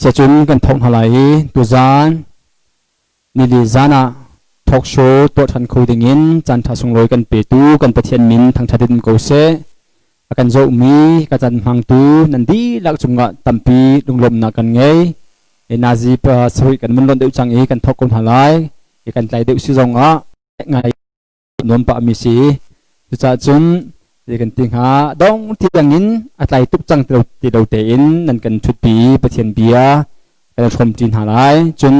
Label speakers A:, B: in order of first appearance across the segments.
A: Siacun kan thawk hna lai i tuzaan nili zan ah talk show tuah ṭhan kho dingin caanṭha sunglawi kan petu kan Pathian min thangṭhat in ko seh. A kan zohmi ka can hmangtu nan dihlak cungah tampi lunglawmhnak kan ngei. Nazi sarih kan mun lonh deuh cang i kan thawk ko hna lai. I kan tlai deuh si zongah ngai nuam pahmi si. Cucaah cun zei kan ti hnga dong tiang in a tlai tuk cang ti lo tein nan kan ṭhutpi i Pathian bia kan i hrawmṭi hna lai. Cun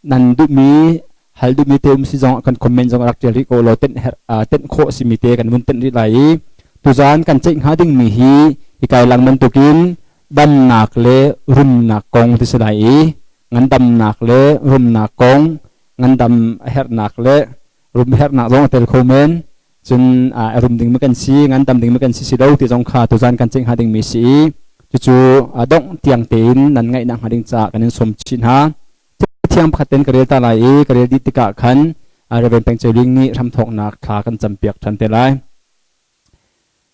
A: nan duhmi hal duhmi te um si zong kan comment zong rak ṭial rih ko law tenh herh tenh khawh simi te kan vun tenh rih lai i tuzaan kan ceih hnga dingmi hi hi lang bantukin damnak le rumnak kong ti si lai i ngandamnak le rumnak kong ngandam a herhnak le rum herhnak zong a tel kho men cun a rum ding ma kan si ngandam ding ma kan si si lo ti zong kha tuzan kan ceih hnga dingmi si i cucu dongh tiang tein nan ngaihnak hnga ding caah kan in sawm chin hna thiang pakhat ten ka rel ta lai i ka rel dih tikah khan Reverend Peng Ceu Ling nih hramthawknak thla kan campiak ṭhan te lai.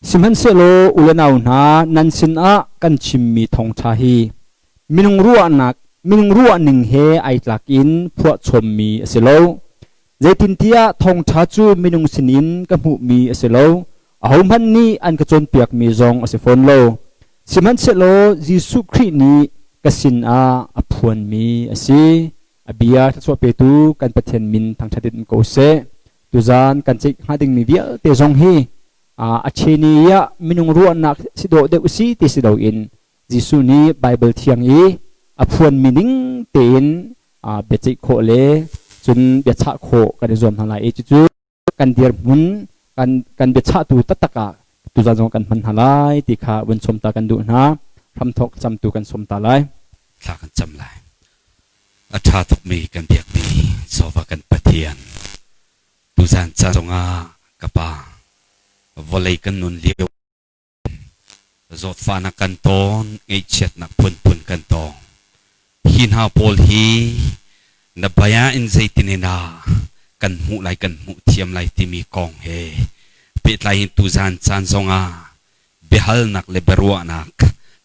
A: Sihmanhsehlaw u le nau hna, nan sinah kan chimmi thawngṭha hi minung ruahnak minung ruahning he ai tlak in phuahchommi a si lo. Zeitintiah thawngṭha cu minung sinin ka hmuhmi a si lo, ahohmanh nih an ka cawnpiakmi zong a si fawn lo. Sihmanhsehlaw Jesuh Khrih nih ka sinah a phuanmi a si. A bia thluachuah petu kan Pathian min thangṭhat in um ko seh. Tuzaan kan ceih hnga dingmi vialte zong hi a cheni ah minung ruahnak si dawh deuh si ti si loin Jesuh nih Baibal thiang i a phuanmi ning tein biaceih khawh le cun biachah khawh kan i zuam hna lai i cucu kan dirhmun kan kan biachahtu taktak ah tuzaan zong kan hman hna lai ti kha vun sawm ta kan duh hna. Hramthawk camtu kan sawm ta lai.
B: Thla kan cam lai. A ṭha tukmi kan biakmi Jehovah kan Pathian, tuzan ca zongah ka Pa, vawlei kan nun lio zawtfahnak kan tawn, ngaihchiatnak phunphun kan tong. Hi hna pawl hi na bia in zeitin in dah kan hmuh lai, kan hmuh thiam lai timi kong he pehtlai in tuzan caan zongah biahalnak le biaruahnak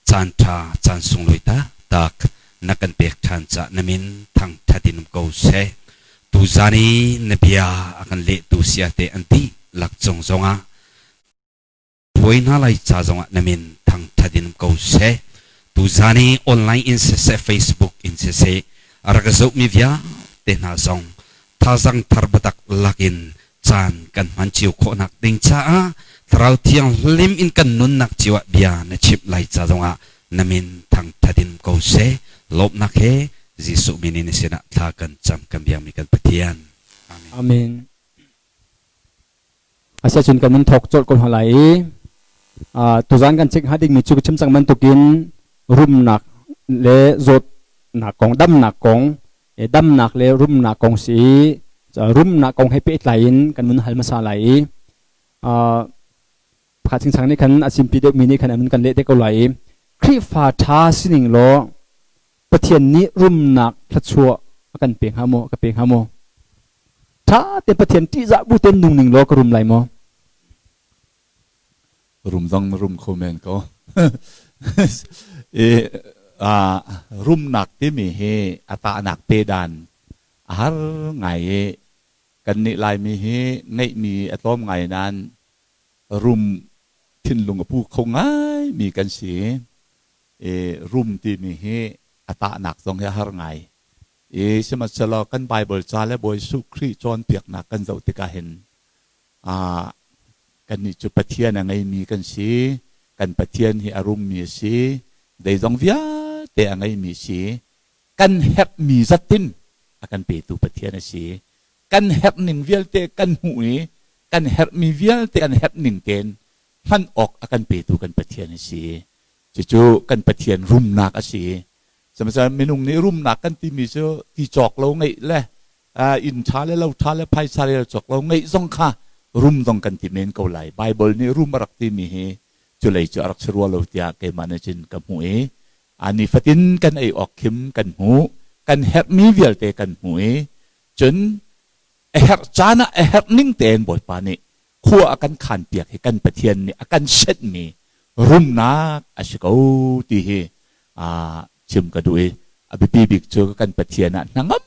B: caanṭha caan sunglawi taktak na kan pek ṭhan caah na min thangṭhat in um ko seh. Tuzan i na bia a kan lehtu siate an dihlak cung zongah hruai hna lai ca zongah na min thangṭhat in um ko seh. Tuzan i online in siseh, Facebook in siseh, a rak zohmi vialte hna zong thazang thar biatak lakin caan kan hman cio khawhnak ding caah Thlarau Thianghlim in kan nunnak cio ah bia na chimh lai ca zongah na min thangṭhat in ko seh. Lawmhnak he Jesuh min in na sinah thla kan cam kan biakmi kan Pathian.
A: Amen. Amen. Asiahcun kan nun thawk colh ko hna lai i tuzaan kan check hnga dingmi cu ka chim cang bantukin rumnak le zawtnak kong, damnak kong, damnak le rumnak kong si i rumnak kong he pehtlai in kan mun hal hmasa lai i pakhat chingchang nih khan a chimpi deuhmi nih khan an kan leh te ko lai i Khrihfa ṭha sining law Pathian nih rumnak thluachuah a kan pe hnga maw ka pe hnga maw Ṭha tein Pathian ṭihzah bu tein nung ning law ka rum lai maw?
C: Rum zong na rum kho men ko. I rumnak timi hi a tahnak pe dan a har ngai i kannih Laimi hi ngeihmi a tlawm ngai nain rum thinlung a pu kho ngaimi kan si. I rum timi hi a tahnak zong hi a har ngai. I sihmanhsehlaw kan Baibal ca le Bawi Jesuh Khrih cawnpiaknak kan zoh tikah hin kannih cu Pathian a ngeimi kan si. Kan Pathian hi a rummi a si. Zeizong vialte a ngeimi a si. Kan herhmi zatin a kan petu Pathian a si. Kan herh ning vialte kan hmuh i kan herhmi vialte kan herh ning tein hman awk a kan petu kan Pathian a si. Cucu kan Pathian rumnak a si. Sihmanhsehlaw minung nih rumnak kan timi cu ti cawk lo ngeih le inn ṭha le lo ṭha le phaisa rel cawk lo ngeih zong kha rum zong kan ti men ko lai. Baibal nih rum a rak timi hi culei cu a rak si rua lo tiah keimah nih cun ka hmuh i nifatin kan ei awk khim kan hmuh, kan herhmi vialte kan hmuh i cun a herh caan ah a herh ning tein Bawipa nih khua a kan khanpiak hi kan Pathian nih a kan senhmi rumnak a si ko ti hi chim ka duh i. A biapi bik cu kan Pathian ah hnangam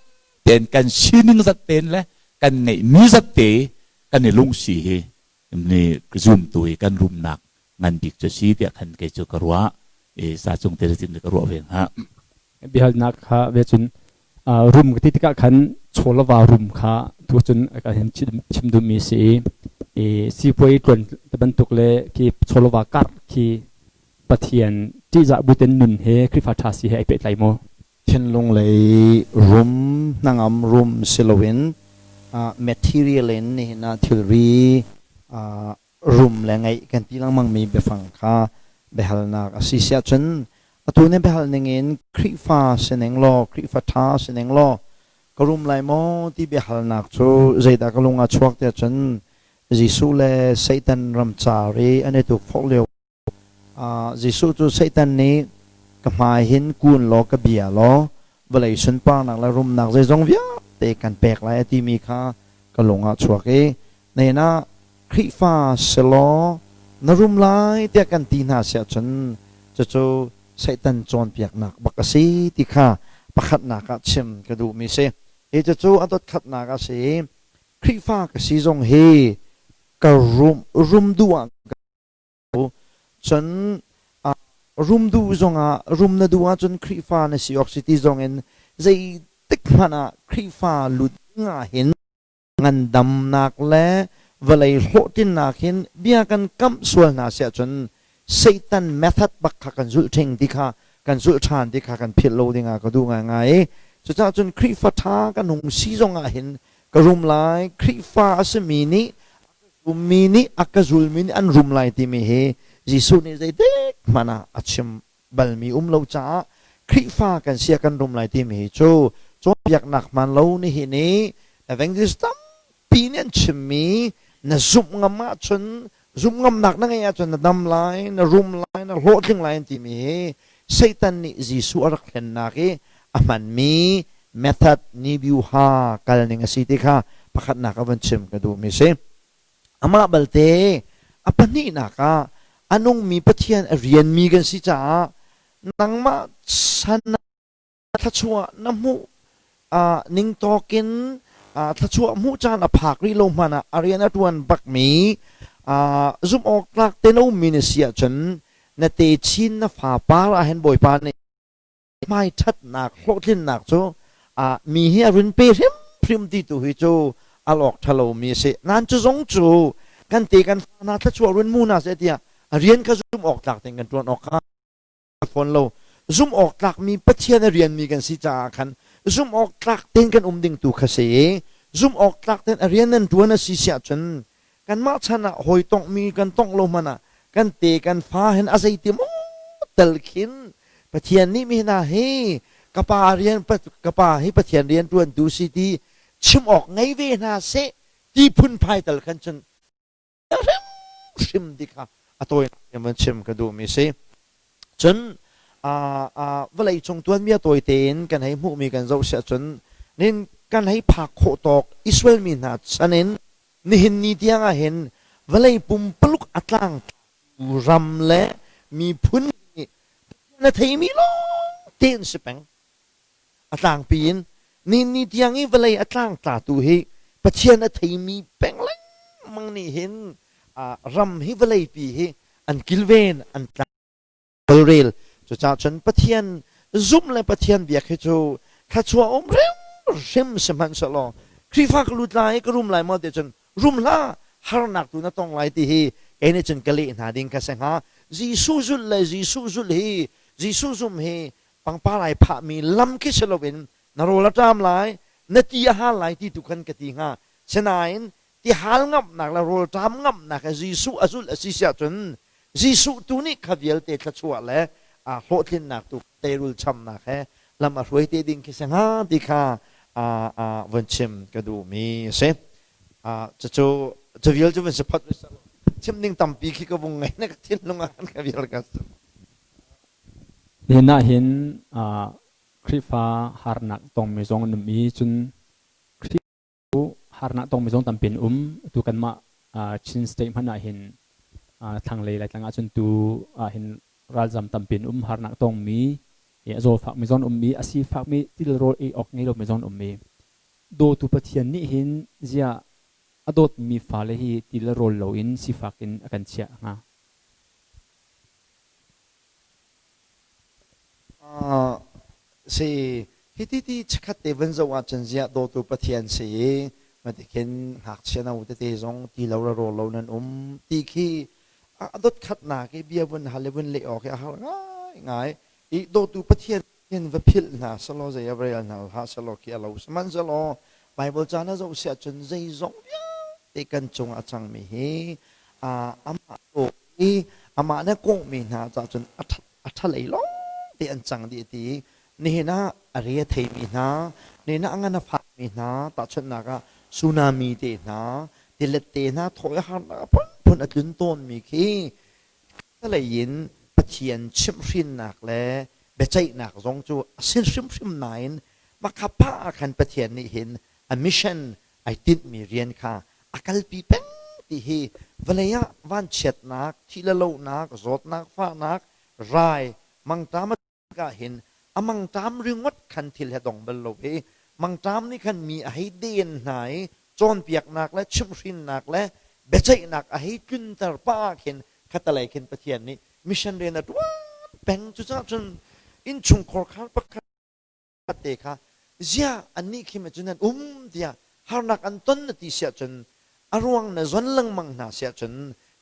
C: tein kan sining zat tein le kan ngeihmi zat te kan i lungsi hi ni zumtu i kan rumnak ngan bik cu si tiah khan kei cu ka ruah i sa cung te tin ka ruah ve hnga.
A: Biahalnak kha ve cun rum ka ti tikah khan chawlava rum kha tu cun ka hin chim duhmi si i sipuai tuan bantuk le khi chawlava karh khi Pathian ṭihzah buten nun he Khrihfa ṭha si he ai pehtlai maw?
D: Thinlung lei rum hnangam rum si loin material in nihin ah thilri rum le ngeih kan ti lengmangmi biafang kha biahalnak a si siah cun atu nih biahal ningin Khrihfa sining law Khrihfa ṭha sining law ka rum lai maw ti biahalnak cu zeidah ka lung ah chuak tiah cun Jesuh le Satan ramcar i an i tukforh lio Jesuh cu Satan nih ka hmai hin kun law ka bia law vawlei sunparnak le rumnak zeizong vialte kan pek lai a timi kha ka lung ah chuak i nen ah Khrihfa si law na rum lai tiah kan ti hna siah cun cucu Satan cawnpiaknak bak a si ti kha pakhatnak ah chim ka duhmi si. Hi cucu a dotkhatnak a si i Khrihfa ka si zong hi ka rum rum duh ah Cun rum duh zongah rum na duh ahcun Khrihfa na si awk si ti zongin zeitik hmanh ah Khrihfa lut ding ah hin ngandamnak le vawlei hlawhtlinnak hin bia kan kamh sual hna si ahcun Satan method bak kha kan zulh ṭhing ti kha kan zulh ṭhan ti kha kan philh lo dingah ka duh ngaingai i cucaah cun Khrihfa ṭha kan hung si zongah hin ka rum lai Khrihfa a simi nih Ummi nih a ka zulmi nih an rum lai timi hi Jesuh nih zeitik hmanh ah a chim balmi um lo caah Khrihfa kan si ah kan rum lai timi hi cu cawnpiaknak hmaan lo nihin i evangelist tampi nih an chimmi na zumh ngam ahcun zumh ngamnak na ngeih ahcun na dam lai, na rum lai, na hlawhtling lai an timi hi Satan nih Jesuh a rak hlennak i a hmanmi method nibiuha kalning a si ti kha pakhatnak a van chim ka duhmi si. Amah balte a pahnihnak ah a nungmi Pathian a rianmi kan si caah nangmah san thluachuah na hmuh ning tawkin thluachuah hmuh caan a phak rih lo hmanh ah a rian a ṭuan bakmi zumh awk tlak te na ummi na si ahcun na techin na fapar ah hin Bawipa nih hmai ṭhatnak hlawhtlinnak cu mi hi a run pe hrimhrim ti tu hi cu al awk ṭha lomi a si. Nan cu zong cu kan te kan fa hna thluachuah run mu hna seh tiah a rian kha zumh awk tlak tein kan ṭuan awk kha fawn lo. Zumh awk tlakmi Pathian a rianmi kan si caah khan zumh awk tlak tein kan um ding tu kha si i zumh awk tlak tein a rian nan ṭuan a si siah cun kanmah chan ah hawi tonghmi kan tongh lo hmanh ah kan te kan fa hin a zeiti maw tel khin Pathian nih mi hna hi ka pa rian ka pa hi Pathian rian ṭuantu si ti chim awk ngei ve hna seh ti phunphai tal khan cun hrimhrim ti kha a tawinak in van chim ka duhmi si. Cun vawlei cung tuanbia tawi tein kan hei hmuhmi kan zoh siah cun nin kan hei phak khawh tawk Israel mi hna chan in nihin ni tiang ah hin vawlei pumpaluk a tlangtlatu ram le miphun nih na theimi lawng te an si peng. A tlangpi in nihin ni tiang i vawlei a tlangtlatu hi Pathian a theimi peng lengmang nih hin ram hi vawleipi hi an kilven an tlang tawlrel. Cucaah cun Pathian zumh le Pathian biak hi cu thluachuah um hrimhrim sihmanhsehlaw Khrihfa ka lut lai ka rum lai maw ti cun rum hlah harnak tu na tong lai ti hi kei nih cun ka leh hna ding kha si hnga. Jesuh zulh le Jesuh zulh hi Jesuh zumh hi pangpar ai phahmi lam khi si loin na rawl a ṭam lai na ti a hal lai ti tu khan ka ti hnga. Sinain ti hal ngamhnak le rawl ṭam ngamhnak he Jesuh a zulh a si siah cun Jesuh tu nih kha vialte thluachuah le hlawhtlinnak tu teirul chamnak he lam a hruai te ding khi si hnga ti kha vun chim ka duhmi a si. Cucu cu vial cu vun si phot chim ding tampi khi ka vung ngei na ka thinlung ah khan ka vial ka
A: Nihin ah hin Khrihfa harnak tongmi zong an um i cun Harnak tongmi zong tampi an um. Atu kanmah Chin State hmanh ah hin thlanglei Laitlang ahcun tu ahhin ralzam tampi an um. Harnak tongmi A zawfakmi zong an um i a sifakmi tilrawl ei awk ngei lomi zong an um i dawtu Pathian nih hin ziah a dawtmi fale hi ti le rawl loin sifak in a kan chiah hnga?
D: Si, hiti ti chikkhat te vun zoh ahcun ziah dawtu Pathian si i matikhin ngakchia no tete zong ti lo le rawl lo nan um ti khi a dot khatnak i bia vun hal i vun leh awk hi a har ngaingai. I dawtu Pathian hin va philh hna selaw zei a rel hna hlah selaw khi a lo. Sihmanhsehlaw Bible ca na zoh siah cun zeizong vialte kan cung a cangmi hi amah dawt i amah nih kawhmi hna cah cun a ṭha lei lawng te an cang dih ti nihin ah a re a theimi hna, nihin ah a ngan a fakmi hna, tahchunhnak ah tsunami te hna, tilet te hna, thaw i harnak a phunphun a tlun tawnmi khi lei in Pathian chimhhrinnak le biaceihnak zong cu a si hrimhrim nain makha pa ah khan Pathian nih hin a mission ai tinhmi rian kha a kalpi peng ti hi vawlei ah vanchiatnak, thih le lohnak, zawtnak, fahnak, rai, mangṭam a hin a mangṭam ringot khan thil he dong bal lo i mangṭam nih khan mi a hei den hna i cawnpiaknak le chimhhrinnak le biaceihnak a hei tlunter pah ah khin khatalei khin Pathian nih mission rian a ṭuan peng. Cucaah cun innchungkhar khar pakhat te kha ziah annih khi ma cun an um tiah harnak an ton na ti siah cun a ruang na zon lengmang hna siah cun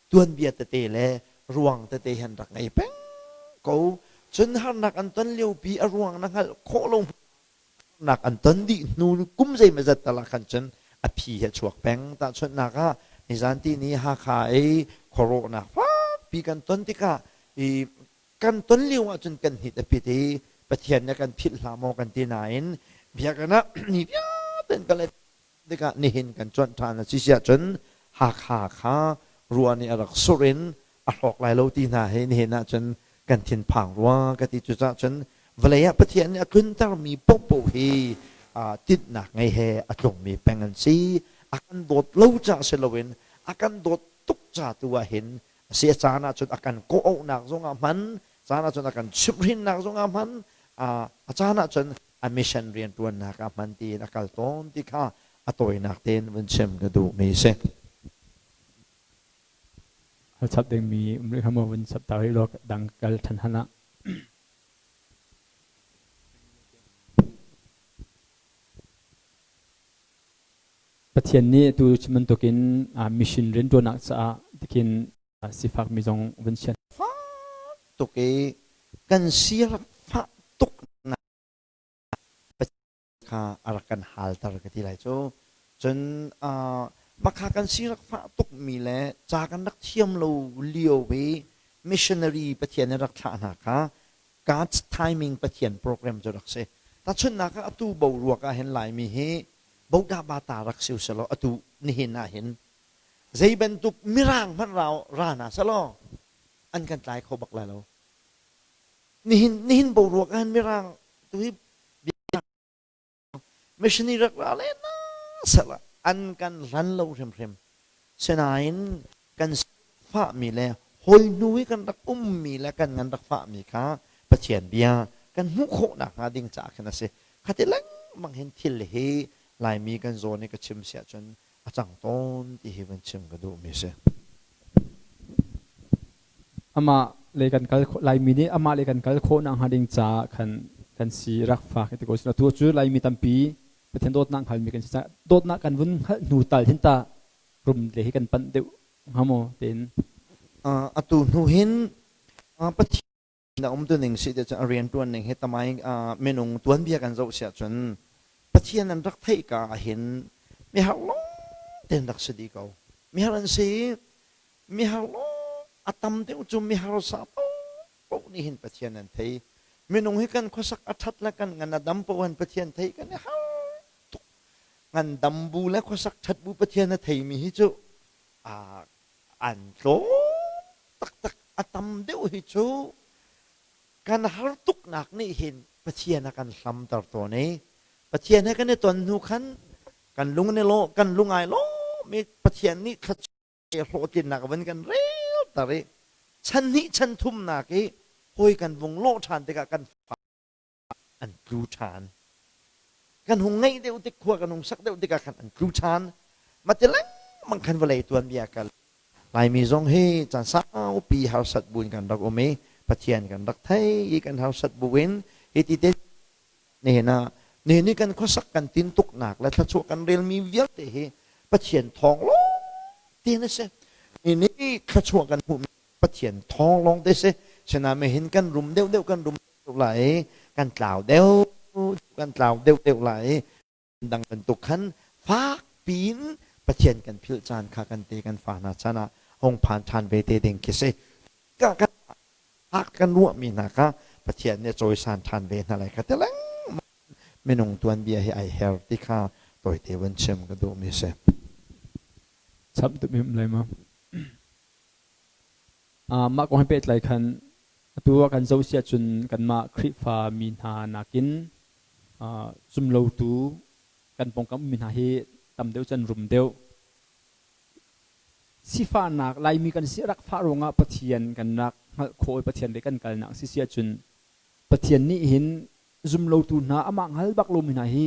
D: tuanbia tete le ruang tete han rak ngei peng ko. Cun harnak an ton liopi a ruang na hngalh khawh lo harnak an ton dih hnu kum zeimawzat tal ah khan cun a phi he chuak peng. Tahchunhnak ah nizan ti ni Hakha i khuarawhnak fakpi kan ton tikah i kan ton lio ahcun kan hnit a pit i Pathian nih kan philh hlah maw kan ti nain biakinn ah ni vialte in kan tikah nihin kan cuanh ṭhan a si siah cun Hakha kha ruah nih a rak surh in a hrawk lai lo ti hna hi nihin ahcun kan thinphang rua ka ti. Cucaah cun vawlei ah Pathian nih a tluntermi paohpaoh hi tinhnak ngei he a tlungmi peng an si. A kan dawt lo caah si loin a kan dawt tuk ca tu ah hin a si. A caan ahcun a kan kawhauhnak zong ah hman, caan ahcun a kan chimhhrinnak zong ah hman, a caan ahcun a mission rianṭuannak ah hman tiin a kal tawn ti kha a tawinak tein vun chim ka duhmi a si.
A: Hal chap dingmi um rih kha maw vun chap ta rih law dang kal ṭhan han ah. Pathian nih tu chim bantukin mission rianṭuannak caah tikhin sifakmi zong vun chiah.
D: Fak tuk i kan si rak fah tuk nak kha a rak kan halter ka ti lai cu. Cun makha kan si rak fah tuk mi le ca kan rak thiam lo lio i missionary Pathian nih rak thlah hna kha God's timing Pathian program cu rak si. Tahchunhnak ah atu boruak ah hin Laimi hi bodah bata rak si uselaw atu nihin ah hin zei bantuk mirang hmanh ra ra hna selaw an kan tlai kho bak lai lo. Nihin nihin boruak ah hin mirang tu hi missionary rak ra le na sela an kan hlan lo hrimhrim. Sinain kan fahmi le hawi hnu i kan rak ummi le kan ngan rak fahmi kha Pathian bia kan hmuh khawh nakhnga ding caah khin a si. Khati lengmang hin thil hi Laimi kan zawn i ka chim si ahcun a cang tawn ti hi van chim ka duhmi a si.
A: Amah le kan kal Laimi nih amah le kan kal khawh nakhnga ding caah khan kan si rak fak ti ko sila tu cu Laimi tampi Pathian dawtnak hngalmi kan si caah dawtnak kan vun hngalh hnu tal hin ta rum le hi kan panh deuh hnga maw tiin.
D: Atu hnu hin Pathian na um tu ning si te cun a riantuan ning hi tamai minung tuanbia kan zoh siah cun Pathian an rak theih ka ah hin mihar lawng ten rak si dih ko. Mihar an si, mihar lawng a tam deuh cu miharsa paoh nih hin Pathian an thei. Minung hi kan khuasak a ṭhat le kan ngan a dam paoh hin Pathian thei kan i har tuk. Ngan dam bu le khuasak ṭhat bu Pathian a theimi hi cu an tlawm taktak. A tam deuh hi cu kan har tuknak nih hin Pathian a kan hlamter tawn i Pathian he kan i ton hnu khan kan lung ni law kan lung ai lawm i Pathian nih thluachuah hlawhtlinnak van kan relter i chan hnih chan thumnak i hawi kan vung lawh ṭhan tikah kan fa. an tlu ṭhan. Kan hung ngeih deuh tik khua kan hung sak deuh tikah khan an tlu ṭhan. Mah ti lengmang khan vawlei tuanbia kal. Laimi zong hi caan saupi harsat buin kan rak um i Pathian kan rak thei i kan harsat buin hi ti te nihin ah nihin i kan khuasak kan tintuknak le thluachuah kan relmi vialte hi Pathian thawng lawng te a si. Nihin i thluachuah kan hmuhmi Pathian thawng lawng te si. Sinain hin kan rum deuhdeuh kan rum deuh lai i kan tlau deuh kan tlau deuhdeuh lai i dang bantuk khan fak piin Pathian kan philh caan kha kan te kan fa hna chan ah hung phan ṭhan ve te ding khi si. Ka kan hak kan ruahmi hna kha Pathian nih a cawisan ṭhan ve hna lai kha ti lengmang minung tuanbia hi ai her ti kha tawite vun chim ka duhmi si.
A: Chap tu mi um lai ma? Mah kong he pehtlai khan atu ah kan zoh si ahcun kanmah Khrihfa mi hna nakin zumlotu kan pawngkam ummi hna hi tam deuh cu an rum deuh. Sifahnak Laimi kan si rak fah ruangah Pathian kan rak hngalh khawh i Pathian lei kan kalnak si si ahcun Pathian nih hin zumlotu hna amah hngal bak lomi hna hi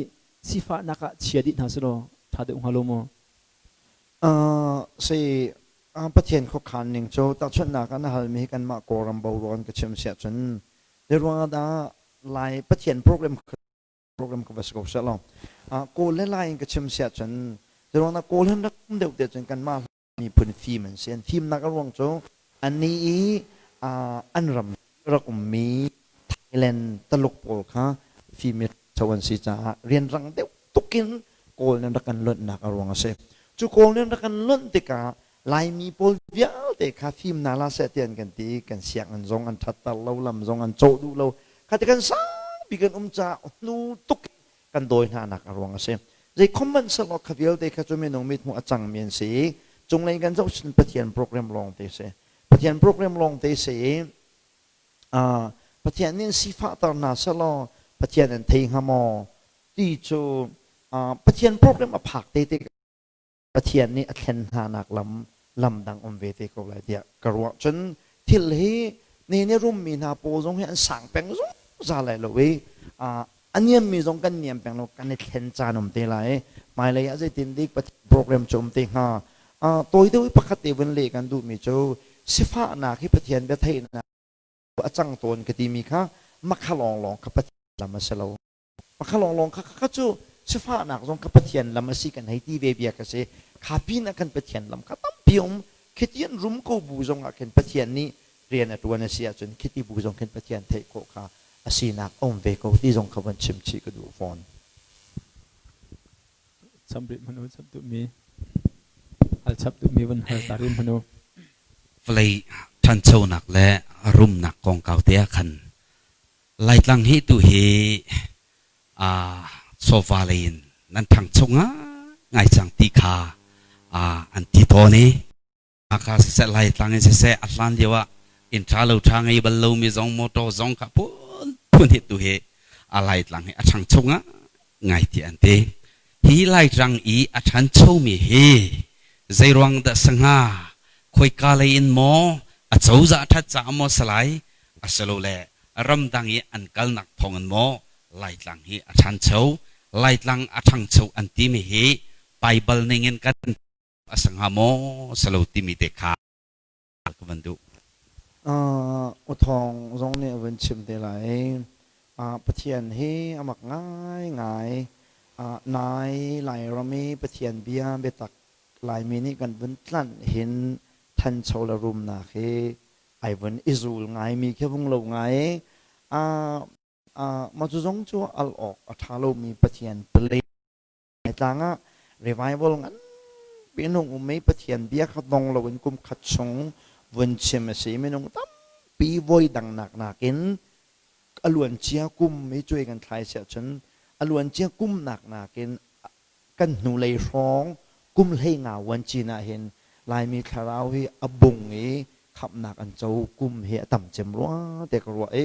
A: sifahnak ah chia dih hna selaw ṭha deuh hnga lo maw?
D: Si Pathian khuakhan ning cu tahchunhnak ah na halmi hi kanmah Kawlram boruak in ka chim siah cun zeiruang ah dah Lai Pathian program program ka va si ko seh law Kawl le Lai in ka chim siah cun zeiruang dah Kawl hin rak um deuh tiah cun kanmah miphun fim an si. An fimnak a ruang cu annih i an ram rak ummi Thailand Taluk pawl kha fim i ṭhangcho an si caah rianrang deuh tukin Kawl nih an rak kan lonhnak a ruang a si. Cu Kawl nih an rak kan lonh tikah Laimi pawl vialte kha fimnak la seh ti an kan ti i kan sianginn zong an ṭhatter lo, lam zong an cawh duh lo. Kha ti kan saupi kan um caah hnu tuk in kan dawi hna nak a ruang a si. Zei khom hmanh sehlaw kha vialte kha cu minung mithmuh a cangmi an si i cunglei kan zoh cun Pathian program lawng te si. Pathian program lawng te si i Pathian nih sifahter hna sehlaw Pathian an thei hnga maw ti cu Pathian program a phak te te Pathian nih a thlen hna nak lam lam dang um ve te ko lai tiah ka ruah. Cun thil hi ne ne rummi hna pawl zong hi an sang peng zungzal lai lo i a niammi zong kan niam peng lo, kan i thlen caan um te lai. Hmailei ah zeitin dik Pathian program cu um te hnga. Tawi deuh i pakhat te vun leh kan duhmi cu sifahnak hi Pathian bia theihnak a cang tawn ka timi kha makha lawnglawng kha Pathian lam a si lo. Pakha lawnglawng kha kha cu sifahnak zong kha Pathian lam a si kan hei ti ve bia ka si. Kha pin ah kan Pathian lam kha tampi um. Khiti an rum ko bu zong ah khin Pathian nih rian a tuan a si ahcun khiti bu zong khin Pathian theih khawh kha a sinak a um ve ko ti zong kha von chim chih ka duh fawn.
A: Cham rih hmanh u, chap duhmi hal chap duhmi vun hal ta rih hmanh u.
B: Vawlei ṭhanchonak le rumnak kongkau te ah khan Laitlang hi tu hi sofa lei in nan ṭhangcho ngai cang ti kha an ti tawn i Hakha siseh Laitlang in siseh a hlan lio ah inn ṭha lo ṭha ngei bal lomi zong motor zong kha phunphun hi tu hi a Laitlang hi a ṭhangcho ngai ti an ti. Hi Laitlang i a ṭhanchomi hi zeiruang dah si hnga? Khoika lei in maw a cozah ṭhat caah maw si lai? Asilole ramdang i an kalnak thawngin maw Laitlang hi a ṭhancho? Laitlang a ṭhangcho an timi hi Baibal ningin kan a si hnga maw si lo timi te kha ka van duh.
D: Uthawng zong nih a vun chim te lai. Pathian hi a mak ngaingai. Nai Lairam i Pathian bia biatak Laimi nih kan vun tlanh hin thancho le rumnak hi ai vun i zul ngaimi khi vung lo ngai. Mah cu zong cu al awk a ṭha lomi Pathian pale tlang ah revival nganpi in hung um i Pathian bia kha dong loin kum khat chung vun chim a si. Minung tampi voi dang nak nakin a luancia kum i cuai kan thlai siah cun a luancia kum nak nakin kan hnulei hrawng kum 15 uan cin ah hin Laimi thlarau hi a bung i khamhnak an co kum hi a tam cem rua te ka ruah i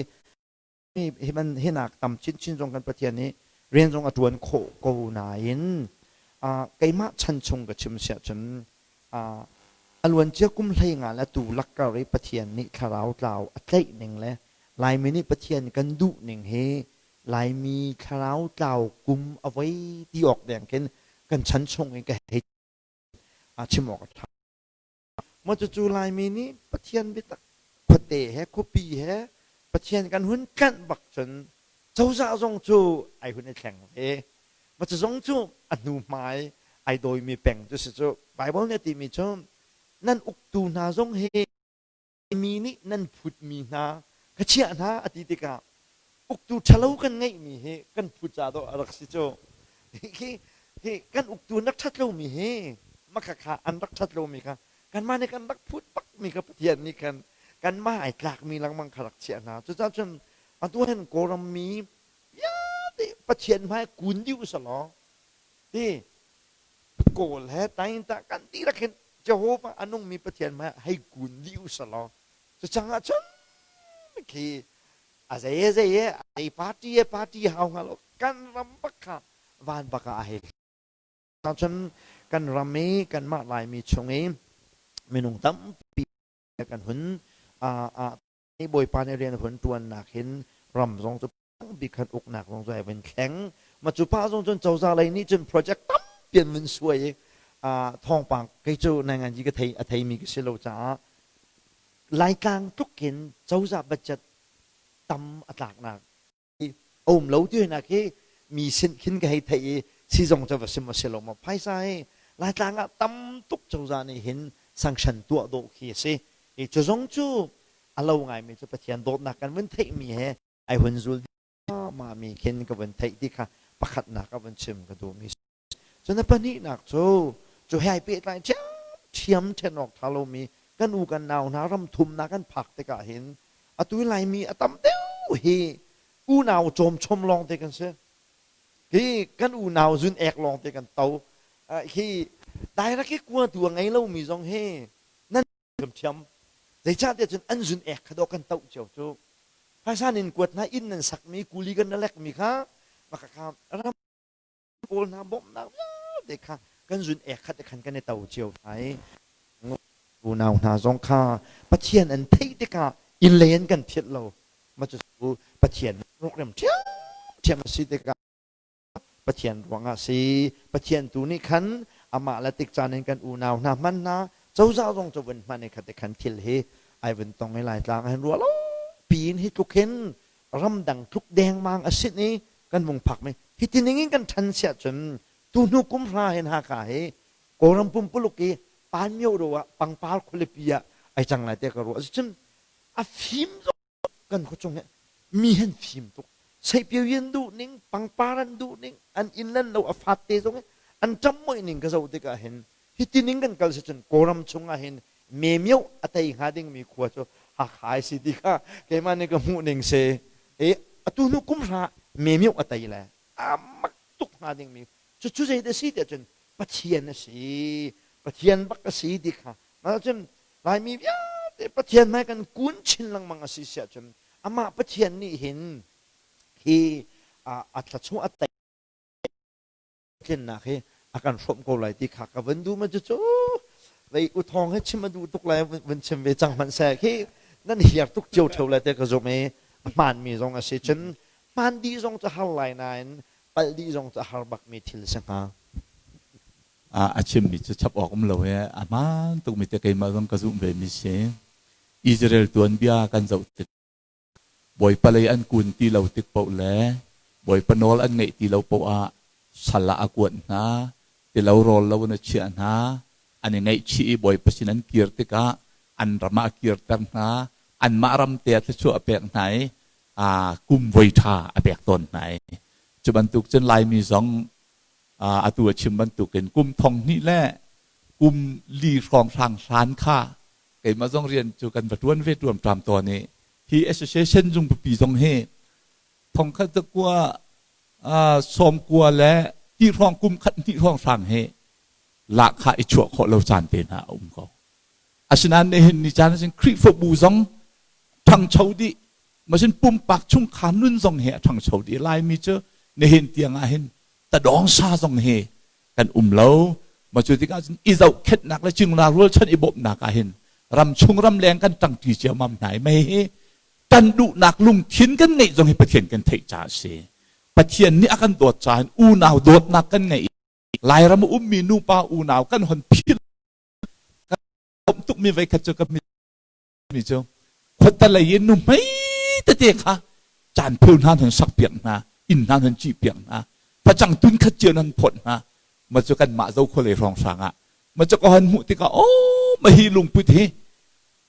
D: hi man hinak tam chinchin zong kan Pathian nih rian zong a ṭuan khawh ko nain keimah chan chung ka chim siah cun a luancia kum 15 le tu lakkar i Pathian nih thlarau tlau a tlaih ning le Laimi nih Pathian kan duh ning hi. Laimi thlarau tlau kum a voi ti awk deng khin kan chan chung in ka hei chim awk a ṭha. Maw cucu Laimi nih Pathian biatak khuate he khuapi he Pathian kan hun tlanh bak cun cozah zong cu ai hun i thleng ve. Maw cu zong cu a hnu hmai ai dawimi peng cu si cu. Bible nih a timi cu nan uktu hna zong hi mi nih nan phutmi hna ka chiah hna a ti tikah uktu ṭhalo kan ngeihmi hi kan phut ca dawh a rak si cu. Hi hi kan uktu an rak ṭhat lomi hi makhakha an rak ṭhat lomi kha kanmah nih kan rak phut bakmi kha Pathian nih khan kanmah ai tlakmi lengmang kha rak chiah hna. Cucaah cun atu hin Kawlram mi vialte Pathian hmai kun dih usalaw ti Kawl he tainta kan dihlak hin Jehovah a nungmi Pathian hmai hei kun dih usalaw cucang ahcun khi a zei zei he a zei party he party hau hnga lo kan ram bak kha van bak ah a hei cun kan ram i kanmah Laimi chung i minung tampi kan hun Bawipa nih rian hun ṭuannak hin ram zong cu bik khan uknak zong cu ai vun thleng. Ma cu pa zong cun cozah lei nih cun project tampi an vun suai i thawngpang kei cu nangan ka thei a theimi ka si lo caah Laitlang tluk in cozah budget tam a tlaknak a um lo ti nak hi mi sin khin ka hei theih i sizong cu va sim a si lo maw phaisa hi Laitlang ah tam tuk cozah nih hin sanction tuah dawh khi a si i cu zong cu a lo ngaimi cu Pathian dawtnak kan vun theihmi he ai hun zul mah mi khin ka vun theih ti kha pakhatnak a vun chim ka duhmi cun a pahnihnak cu cu he ai pehtlai ṭhiamṭhiam ṭhen awk ṭha lomi kan u kan nau hna ram thumnak kan phak tikah hin atu Laimi a tam deuh hi unau cawmchom lawng te kan si hi kan unau zun ek lawng te kan to hi dairak i kua tu a ngei lomi zong hi nan thiamthiam. Zeicahtiah cun an zun ek kha dawh kan toh cio cu. Phaisa nin kuat hna inn nan sakmi kuli kan na lekmi kha maka kha ram pawl hna bawmhnak vialte kha kan zun ek khat khan kan i to cio hna i unau hna zong kha Pathian an theih tikah inn lei an kan philh lo ma cu Pathian program ṭhiamṭhiam a si tikah Pathian ruangah si. Pathian tu nih khan amah le tik caan in kan unau hna hman hna cozah zong cu vun hman i khate khan thil hi ai vun tong i Laitlang ah hin ruah lo piin hi tluk hin ramdang tluk dengmang a sin i kan vung phak mi hi ti ning in kan ṭhan siah cun tu hnu kum hra hin Hakha hi Kawlram pumpuluk i Panmyo ro ah pangpar khualipi ah ai cang lai te ka ruah. Cun a fim zong kan khuachung hi mi han fim tuk seipio an duh ning pangpar an duh ning an inn lan lo a fat te zong an ṭam moi ning ka zoh tikah hin hiti ning kan kal si cun Kawlram chung ah hin memio a tei hnga ding mi khua cu Hakha ai si ti kha keimah nih ka hmuh ning si e atu hnu kum hra memio a tei le a mak tuk hnga ding mi cucu zei dah si tiah cun Pathian a si Pathian bak a si ti kha cun Laimi vialte Pathian hmai kan kun chin lengmang a si siah cun amah Pathian nih hin hi a thluachuah a tei tlinnak hi a kan hrawmh ko lai ti kha ka van duh ma cu vei u thawng he chim a duh tuk lai vun chim ve cang hmanh seh khi nan hiar tuk cio theo lai te ka zum i a hmaan mi zong a si cun hmaan dih zong cu har lai nain palh dih zong cu a har bak mi thil si hnga.
C: A chimmi cu chap awk um lo i a hmaan tukmi te keimah zong ka zumh vemi si. Israel tuanbia kan zoh tik Bawipa lei an kun ti lo tik paoh le Bawipa nawl an ngeih ti lo paoh ah sal ah a kuat hna, tilo rawl lo in a chiah hna, an i ngaihchih i Bawipa sin an kir tikah an ram ah a kirter hna, anmah ram te ah thluachuah a pek hna i kum voi ṭha a pek tawn hna i cu bantuk cun Laimi zong atu a chim bantukin kum thong hnih le kum li hrawnghrang hlan kha keimah zong rian cu kan va ṭuan ve ṭuamṭam tawn i hi association zung pipi zong hi thongkhat zakua sawmkua le ti hrawng kum khat hnih hrawnghrang hi lahkhah i chuah khawh lo caan te hna a um ko. Asinain nihin ni caan ahcun Khrihfabu zong ṭhangcho dih masin pumpak chungkhar nun zong hi a ṭhangcho dih. Laimi cu nihin tiang ah hin tadawng sa zong hi kan um lo. Ma cu tikah cun i zohkhenhnak le cingla rualchan i bawmhnak ah hin ramchung ramleng kan ṭangṭi ciammam hna i mei hi ṭan duhnak lungthin kan ngeih zong hi Pathian kan theih caah a si. Pathian nih a kan dawt caah unau dawtnak kan ngeih i Lairam a ummi nupa unau kan hon philh kan tukmi voikhat cu ka mi cu khuata lei in nuhmei tete kha caan pheu hna nan sak piak hna inn hna nan cih piak hna facang tun khat cio nan phawt hna ma cu kan mah zo khualei hrawng hrang ah ma cu ka hon hmuh tikah oh ma hi lungput hi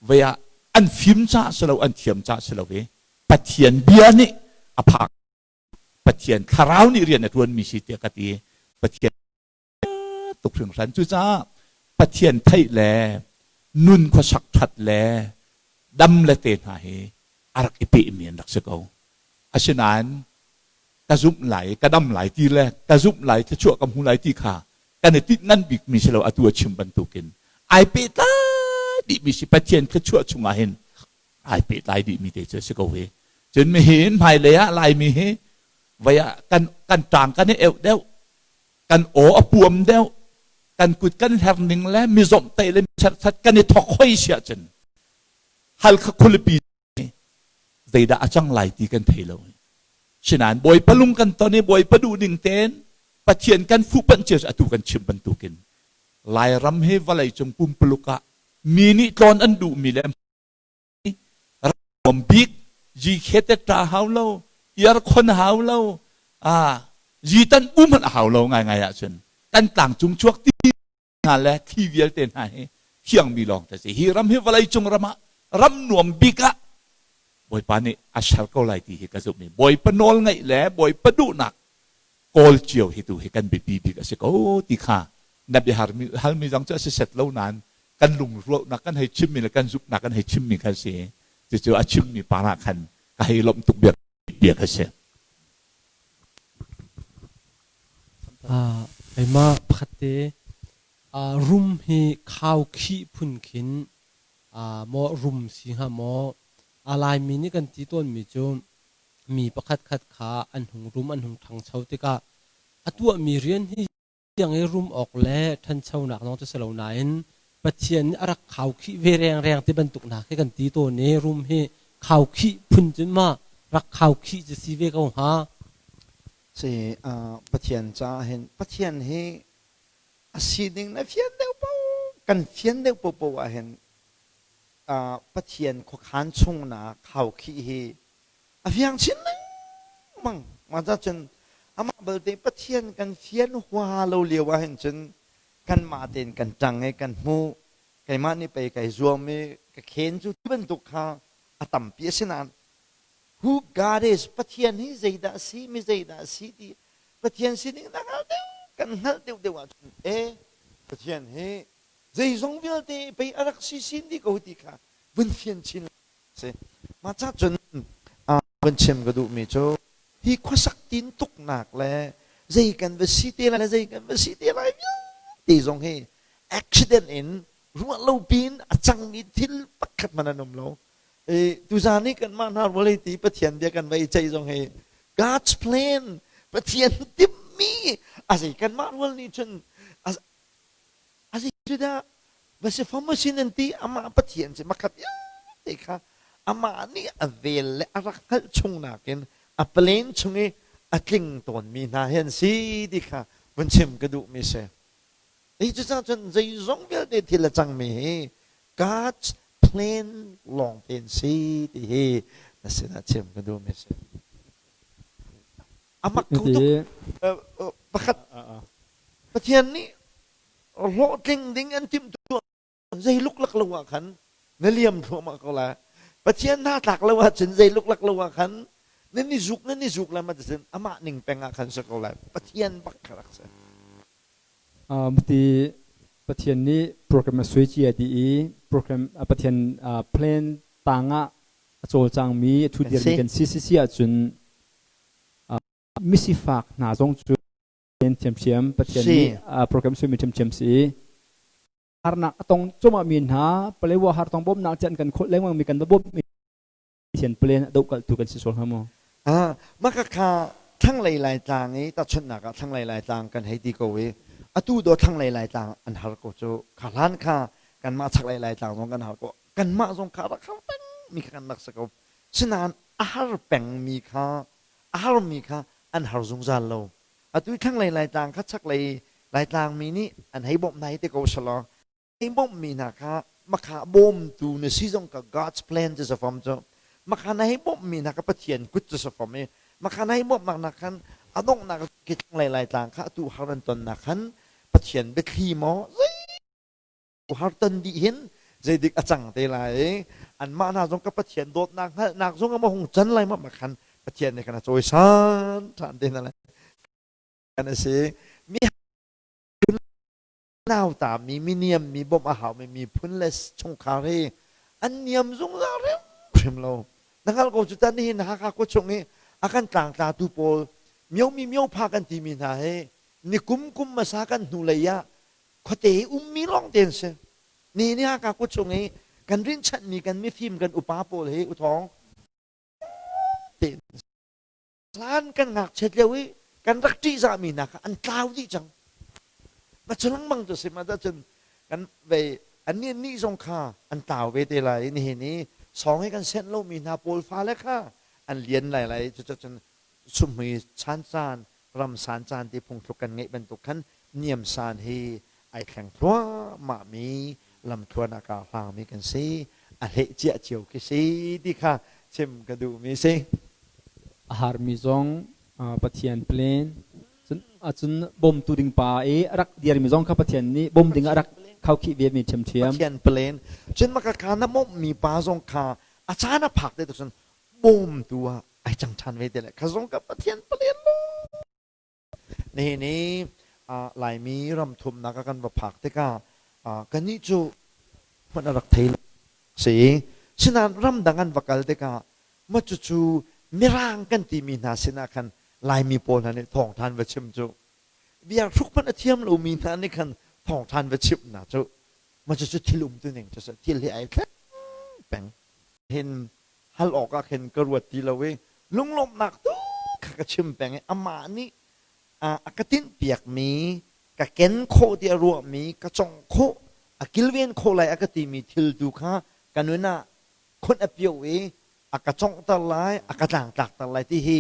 C: vei ah an fim ca si lo an thiam ca si lo i Pathian bia nih a phak Pathian thlarau nih rian a ṭuanmi si tiah ka ti Pathian tuk hringhran cucaah Pathian theih le nun khuasak ṭhat le dam le te hna hi a rak i pehmi an rak si ko asinain ka zumh lai ka dam lai ti le ka zumh lai thluachuah ka hmu lai ti kha kan i tinh ngan bikmi si lo atu a chim bantukin ai pehtlai dihmi si Pathian thluachuah chungah hin ai pehtlai dihmi te cu a si ko hi cun mihin hmailei ah Laimi hi vei ah kan kan ṭang kan i euh deuh kan aw a puam deuh kan kut kan hler ning le mi zomhtaih le mi serhsat kan i thok hoi si ahcun Halkha khualipi zeidah a cang lai ti kan thei lo sinain Bawipa lung kan ton i Bawipa duh ning tein Pathian kan fuhpanh cio atu kan chim bantukin Lairam hi vawlei cung pumpuluk ah mi nih tlawn an duhmi le ram bik GK ṭa hau lo earkhon hau lo zitan um hmanh a hau lo ngaingai ahcun kan tlangcung chuak ti hna le thli vialte hna hi thiangmi lawng te si hi ram hi vawlei cung ram ah ram nuam bik ah Bawipa nih a ser ko lai ti hi ka zumh i Bawipa nawl ngaih le Bawipa duhnak kawl cio hi tu hi kan biapi bik a si ko ti kha na biahar halmi zong cu a si set lo nain kan lungruahnak kan hei chimmi le kan zumhnak kan hei chimmi kha si cucu a chimmi par ah khan ka hei lawmh tuk bia bia kha si.
E: Keimah pakhat te rum hi khau khih phun khin maw rum si hnga maw a Laimi nih kan ti tawnmi cu mi pakhatkhat kha an hung rum an hung ṭhangcho tikah a tuahmi rian hi tiang i rum awk le ṭhanchonak zong cu si lo nain Pathian nih a rak khaukhih ve rengreng ti bantuk hna khi kan ti tawn i rum hi khaukhih phun cun ma rak khaukhih cu si ve ko hnga.
D: Si Pathian caah hin Pathian hi a sining na fian deuh po kan fian deuh popo ah hin Pathian khuakhan chungnak khaukhih hi a fiang chin lengmang mah cun amah balte Pathian kan fian huaha lo lio ah hin cun kanmah tein kan ṭang i kan hmu keimah nih pei kai zuam i ka khen cu ti bantuk kha a tampi a si nain who God is Pathian hi zeidah a si mi zeidah a si ti Pathian sining na hngal deuh kan hngalh deuh deuh ahcun e Pathian hi zeizong vialte pei a rak si sin dih ko ti kha vun fian chin si. Mah ca cun vun chim ka duhmi cu hi khuasak tin tuknak le zei kan va si te lai le zei kan va si te lai vialte zong hi accident in ruah lo piin a cangmi thil pakhat hmanh an um lo. Tuzaan i kanmah hna vawlei ti Pathian bia kan va i ceih zong hi God's plan Pathian timhmi a zei kanmah rual nih cun A si cu dah va si fam a si nan ti amah Pathian si makhat vialte kha amah nih a vel le a rak hngalh chung nakin a plan chung i a tling tawnmi hna hi an si ti kha vun chim ka duhmi si. Hi cucaah cun zeizong vialte thil a cangmi hi God's plan lawng te an si ti hi na sinah chim ka duhmi si. A mak kho tuk. Pakhat Pathian nih hlawhtling ding an timh tuah zei luklak lo ah khan na liam thluahmah ko lai. Pathian hna tlak lo ahcun zei luklak lo ah khan nan i zuk nan i zuk lai ma cun amah ning peng ah khan si ko lai. Pathian bak kha rak si.
A: Ti Pathian nih program a sui cia dih i program Pathian plan tangah a cawlcangmi a thudirmi kan si si si ahcun misifak hna zong cu thiamthiam Pathian nih program suimi thiamthiam si i harnak a tong cuahmah mi hna Palewa har tong bawmhnak cu an kan khawlh lengmang mi kan va bawmh mi Pathian plan a dohkalhtu kan si sual hnga maw?
D: Maka kha thlanglei Laitlang i tahchunhnak ah thlanglei Laitlang kan hei ti ko i atu do thlanglei Laitlang an har ko cu kha hlan kha kanmah chaklei Laitlang zong kan har ko kanmah zong kha rak har peng mi kha kan rak si ko sinain a har peng mi kha a harmi kha an har zungzal lo. Atu thlanglei Laitlang kha chaklei Laitlang mi nih an hei bawmh hna hi ti ko selaw hei bawmhmi hna kha makha bawmtu na si zong ka God's plan cu safam cu makha na hei bawmhmi hna kha Pathian kut cu safam i makha na hei bawmhnak nak khan a donghnak ki thlanglei Laitlang kha atu har an tonnak khan Pathian biathli maw zei har ton dih hin zeidik a cang te lai i anmah hna zong ka Pathian dawtnak hngalhnak zong a hung can lai ma khan Pathian nih khan a cawisan ṭhan te hna lai kan a si. Mi nauta mi miniam mi bawmh a haumi miphun le chungkhar hi an niam zungzal hrimhrim lo. Na hngalh ko cu ta nihin Hakha khua chung i a kan tlangtlatu pawl miomi miopha kan timi hna hi nikum kum hmasa kan hnulei ah khuate i ummi lawng te an si. Ni ni Hakha khua chung i kan rinhchanhmi kan mifim kan upa pawl hi uthawng te hlan kan ngakchiat lio i kan rak ṭihzahmi hna kha an tlau dih cang. Ma cu lengmang cu si ma cun kan vei annih nih zong kha an tlau ve te lai i nihin i sawng i kan senh lomi hna pawl fale kha an lian lai lai cucun sumhmui chan caan ram san caan ti phungthluk kan ngeih bantuk khan niam san hi ai thleng thluahmah mi lamthluan ah kaa hlangmi kan si a hleh cia cio khi si ti kha chim ka duhmi si.
A: A harmi zong Pathian plan cun cun bawmtu ding pa i a rak dirmi zong kha Pathian nih bawm ding a rak khaukhih ve mi ṭhiamṭhiam.
D: Pathian plan cun maka kha na bawmhmi pa zong kha a caan a phak te cun bawmtu ah ai cang ṭhan ve te le kha zong ka Pathian plan lo. Nihin i Laimi ramthumnak ah kan va phak tikah kannih cu hmanh a rak thei lo si. Sinain ramdang an va kal tikah ma cucu Mirang kan timi hna sinah khan Laimi pawl hna nih thawngṭha an va chim cu. Bia hruk hmanh a thiam lomi hna nih khan thawngṭha an va chimh hna cu. Ma cucu thil umtu ning cu thil hi ai thleng peng. Hin hal awkah khin ka ruat ti lo i lunglawmhnak tu kha ka chim peng i amah nih a ka tinhpiakmi ka ken khawh ti a ruahmi ka congh khawh a kilven khawh lai a ka timi thil tu kha ka nun ah khunh a pio i a ka conghter lai a ka tlangtlakter lai ti hi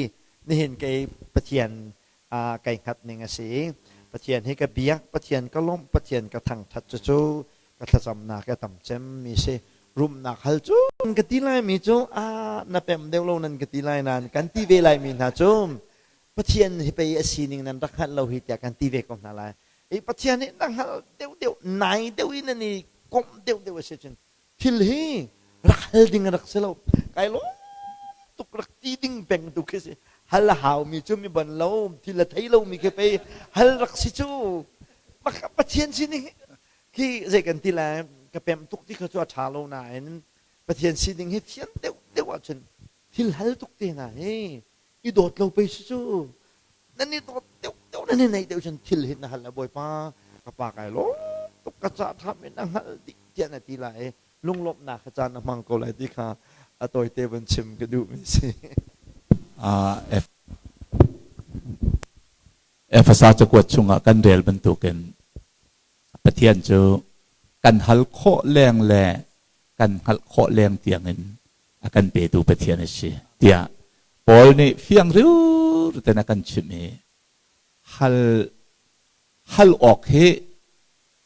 D: nihin kei Pathian kai hngat ning a si. Pathian hi ka biak, Pathian ka lawmh, Pathian ka thangthat cucu ka thlacamnak a tam cem mi si. Rumnak hal cu ka ti lai mi cu a na pem deuh lo nan ka ti lai nain kan ti ve lai mi hna cu Pathian hi pei a sining nan rak hngalh lo hi tiah kan ti ve ko hna lai. I Pathian hi na hngalh deuhdeuh nai deuh in nan i komh deuhdeuh a si cun thil hi rak hal ding rak si lo kai lawm tuk rak ti ding peng tu khi si hal a hau mi cu mi ban lo thil a thei lo mi khi pei hal rak si cu Pathian sining khi zei kan ti lai ka pem tuk ti kha cu a ṭha lo nain Pathian sining hi fian deuh deuh ahcun thil hal tuk te hna hi i dawt lo pei si cu nan i dawt deuh deuh nan i neih deuh cun thil hin na hal le bawipa ka pa kai lawm tuk ka ca ṭham in a hngalh dih tiah na ti lai i lunglawmhnak kha caan a hmang ko lai ti kha a tawite van chim ka duhmi si.
C: Efesa cakuat chungah kan rel bantukin Pathian cu kan hal khawh leng le kan hngalh khawh leng tiangin a kan petu Pathian a si tiah Paul nih fiang riu ten a kan chimh i hal hal awk hi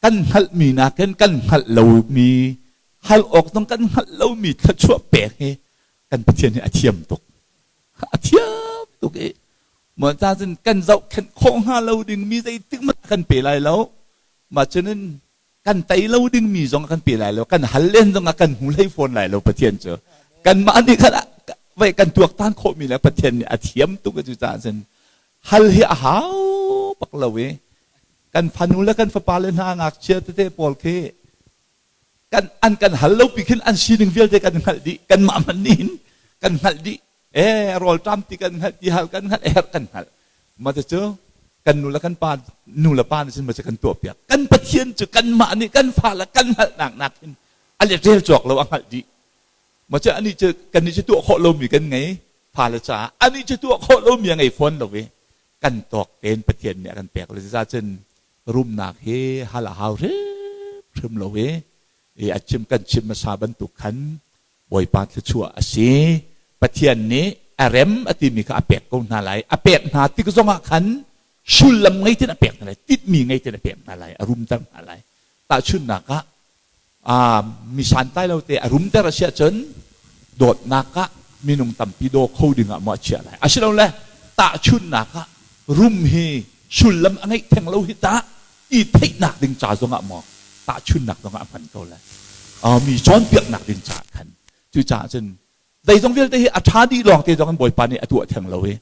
C: kan hngalhmi nakin kan hngalh lomi hal awk zong kan hngalh lomi thluachuah pek hi kan Pathian hi a thiam tuk a thiam tuk i maw ca cun kan zohkhenh khawh hnga lo dingmi zeitik hmanh kan pe lai lo mah cunin kan tei lo dingmi zong kan pe lai lo kan hal len zong ah kan hmu hlei fawn lai lo Pathian cu kanmah nih khan vai kan tuaktan khawhmi le Pathian nih a thiam tuk cu caah cun hal hi a hau bak lo i kan fanu le kan fapa le hna ngakchia tete pawl khi kan an kan hal lo pi khin an sining vialte kan hngalh dih kanmah hmanh nih hin kan hngalh dih e rawlṭam ti kan hngalh ti hal kan hngalh herh kan hngalh mah cu kan nu le kan pa nu le pa nih cun kan tuah piak kan Pathian cu kanmah nih kan fa le kan hngalhnak nak hin a let rel cawk lo a hngalh dih mah cu anih cu kan nih cu tuah khawh lomi kan ngei fa le caah anih cu tuah khawh lomi a ngei fawn lo i kan tawk tein Pathian nih a kan pek le cun rumnak hi hal a hau hrimhrim lo i a chim kan chim hmasa bantuk khan Bawipa thluachuah a si. Pathian nih A rem a timi kha a pek ko hna lai. A pek hna tik zongah khan sullam ngei tein a pek hna lai, titmi ngei tein a pek hna lai, a rumter hna lai. Tahchunhnak ah, mi santlai lo te a rumter a si ahcun dawtnak ah minung tampi daw kho ding ah maw a chiah lai. Asilole tahchunhnak ah rum hi sullam a ngeih theng lo hi tah i theihnak ding ca zongah maw tahchunhnak zongah a hman ko lai. Mi cawnpiaknak ding caah khan. Cucaah cun zeizong vialte hi a ṭha dih lawng te zong in Bawipa nih a tuah theng lo i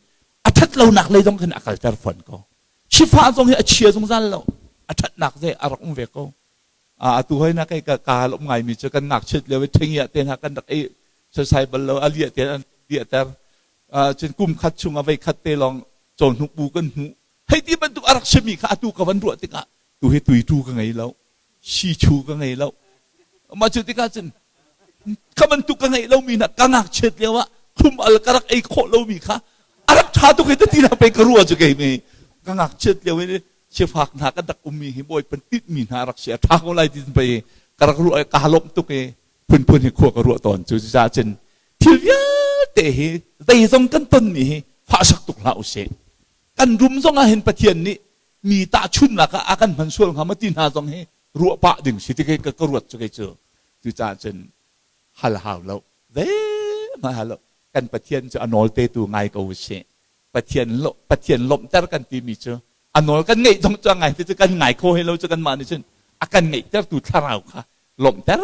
C: a ṭhat lonak lei zong khin a kalter fawn ko. Sifah zong hi a chia zungzal lo. A ṭhatnak zei a rak um ve ko. Atu hoi na kei ka ka lawm ngaimi cu kan ngakchiat lio i ṭhengia te hna kan rak ei sasai bal lo a liah te an liahter. Cun kum khat chung a vei khat te lawng cawhnuk bu kan hmuh. Hei ti bantuk a rak simi kha atu ka van ruah tikah tu hi tuitu ka ngei lo. Sichu ka ngei lo. Mah cu tikah cun kha bantuk ka ngeih lomi hna ka ngakchiat lio ah thlum al ka rak ei khawh lomi kha a rak ṭha tuk hi ti na pei ka ruah cu kei mi ka ngakchiat lio in sifak hna kan rak ummi hi bawi pan mi hna rak si a ṭha ko lai ti pei ka rak ruah ka lawmh tuk i phunphun hi khua ka ruah tawn cu cucaah cun thil vialte hi zeizong kan tonmi hi fahsak tuk hlah usih kan rum zong ah hin Pathian nih mi tahchunnak ah a kan hman sual hnga maw ti hna zong hi ruah pah ding si ti ka ka ruat cu kei cu. Cucaah cun hal hau lo zeihmanh hal lo. Kan Pathian cu a nawl te tu ngai ko usih. Pathian Pathian lawmhter kan timi cu a nawl kan ngeih zong cu a ngai te cu kan ngai kho he lo cu kanmah nih cun a kan ngeihtertu thlarau kha lawmhter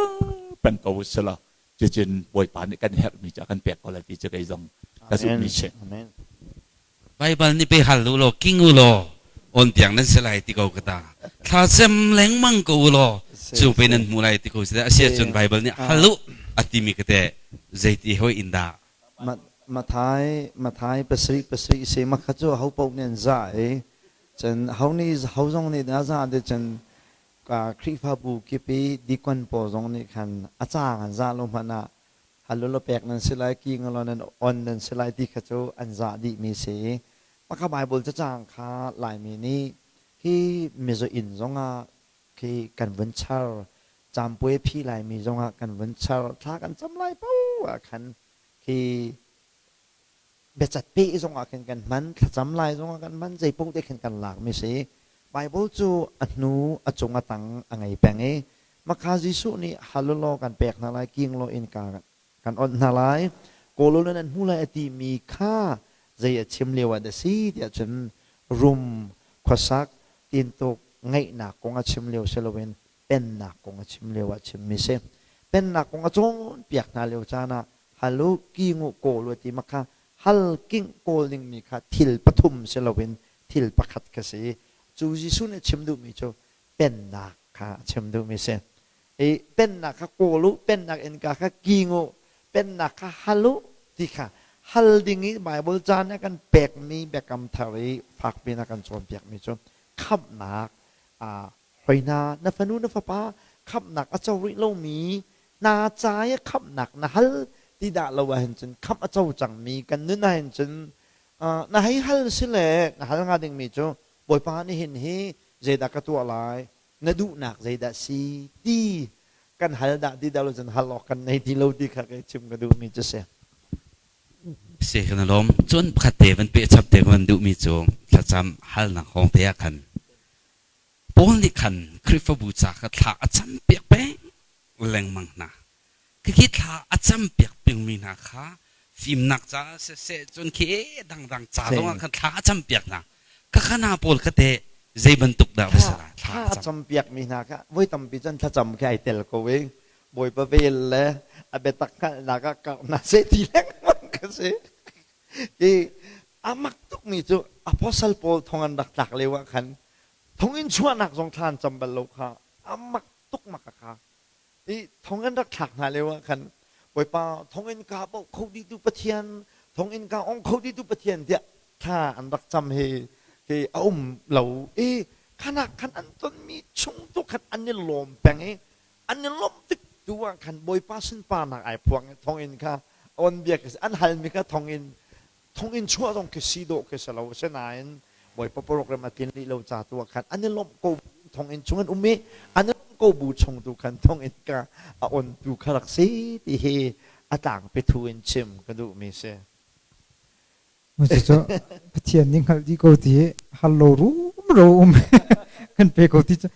C: peng ko usih law cucun Bawipa nih kan herhmi cu a kan pek ko lai ti cu kei zong ka zumhmi si.
D: Amen.
B: Baibal nih pe hal u law king u law on tiang nan si lai ti ko ka ta. Thla cem lengmang ko u law cu pe nan hmu lai ti ko si a si ahcun Baibal nih hal u a timi ka te zeiti hoi in dah.
D: Mathai Mathai pasarih pasarih se ma kha cu ho paoh nih an zah i cun ho nih ho zong nih a zah te cun Khrihfabu kip i deacon pawl zong nih khan a caang an zah lo hmanh ah Hal pek nan si lai, king law nan on nan si lai ti kha cu an zah dihmi si. Maka Bible cacang kha Laimi nih hi mizaw inn zongah khi kan vun char, campuai phi Laimi zongah kan vun char, thla kan cam lai paoh ah khan khi biacat peh zongah khin kan hman, thlacam lai zongah kan hman, zei paoh te khin kan lakmi si. Bible cu a hnu, a cung, a tang a ngei peng i makha Jesuh nih hal law kan pek hna lai, king law innka kan onh hna lai, kawl law nan hmu lai a timi kha zei a chim lio ah dah si tiah cun rum, khuasak, tintuk, ngeihnak kong a chim lio si loin pennak kong a chim lio ah chimmi si. Pennak kong a cawnpiak hna lio caan ah hal u, king u, kawl u a ti makha hal king kawl dingmi kha thil pathum si loin thil pakhat kha si. Cu Jesuh nih a chim duhmi cu pennak kha a chim duhmi si. I pennak kha kawl u, pennak innka kha king u, pennak kha hal u ti kha hal ding i Bible ca nih a kan pekmi biakam thar i fakpi in a kan cawnpiakmi cu khamhnak Hoi hna, na fanu na fapa khamhnak a co rih lomi hna ca i khamhnak na hal ti dah lo ahhin cun khamh a co cangmi kan nun ahhin cun na hei hal si le na hal hnga dingmi cu Bawipa nihin hi zeidah ka tuah lai, na duhnak zeidah si ti kan hal dah ti dah lo cun hal awk kan nei ti lo ti kha kei chim ka duhmi cu si.
B: Si kan i lawm. Cun pakhat te van peh chap te ka van duhmi cu thlacam halnak kong te ah khan Paul nih khan Khrihfabu ca kha thla a campiak peng lengmang hna. Khikhi thla a campiak pengmi hna kha fimnak caah siseh cun khi dangdang ca zongah khan thla a campiak hna. Khakha hna pawl kha teh zei bantuk dah va si lai?
D: Thla a campiakmi hna kha voi tampi cun thlacam khi ai tel ko i Bawipa vel le a biatak hngalhnak ah karh hna seh ti lengmang ka si. Hi a mak tukmi cu apostle Paul thong an rak tlak lio ah khan thonginn chuahnak zong thla an cam bal lo kha a mak tuk mak a kha. I thong an rak thlak hna lio ah khan Bawipa thonginn ka boh kho dihtu Pathian, thonginn ka ong kho dihtu Pathian tiah thla an rak cam hi hi a um lo i khanak khan an tonmi chung tu khan an i lawm peng i an i lawmh tik tu ah khan Bawipa sunparnak ai phuang i thonginn kha on biak an halmi kha thonginn thonginn chuah zong khi si dawh khi si lo asinain Bawipa program a tlin rih lo ca tu ah khan an i lawmh ko thonginn chung an um i an i lawmh ko bu chung tu khan thonginn ka a on tu kha rak si ti hi a tlang pethu in chim ka duhmi si.
F: Cucu Pathian nih hngalh dih ko ti hal lo rumro um kan pe ko ti cu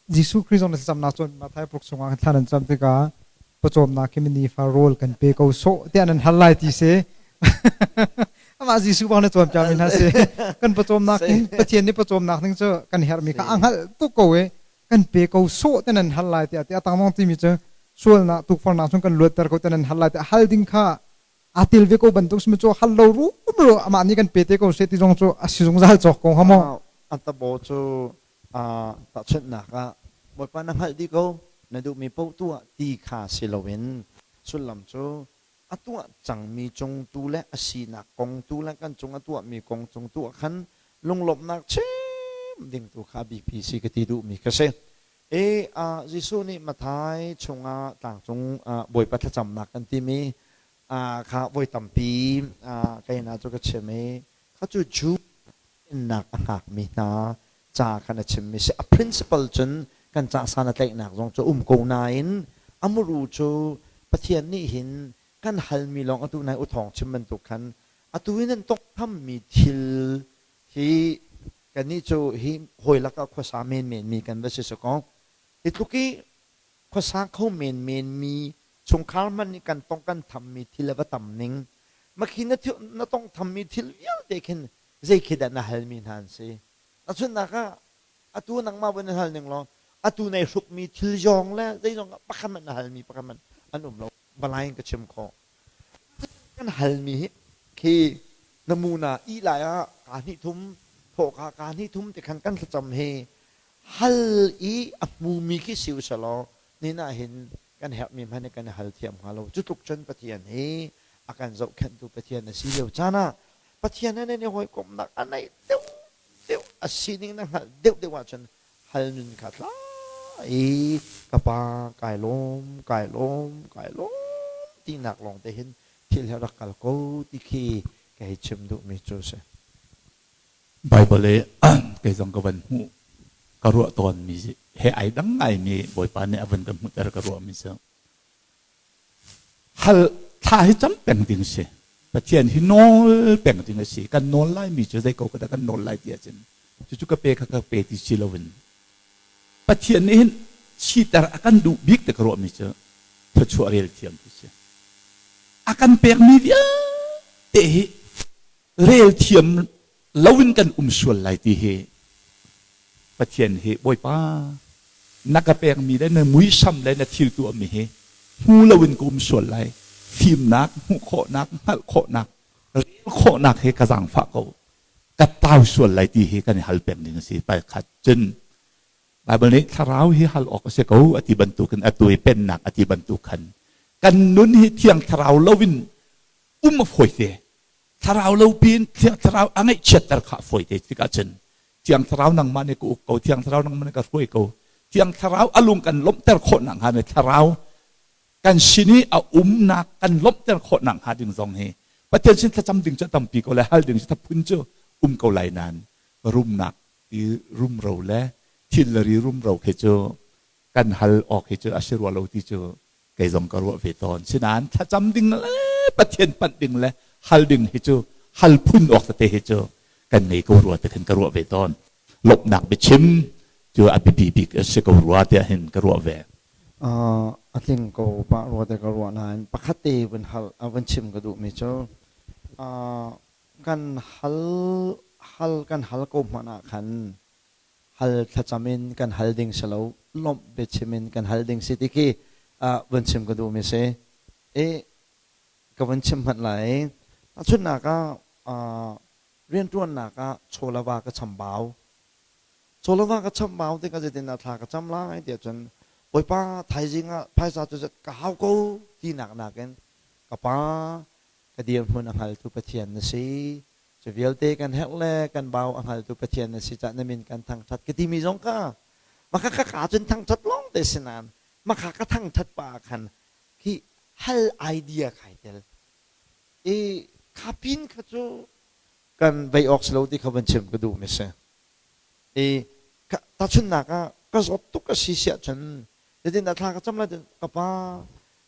F: Jesuh Khrih zong na thlacamnak cun Matthai paruk chungah kan thla nan cam tikah pawcawmnak khi nifa rawl kan pe ko sawh tiah nan hal lai ti si. Amah Jesuh bang na cawnpiak mi hna si. Kan pawcawmnak hin Pathian nih pawcawmnak ding cu kan herhmi kha a hngalh tuk ko i kan pe ko sawh tiah nan hal lai tiah ti a tangmong timi cu sualnak tukforhnak chung kan luatter ko tiah nan hal lai tiah hal ding kha aa tel ve ko bantuk simi cu hal lo rumro amah nih kan pe te ko seh ti zong cu a si zungzal cawk ko hnga maw?
D: An tabo cu tahchunhnak ah Bawipa na hngalh dih ko na duhmi paoh tuah ti kha si loin sullam cu a tuah cangmi cung tu le a sinak kong tu le kan cung a tuahmi kong cung tu ah khan lunglawmhnak chim ding tu kha biapi si ka ti duhmi ka si. E Jesuh nih Matthai chungah tlangcung Bawipa thlacamnak kan timi kha voi tampi keina cu ka chim i kha cu Jew nak a hngakmi hna ca khan a chimmi si. A principle cun kan ca san a tlaihnak zong cu um ko nain a muru cu Pathian nih hin kan halmi lawng atu nai uthawng chim bantuk khan atu in an tongthammi thil hi kannih cu hi hawi lakah khuasa menmen mi kan va si si kaw hi tluk i khuasa kho menmen mi chungkhar hmanh nih kan tong kan thammi thil a va tam ning makhi na na tong thammi thil vialte khin zei khi dah na halmi hna an si tahchunhnak ah atu nangmah vun hal ning law atu nei hrukmi thil zong le zei zong pakhat hmanh na halmi pakhat hmanh an um lo balai in ka chim khawh kan halmi hi khi namuna i lai ah ka hnih thum thawh ka ka hnih thum ti khan kan thlacam hi hal i a hmumi khi si usalaw ni na hin kan herhmi hmanh kan hal thiam hnga lo. Cu tluk cun Pathian hi a kan zohkhenhtu Pathian a si lio caan ah Pathian he nan i hawikomhnak a naih deuh deuh a sining na hngalh deuh deuh ahcun hal nun kha tla i ka pa kai lawm kai lawm kai lawm tinak lawng te hin thil he rak kal ko ti khi ka hei chim duhmi cu a si.
C: Baibal i kei zong ka van hmuh ka ruah tawnmi he ai dang ngaimi Bawipa nih a van ka hmuhter ka ruahmi cu hal thla hi cam peng ding si. Pathian hi nawl peng ding a si. Kan nawl laimi cu zei ko ka dah kan nawl lai ti ahcun cucu ka pe kha ka pe ti si loin Pathian nih hin siter a kan duh bik ti ka ruahmi cu thluachuah rel thiam ti si. A kan pekmi vialte hi rel thiam loin kan um sual lai ti hi Pathian hi Bawipa na ka pekmi le na muisam le na thil tuahmi hi hmu loin ka um sual lai fimnak hmuh khawhnak hngalh khawhnak rel khawhnak hi ka zaangfah ko ka tau sual lai ti hi kan i hal peng ding a si pakhat cun Baibal nih thlarau hi hal awk a si ko a ti bantukin atu i pennak a ti bantuk khan kan nun hi thiang thlarau loin um a fawi te thlarau lo pin thiang thlarau a ngaihchiatter kha a fawi te tikah cun thiang thlarau nangmah nih ka uk ko thiang thlarau nangmah nih ka hruai ko thiang thlarau a lung kan lawmhter khawh nak hnga ne thlarau kan sin i a umnak kan lawmhter khawh nak hnga ding zong hi Pathian sin thlacam ding cu tampi ko lai hal ding cu phun cu um ko lai nain rumnak ti rumro le thil le ri rumro khi cu kan hal awk hi cu a si rua lo ti cu kei zong ka ruah ve tawn. Sinain thlacam ding le Pathian panh ding le hal ding hi cu hal phun awk tete hi cu kan ngei ko rua ti khin ka ruah ve tawn. Lawmhnak biachim cu a biapi bik a si ko rua tiah hin ka ruah ve.
D: A tling ko pah rua te ka ruah nain pakhat te vun hal vun chim ka duhmi cu kan hal hal kan hal ko hmanh ah khan hal thlacam in kan hal ding si lo lawmh biachim in kan hal ding si ti khi vun chim ka duhmi si i ka vun chim hmanh lai tahchunhnak ah rianṭuannak ah chawlava ka chambau chawlava ka chambau tikah zeitindah thla ka cam lai tiah cun Bawipa thaizing ah phaisa cu zat ka hau ko tinak nakin ka pa ka dirhmun a hngaltu Pathian na si Cu vialte kan herh le kan bau a hngaltu Pathian na si cah na min kan thangṭhat ka timi zong kha maka ka ka cun thangṭhat lawng te si nain maka ka thangṭhat pa ah khan khi hal idea khai tel i kha pin kha cu kan vei awk si lo ti kha van chim ka duh mi si i tahchunhnak ah ka zawt tuk a si siah cun zeitindah thla ka cam lai ka pa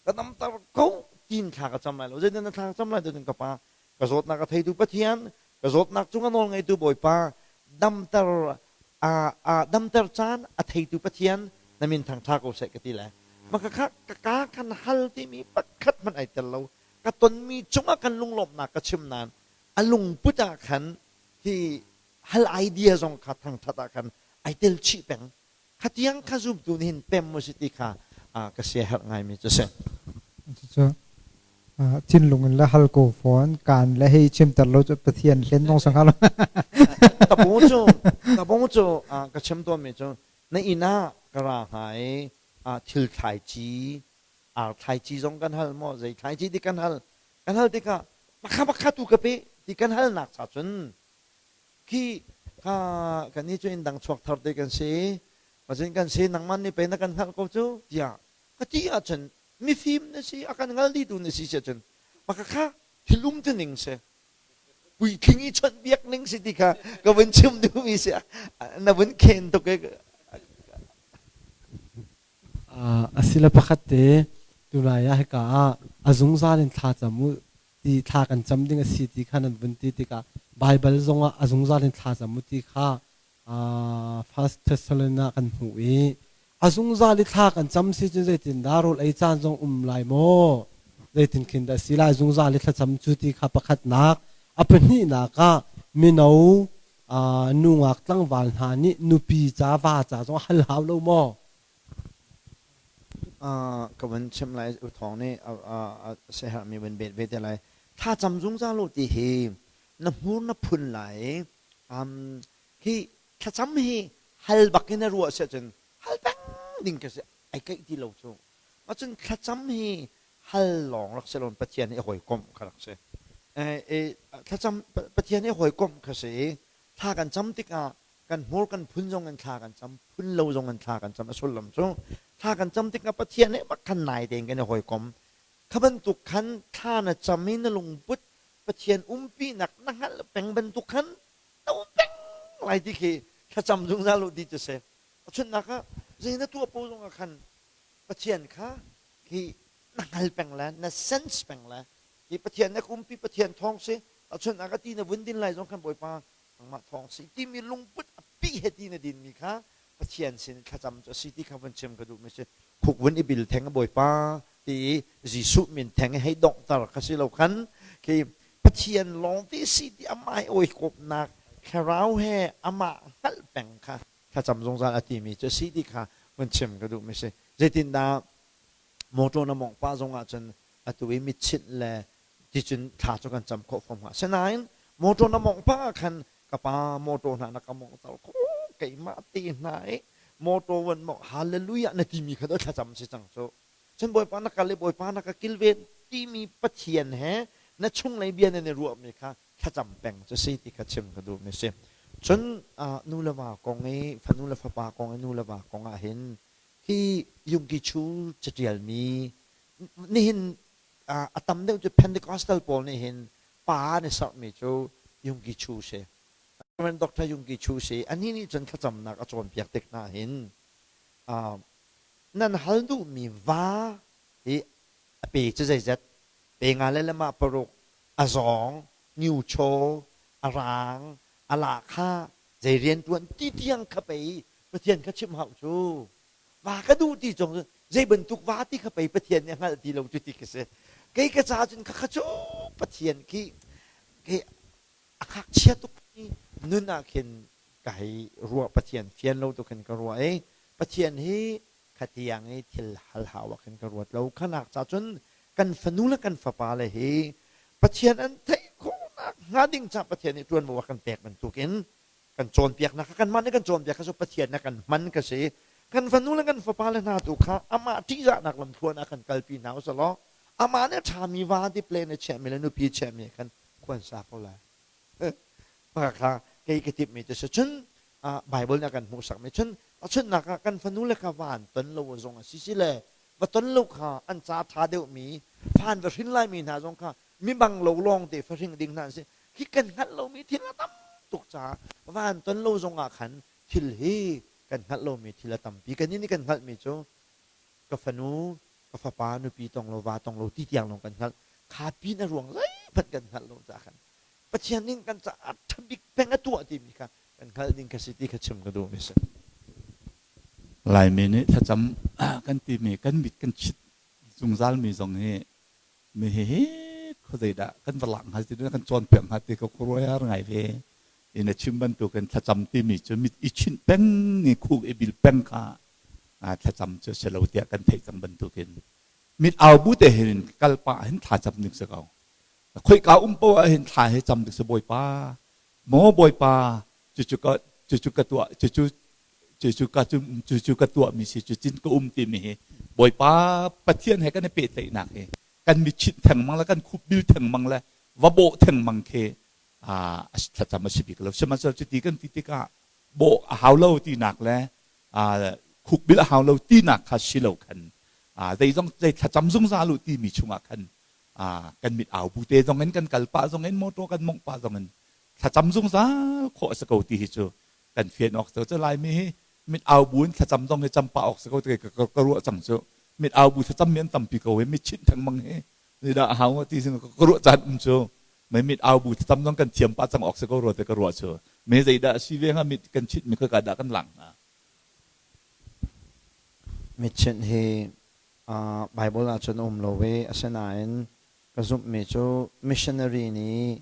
D: ka damter ko tin thla ka cam lai lo zeitindah thla ka cam lai cun ka pa. Ka zawtnak a theitu Pathian, ka zawtnak cung a nawl ngeitu Bawipa, damter a damter caan a theitu Pathian, na min thangṭha ko seh ka ti le. Maka kha ka ka kan hal timi pakhat hmanh ai tel lo. Ka tonmi cungah kan lunglawmhnak ka chim nain a lungput ah khan hi hal idea zong kha thangṭhat ah khan ai tel chih peng. Khatiang kha zumtu nih hin pem mu si ti kha ka siaherh ngaimi cu si.
F: Cucu thinlung in le hal ko fawn kaan le hei chimter lo cu Pathian hlen dong sang halo.
D: Tabung cu tabung cu ka chim tawnmi cu na inn ah ka ra hnga i thil thlaici ar thlaici zong kan hal maw zei thlaici ti kan hal kan hal tikah pakha pakha tu ka pe ti kan halnak cha cun Khi kha kannih cu inn dang chuak thar te kan si. Pazin kan si nangmah nih pei na kan hngalh ko cu tiah ka ti ahcun mifim na si a kan hngal dihtu na si si ahcun maka kha thil um tu ning si puitling i chawnh biak ning si ti kha ka vun chim duhmi si na vun khen tuk e.
E: Asile pakhat te tulai ah hika ah a zungzal in thla cam u ti thla kan cam ding a si ti kha nan vun ti tikah Baibal zongah a zungzal in thla cam u ti kha First Thessalonians ah kan hmuh i a zungzal i thla kan cam si cun zeitindah rawl ei caan zong um lai maw zeitin khin dah si lai zungzal i thlacam cu ti kha pakhatnak a pahnihnak ah mino nungak tlangval hna nih nupi ca va ca zong hal hau lo maw?
D: Ka vun chim lai U Thawng nih a siaherhmi vun bet ve te lai. Thlacam zungzal u ti hi na hmur na phun lai. Hi thlacam hi hal bak in na ruah si ahcun hal peng ding ka si ai keih ti lo cu. Macun thlacam hi hal lawng rak si lo Pathian hi hawikomh kha rak si. Thlacam Pathian hi hawikomh kha si i thla kan cam tikah kan hmur kan phun zong in thla kan cam phun lo zong in thla kan cam a sullam cu thla kan cam tikah Pathian he bak khan nai tein kan i hawikom kha bantuk khan thla na cam i na lungput Pathian umpinak na hngalh peng bantuk khan na um peng lai ti khi thlacam zungzal u ti cu si chunnak ah zei na tuah po zong ah khan Pathian kha khi na hngal peng le na sense peng le hi Pathian na umpi Pathian thawng si chunnak ah ti na vun din lai zong khan Bawipa nangmah thawng si timi lungput a pi he ti na dinmi kha Pathian sin thlacam cu a si ti kha vun chim ka duhmi si khuk vun i bil theng a Bawipa ti i Jesuh min theng i hei donghter kha si lo khan khi Pathian lawng ti si ti amah i awikawpnak thlarau he amah hngalh peng kha thlacam zungzal a timi cu a si ti kha vun chim ka duhmi si zeitindah motor na mawngh pah zong ahcun atu i mitchinh le ticun thla cu kan cam khawh fom hnga. Asinain motor na mawngh pah ah khan ka pa motor hna na ka mawngh kho keimah te hna i motor van mawngh hallelujah na timi kha to thlacam si cang cu. Cun Bawipa na kal i Bawipa na ka kilven timi Pathian he na chunglei bia nan i ruahmi kha thlacam peng cu si ti kha chim ka duhmi si. Cun nu le va kong i fanu le fapa kong i nu le va kong ah hin hi Yungki Chu catialmi nihin a tam deuh cu Pentecostal pawl nih hin pa an i serhmi cu Yungki Chu si. Reverend Dr. Yungki Chu si. Anih nih cun thlacamnak a cawnpiak tik hna hin nan hal duhmi va hi a pe cu zeizat pe nga le lemah paruk a zawng ngiuchaw a rang a lahkhah zei rian ṭuan ti tiang kha pei Pathian kha chimh hau cu va ka duh ti cong zei bantuk va ti kha pei Pathian nih a hngalh ti lo cu ti ka si kei ka ca cun kha kha cu Pathian khi khi a ngakchia tuk nun ah khin ka hei ruah Pathian fian lo tu khin ka ruah i Pathian hi khatiang i thil hal hau ah khin ka ruat lo khanak ca cun kan fanu le kan fapa le hi Pathian an theih khawhnak hnga ding ca Pathian nih ṭuanvo a kan pek bantukin kan cawnpiaknak kha kanmah nih kan cawnpiak kha cu Pathian nih kan hman ka si kan fanu le kan fapa le hna tu kha amah ṭihzahnak lamthluan ah kan kalpi hna usalaw amah nih a ṭhami va ti plan a chiahmi le nupi chiahmi khan khuan sa ko lai mah kha kei ka timhmi cu si cun Bible nih a kan hmuhsakmi cun tahchunhnak ah kan fanu le kha va an ton lo zong a si si le va ton lo kha an ca ṭha deuhmi fa an va hrin laimi hna zong kha mibang lo lawng te fahring ding hna an si hi kan hngalh lomi thil a tam tuk caah va an ton lo zong ah khan thil hi kan hngalh lomi thil a tampi kan nih kan hngalhmi cu ka fanu ka fapa nupi tong lo va tong lo ti tiang lawng kan hngalh kha pin a ruang zeihmanh. hmanh kan hngalh lo caah khan Pathian nih kan caah ṭha bik peng a tuah timi kha kan hngalh ding kha si ti kha chim ka duhmi si.
C: Laimi nih thlacam kan timi kan mit kan chit zungzalmi zong hi mi hihi khuazeidah kan va lak hnga ti kan cawnpiak hnga ti ka khuaruahhar ngai ve. In a chim bantukin thlacam timi cu mit i chinh peng i khuk i bil peng kha thlacam cu si lo tiah kan theih cang bantukin mit au bu te hin kal pah hin thlacam ning si ko. Khoika um poah ah hin thla he cam ding si Bawipa maw Bawipa cucu ka cucu ka tuah cucu cucu ka cucu ka tuah mi si cucin ka um timi hi Bawipa Pathian he kan i pehtlaihnak hi kan mit chinh thengmang le kan khup bil thengmang le va bawh thengmang khi thlacam a si bik lo. Sihmanhsehlaw cuti kan ti tikah bawh a hau lo tinak le khukbil a hau lo tinak kha si lo khan zeizong zei thlacam zungzal u timi chungah khan kan mit au bu te zong in kan kal pah zong in motor kan mongh pah zong in thlacam zungzal khawh a si ko ti hi cu kan fian awk cu cu Laimi hi mit au bu in thlacam zong hi cam pah awk si ko ti ka ruah cang cu. Mit au bu thlacam mi an tampi ko hi mit chinh thengmang hi zeidah a hau ti sin ka ruah caan um cu. Mei mit au bu thlacam zong kan thiam pah cang awk si ko rua te ka ruah cu. Me zeidah a si ve hnga mit kan chinh mi khaka dah kan lang hnga?
D: Mit chinh hi Bible ahcun a um lo i asinain ka zumhmi cu missionary nih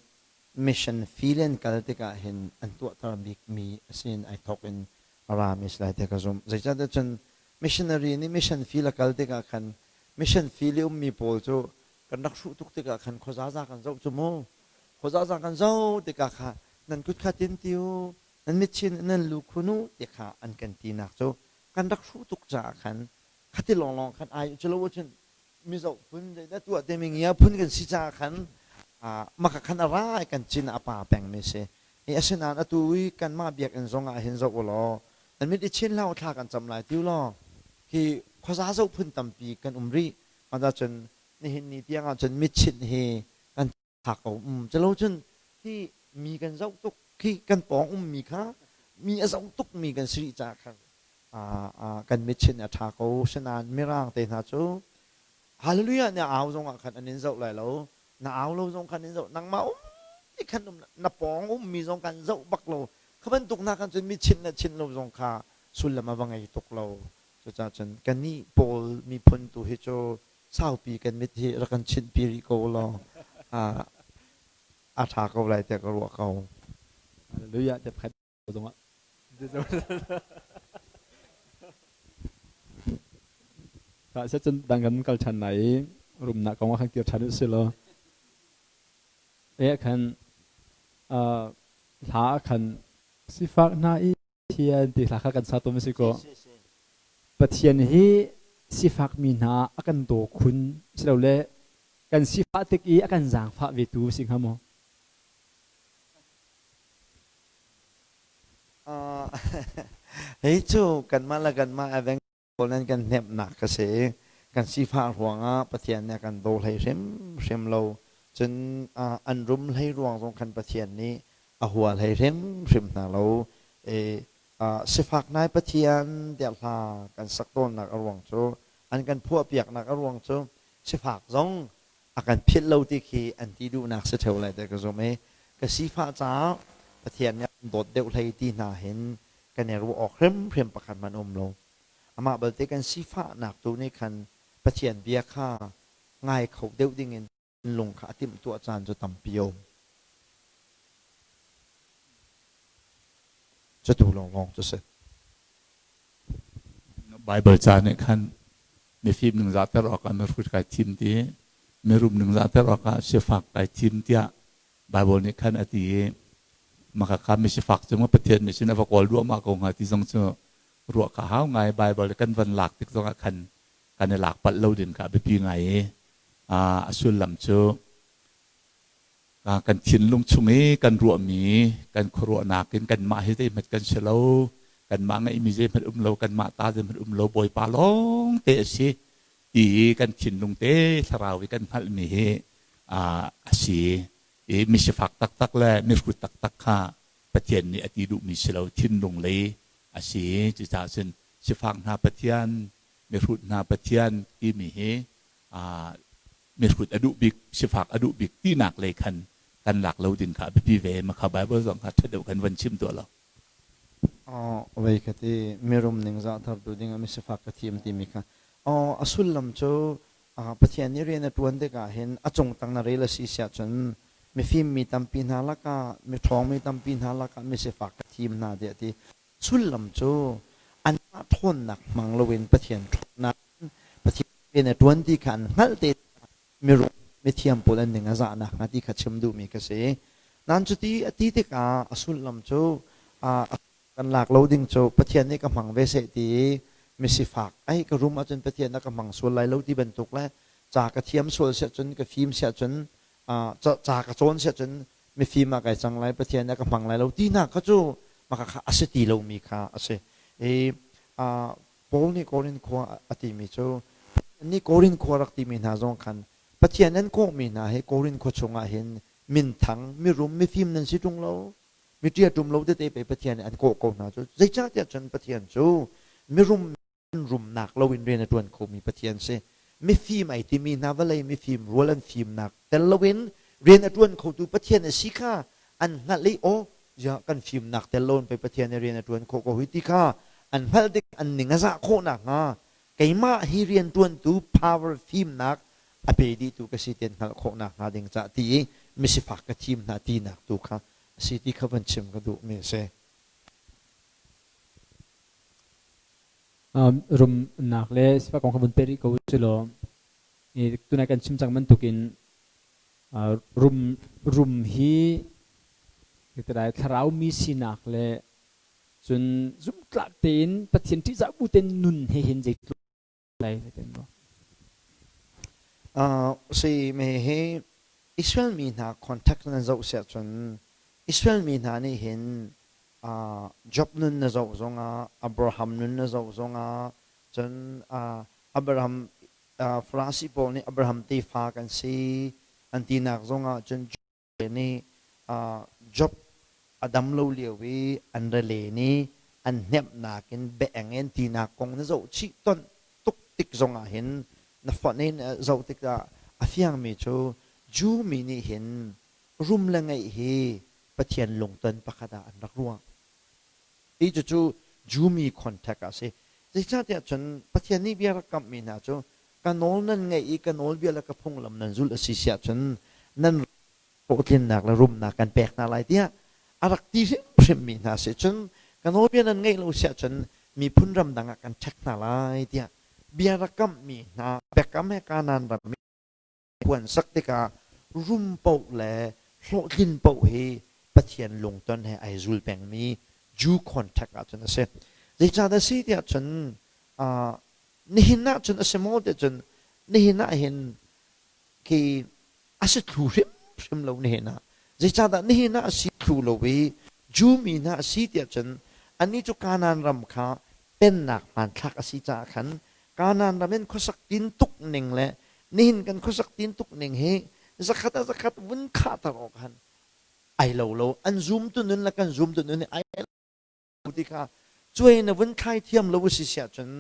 D: mission field an kal tikah hin an tuahter bikmi a si in ai thawk in a rami a si lai tiah ka zumh. Zeicahtiah cun missionary nih mission field a kal tikah khan mission field i ummi pawl cu kan rak hruh tuk tikah khan khuazaza kan zoh cu mu. Khuazaza kan zoh tikah kha nan kut kha tin ti u, nan mit chin nan lu khun u ti kha an kan tinak cu kan rak hruh tuk caah khan khati lawnglawng khan ai cu lo ahcun mizo phun zeidah tuah te mi ngia phun kan si caah khan maka khan a ra i kan cin a pa pengmi si. I asinain atu i kanmah biakinn zong ah hin zoh u law nan mit i chin hlah u, thla kan cam lai ti u law khi khuaza zoh phun tampi kan um rih. Mah cun nihin ni tiang ah cun mitchinh hi kan tha ko um. Culo cun khi mi kan zoh tuk khi kan pawng ummi kha mi a zoh tuk mi kan si rih caah khan kan mitchinh a ṭha ko. Sinain mirang te hna cu hallelujah na au zong ah khan an in zoh lai lo, na au lo zong khan in zoh, nangmah um ti khan um, na pawng ummi zong kan zoh bak lo. Kha bantuk hna khan cun mitchinh le chinh lo zong kha sullam a va ngei tuk lo. Cucaah cun kannih pawl miphun tu hi cu saupi kan mit hi rak kan chinhpi rih ko law a ṭha ko lai tiah ka ruah ko.
A: Hallelujah te pakhat zongah. Ta se cun dang kan kal ṭhan lai i rumnak kong ah khan kir ṭhan u si law e khan hla khan sifak hna i Pathian ti hla kha kan sa tawn si ko. Pathian hi sifakmi hna a kan daw khun silole kan sifah tik i a kan zaangfah ve tu si hnga maw?
D: Hei cu kanmah le kanmah a veng pawl nan kan hnemhnak ka si. Kan sifah ruangah Pathian nih a kan daw hlei hrimhrim lo. Cun an rum hlei ruang zong khan Pathian nih a hua hlei hrimhrim hna lo. Sifak nai Pathian tiah hla kan sak tawnnak a ruang cu an kan phuahpiaknak a ruang cu sifak zong a kan philh lo ti khi an ti duhnak si ṭheo lai tiah ka zumh i ka sifah caah Pathian nih a kan dawt deuh hlei ti hna hin kan i ruah awk hrimhrim pakhat hmanh um lo. Amah belte kan sifahnak tu nih khan Pathian bia kha ngai kho deuh dingin lung kha a timhtuah caan cu tampi a um. Cutu lawnglawng cu si.
C: Baibal ca nih khan mifim ningzahter awkah mihrut kai thim ti, mirum ningzahter awkah sifak kai thim tiah Baibal nih khan a ti i maka kha misifak cu Pathian nih sin a va kawl duahmah ko hnga ti zong cu ruah ka hau ngai. Baibal kan van lak tik zongah khan kan i lak palh lo ding kha a biapi ngai i a sullam cu kan thinlung chung i kan ruahmi kan khuaruahnak in kanmah hi zeihmanh kan si lo, kanmah ngeihmi zeihmanh um lo, kanmah ta zeihmanh um lo, Bawipa lawng te a si ti i kan thinlung te thlarau i kan hngalhmi hi a si i misifak taktak le mihrut taktak kha Pathian nih a ti duhmi si lo, thinlung lei a si. Cucaah cun sifak hna Pathian, mihrut hna Pathian timi hi. Mihrut a duh bik, sifak a duh bik tinak lei khan kan lak lo ding kha a biapi ve. Makha Bible zong kha ṭha deuh kan van chim tuah lo.
D: Vei ka ti mirum ningzah thartu ding ah misifak ka thim timi kha a sullam cu Pathian nih rian a ṭuan tikah hin a cungtang na rel a si siah cun mifim mi tampi hna lakah miṭhawng mi tampi hna lakah misifak ka thim hna tiah a ti. Sullam cu anmah ṭhawnnak hmang loin Pathian ṭhawnnak in Pathian rian a ṭuan ti kha an hngalh te mirum mithiam pawl an ning a zah nakhnga ti kha chim duhmi ka si. Nain cuti a ti tikah a sullam cu kan lak lo ding cu Pathian nih ka hmang ve seh ti i misifak ai ka rum ahcun Pathian a ka hmang sual lai lo ti bantuk le ca ka thiam sual siah cun ka fim siah cun ca ka cawn siah cun mifim ah kai cang lai Pathian a ka hmang lai lo ti hna kha cu maka kha a si ti lomi kha a si. I Paul nih Korin khua a timi cu nih Korin khua rak timi hna zong khan Pathian an kawhmi hna hi Korin khua chungah hin minthang mirum mifim nan si ṭung lo mi ṭia ṭum lo tete pe Pathian nih an kawh ko hna cu zeicahtiah cun Pathian cu mirum rumnak loin rian a ṭuan khomi Pathian si. Mifim ai timi hna vawlei mifim rual an fimnak tel loin rian a ṭuan khotu Pathian a si kha an hngalh i aw ya kan fimnak tel loin pei Pathian nih rian a ṭuan khawh ko hi ti kha an hngalh tik an ning a zah khawh nakhnga keimah hi rian ṭuantu power fimnak a pe dihtu ka si ti an hngalh khawh nakhnga ding cah ti i misifak ka thim hna tinak tu kha a si ti kha van chim ka duhmi a si.
A: Rumnak le sifak kong kha vun peh rih ko u law tunai kan chim cang bantukin rum rum hi thlarau mi sinak le cun zumhtlak tein Pathian ṭihzah bu tein nun he hin zeitluk lai
D: Si me hi Israel mi hna contact nan zoh siah cun Israel mi hna nih hin Job nun na zoh zongah Abraham nun na zoh zongah cun Abraham Farasi pawl nih Abraham tefa kan si an tinak zongah cun Job nih Job a dam lo lio i an ra len i an hnemhnak in biaeng in tinak kong na zoh chih ton tuk tik zongah hin na fonh in zoh tikah a fiangmi cu Jew mi nih hin rum le ngeih hi Pathian lungton pakhat ah an rak ruah. Hi cucu Jewmi contact ah a si. Zeicahtiah cun Pathian nih bia rak kamhmi hna cu ka nawl nan ngaih i ka nawlbia le ka phunglam nan zulh a si siah cun nan hlawhtlinnak le rumnak kan pek hna lai tiah a rak ti hrimhrimmi hna si cun ka nawlbia nan ngaih lo siah cun miphun ramdang ah kan ṭhek hna lai tiah bia rak kamhmi hna biakam he Kanaan ram puan sak tikah rum paoh le hlawhtlin paoh hi Pathian lungton he ai zul pengmi Jew contact ahcun a si. Zeicahdah si tiah cun nihin ah cun a si maw tiah cun nihin ah hin khi a si thlu hrimhrim lo nihin ah. Zeicahdah nihin ah a si thlu lo i Jew mi hna a si tiah cun annih cu Kanaan ram kha pennak hmanthlak a si caah khan Kanaan ram in khuasak tin tuk ning le nihin kan khuasak tin tuk ning hi zakhat ah zakhat vun khahter awk han ai lo lo an zum tu nun le kan zum tu nun ai lo ti kha cuai na vun thlai thiam lo si siah cun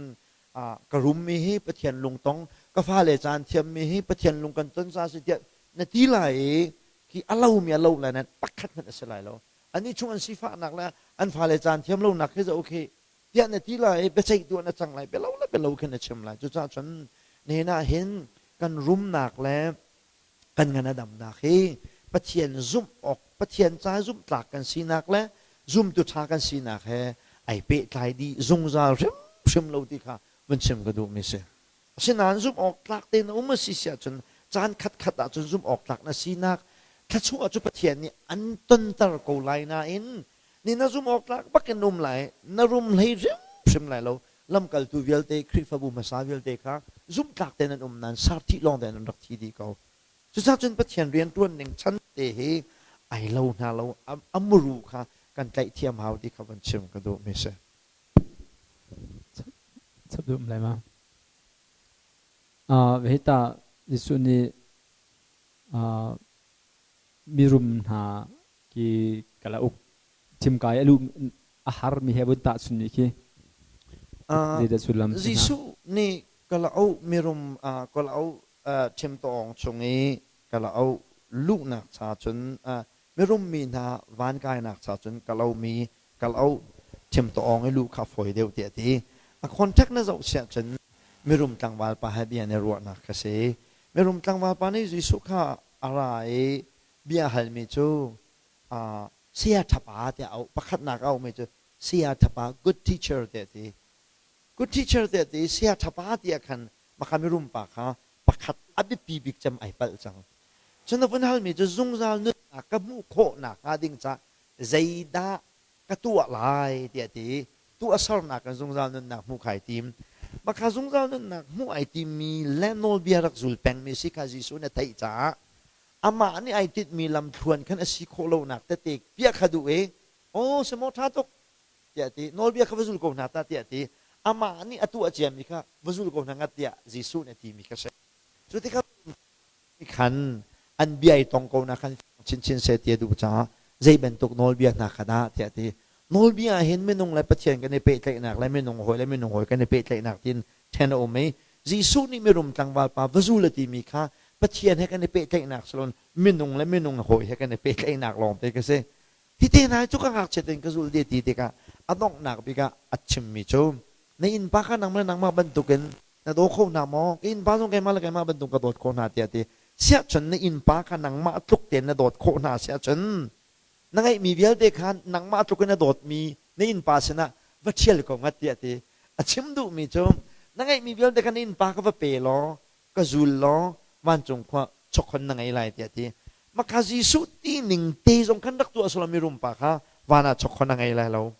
D: ka rum mi hi Pathian lungtong ka fale caan thiam mi hi Pathian lung kan ton ca si tiah na ti lai i khi a lo mi a lo lai nan pakhat hmanh a si lai lo ani chung an sifahnak le an fale caan thiam lo nak khi za okay tiah na ti lai i biaceih tuah na cang lai bialo le bialo khin na chim lai cucaah cun nihin ah hin kan rumnak le kan ngan a damnak hi Pathian zumh awk Pathian ca zumh tlak kan sinak le zumtu ṭha kan sinak he ai pehtlai dih zungzal hrimhrim lo ti kha vun chim ka duhmi si Asinain zumh awk tlak tein na um a si si ahcun caan khatkhat ahcun zumh awk tlak na sinak thluachuah cu Pathian nih an tonter ko lai nain ni na zumh awk tlak bak in um lai na rum hlei hrimhrim lai lo lamkaltu vialte Khrihfabu hmasa vialte kha zumhtlak tein an um nain sarthih lawng tein an rak thi dih ko cucaah cun Pathian rianṭuan ning chan te hi ai lo hna lo a muru kha kan tlaih thiam hau ti kha van chim ka duhmi si.
A: Chap duh lai ma? Hita Jesuh nih mirum hna ki kalauk thimkai a lu a har mi he vun tahchun mi khi zeidah sullam
D: Jesuh nih kalauk mirum kalauk Ṭhimtawng chung i kalauk luhnak cha cun mirum mi hna van kainak cha cun kalomi kalauk ṭhimtawng i luh kha fawi deuh tiah a ti. A contact na zoh siah cun mirum tlangval pa he bia an i ruahnak kha si. Mirum tlangval pa nih Jesuh kha a ra i bia halmi cu saya ṭhapa tiah a auh. Pakhatnak a auhmi cu saya ṭhapa, good teacher tiah a ti. Good teacher tiah ti saya ṭhapa tiah khan maka mirum pa kha pakhat a biapi bik cem ai palh cang. Cun na vun halmi cu zungzal nunnak ka hmuh khawh nakhnga ding ca zeidah ka tuah lai tiah ti tuahsernak in zungzal nunnak hmuh kha ai tim. Maka zungzal nunnak hmuh ai timmi le nawlbia rak zul pengmi si kha Jesuh nih a theih caah amah nih ai tinhmi lamthluan khan a si khawh lonak tete piah kha duh i aw semaw ṭha tuk tiah ti nawlbia kha va zul ko hna ta tiah ti amah nih a tuah ciami kha va zul ko hna ngat tiah Jesuh nih a timi kha si. Cu tikah khan an bia i tong ko na khan chinchin seh ti a duh caah zei bantuk nawlbia hna kha dah tiah ti nawlbia ah hin minung le Pathian kan i pehtlaihnak le minung hawi le minung hawi kan i pehtlaihnak tin ṭhen a um i Jesuh nih mirum tlangval pa va zul a timi kha Pathian he kan i pehtlaihnak si loin minung le minung hawi he kan i pehtlaihnak lawngte ka si. Hi te hna cu ka ngakchiat in ka zul dih ti tikah a donghnak bik ah a chimmi cu na innpa kha nangmah le nangmah bantukin na daw kho hna maw? Ka innpa zong keimah le keimah bantuk ka dawt khawh hna tiah a ti. Siahcun na innpa kha nangmah tluk tein na dawt khawh hna siahcun na ngeihmi vialte kha nangmah tluk in na dawtmi na innpa sinah va ṭhial ko ngat tiah a ti. A chim duhmi cu na ngeihmi vialte kha na innpa kha va pe law ka zul law vancung khua chokkhon na ngei lai tiah a ti. Maka Jesuh ti ning te zong khan rak tuah selaw mirum pa kha van ah chokkhon a ngei lai lo.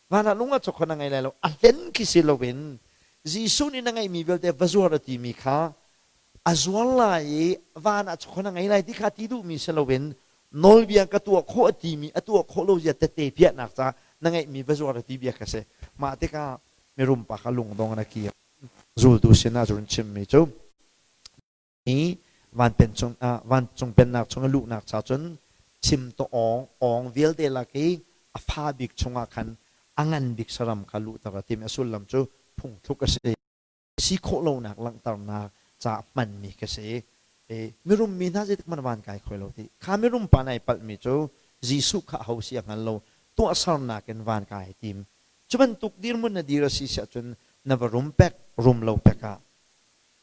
D: Van ah lung ah chokkhon a ngei lai lo. A hlen khi si loin Jesuh nih na ngeihmi vialte va zuar a timi kha a zuar lai i van ah chokkhon a ngei lai ti kha ti duhmi si loin nawlbia ka tuah khawh a timi a tuah khawh lo zia tette piahnak caah na ngeihmi va zuar a ti bia kha si. Mah tikah mirum pa kha lungdong in a kir. Zultu sinah cun chimmi cu hi vanpen chung vancung pennak chung i luhnak cha cun chim to awng awng vialte lak i a fa bik chungah khan a ngan bik saram kha luhter a tim. A sullam cu phungthluk a si. Si khawh lonak langhternak ca hmanmi ka si. Mirum mi hna zeitik hmanh van kai khoi lo ti. Kha mirum pa nai palhmi cu Jesuh kha aho si a hngal lo. Tuahsernak in van kai tim. Cu bantuk dirhmun na dir a si ahcun na va rum pek, rum lo pek ah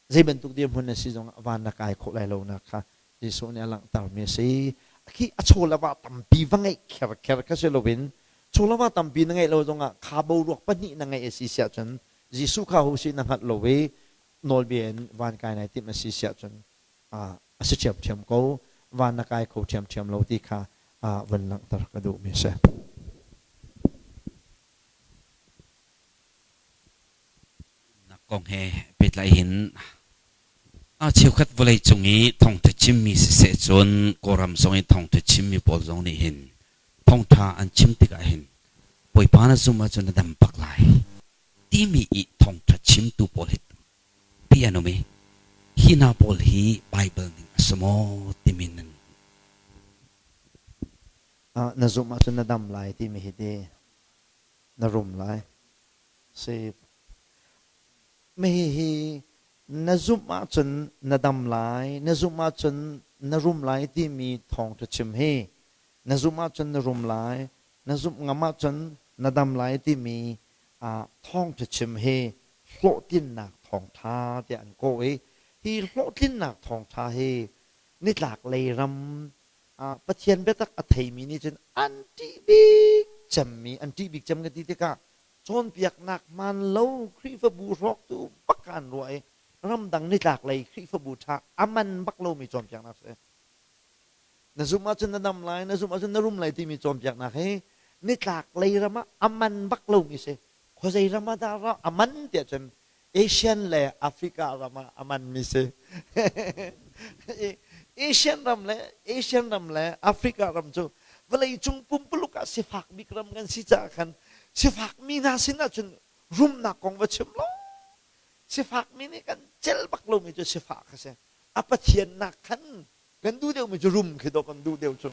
D: zei bantuk dirhmun na si zongah van na kai khawh lai lonak kha Jesuh nih a langhtermi a si. Khi a chaw le va tampi va ngeih kherkher kha si loin chaw le va tampi na ngeih lo zongah kha boruak pahnih na ngeih a si siah cun Jesuh kha ho si na hngalh lo i nawlbia in van kai nai timh a si siah cun a si ṭhiamṭhiam ko, van na kai kho ṭhiamṭhiam lo ti kha vun langhter ka duhmi a si.
B: Nak kong he pehtlai hin a cheukhat vawlei cung i thawngtha chimmi siseh cun Kawlram zong i thawngtha chimmi pawl zong nih hin thawngtha an chim tikah hin Bawipa na zum ahcun na dam bak lai timi i thawngtha chimtu pawl hi tampi an um i hi hna pawl hi Baibal ning a si maw timi nan
D: Na zumh ahcun na dam lai timi hi ti na rum lai. Si. Hihi na zumh ahcun na dam lai, na zumh ahcun na rum lai timi thawngṭha chim hi na zumh ahcun na rum lai, na zumh ngam ahcun na dam lai timi thawngṭha chim hi hlawhtlinnak thawngṭha tiah an kawh i hi hlawhtlinnak thawngṭha hi nitlak lei ram Pathian biatak a theimi nih cun an ṭih bik cemmi an ṭih bik cem ka ti tikah cawnpiaknak hmaan lo Khrihfabu hrawktu bak an ruah i ramdang nitlak lei Khrihfabu ṭha a man bak lomi cawnpiaknak si. Na zumh ahcun na dam lai, na zumh ahcun na rum lai timi cawnpiaknak hi nitlak lei ram ah a man bak lomi si. Khuazei ram ah dah a man tiah cun Asian le Africa ram ah a manmi si. Asian ram le Asian ram le Africa ram cu vawleicung pumpuluk ah sifak bik ram kan si caah khan sifak mi hna sin ahcun rumnak kong va chim lo. Sifak mi nih kan cel bak lomi cu sifak a si. A Pathian nak khan kan duh deuhmi cu rum khi dawh kan duh deuh cu.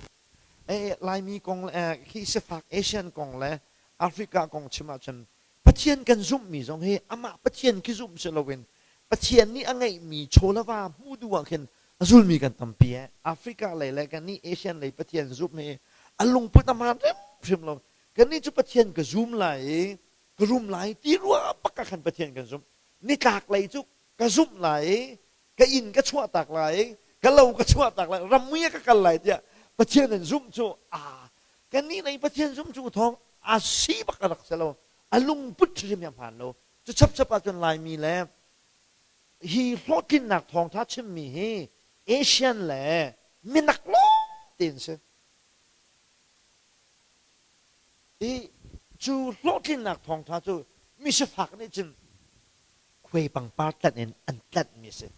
D: Laimi kong le khi sifak Asian kong le Africa kong chim ahcun Pathian kan zumhmi zong hi amah Pathian khi zumh si loin Pathian nih a ngeihmi chaw le va hmuh duh ah khin a zulmi kan tampi eh. Africa lei le kannih Asian lei Pathian zumh hi a lungput a hmaan hrimhrim lo. Kannih cu Pathian ka zum lai i ka rum lai ti ruah bak ah khan Pathian kan zumh. Nitlak lei cu ka zumh lai i ka inn ka chuahtak lai i ka lo ka chuahtak lai ramui ah ka kal lai tiah Pathian an zumh cu a kannih lei Pathian zumh cu thawng a si bak a rak si lo. A lungput hrim hi a hmaan lo. Cu chapchap ahcun Laimi le hi hlawhtlinnak thawngtha chimmi hi Asian le minak lawng tein si. I cu hlawhtlinnak thawngtha cu misifak nih cun khuai pangpar tlanh in an tlanhmi a si.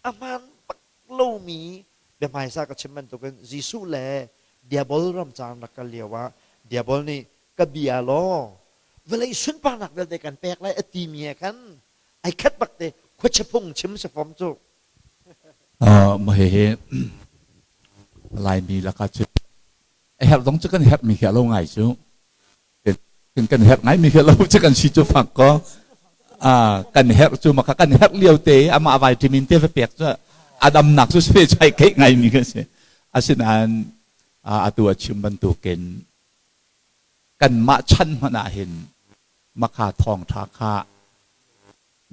D: A hmaan bak lomi biahmaisa ka chim bantukin Jesuh le Diabol ramcang rak kal lio ah Diabol nih ka bia law vawlei sunparnak vialte kan pek lai a timi he khan ai khat bak te khuachia phung chim si fom cu.
C: Mah hihi Laimi lakah cu a herh zong cu kan herhmi khi a lo ngai cu. Kan herh ngaimi khi a lo cu kan si cu fak ko. Kan herh cu maka kan herh lio te amah vitamin te va pek cu a damnak cu se chai keih ngaimi kan si. Asinain atu a chim bantukin kanmah chan hmanh ah hin makha thawngṭha kha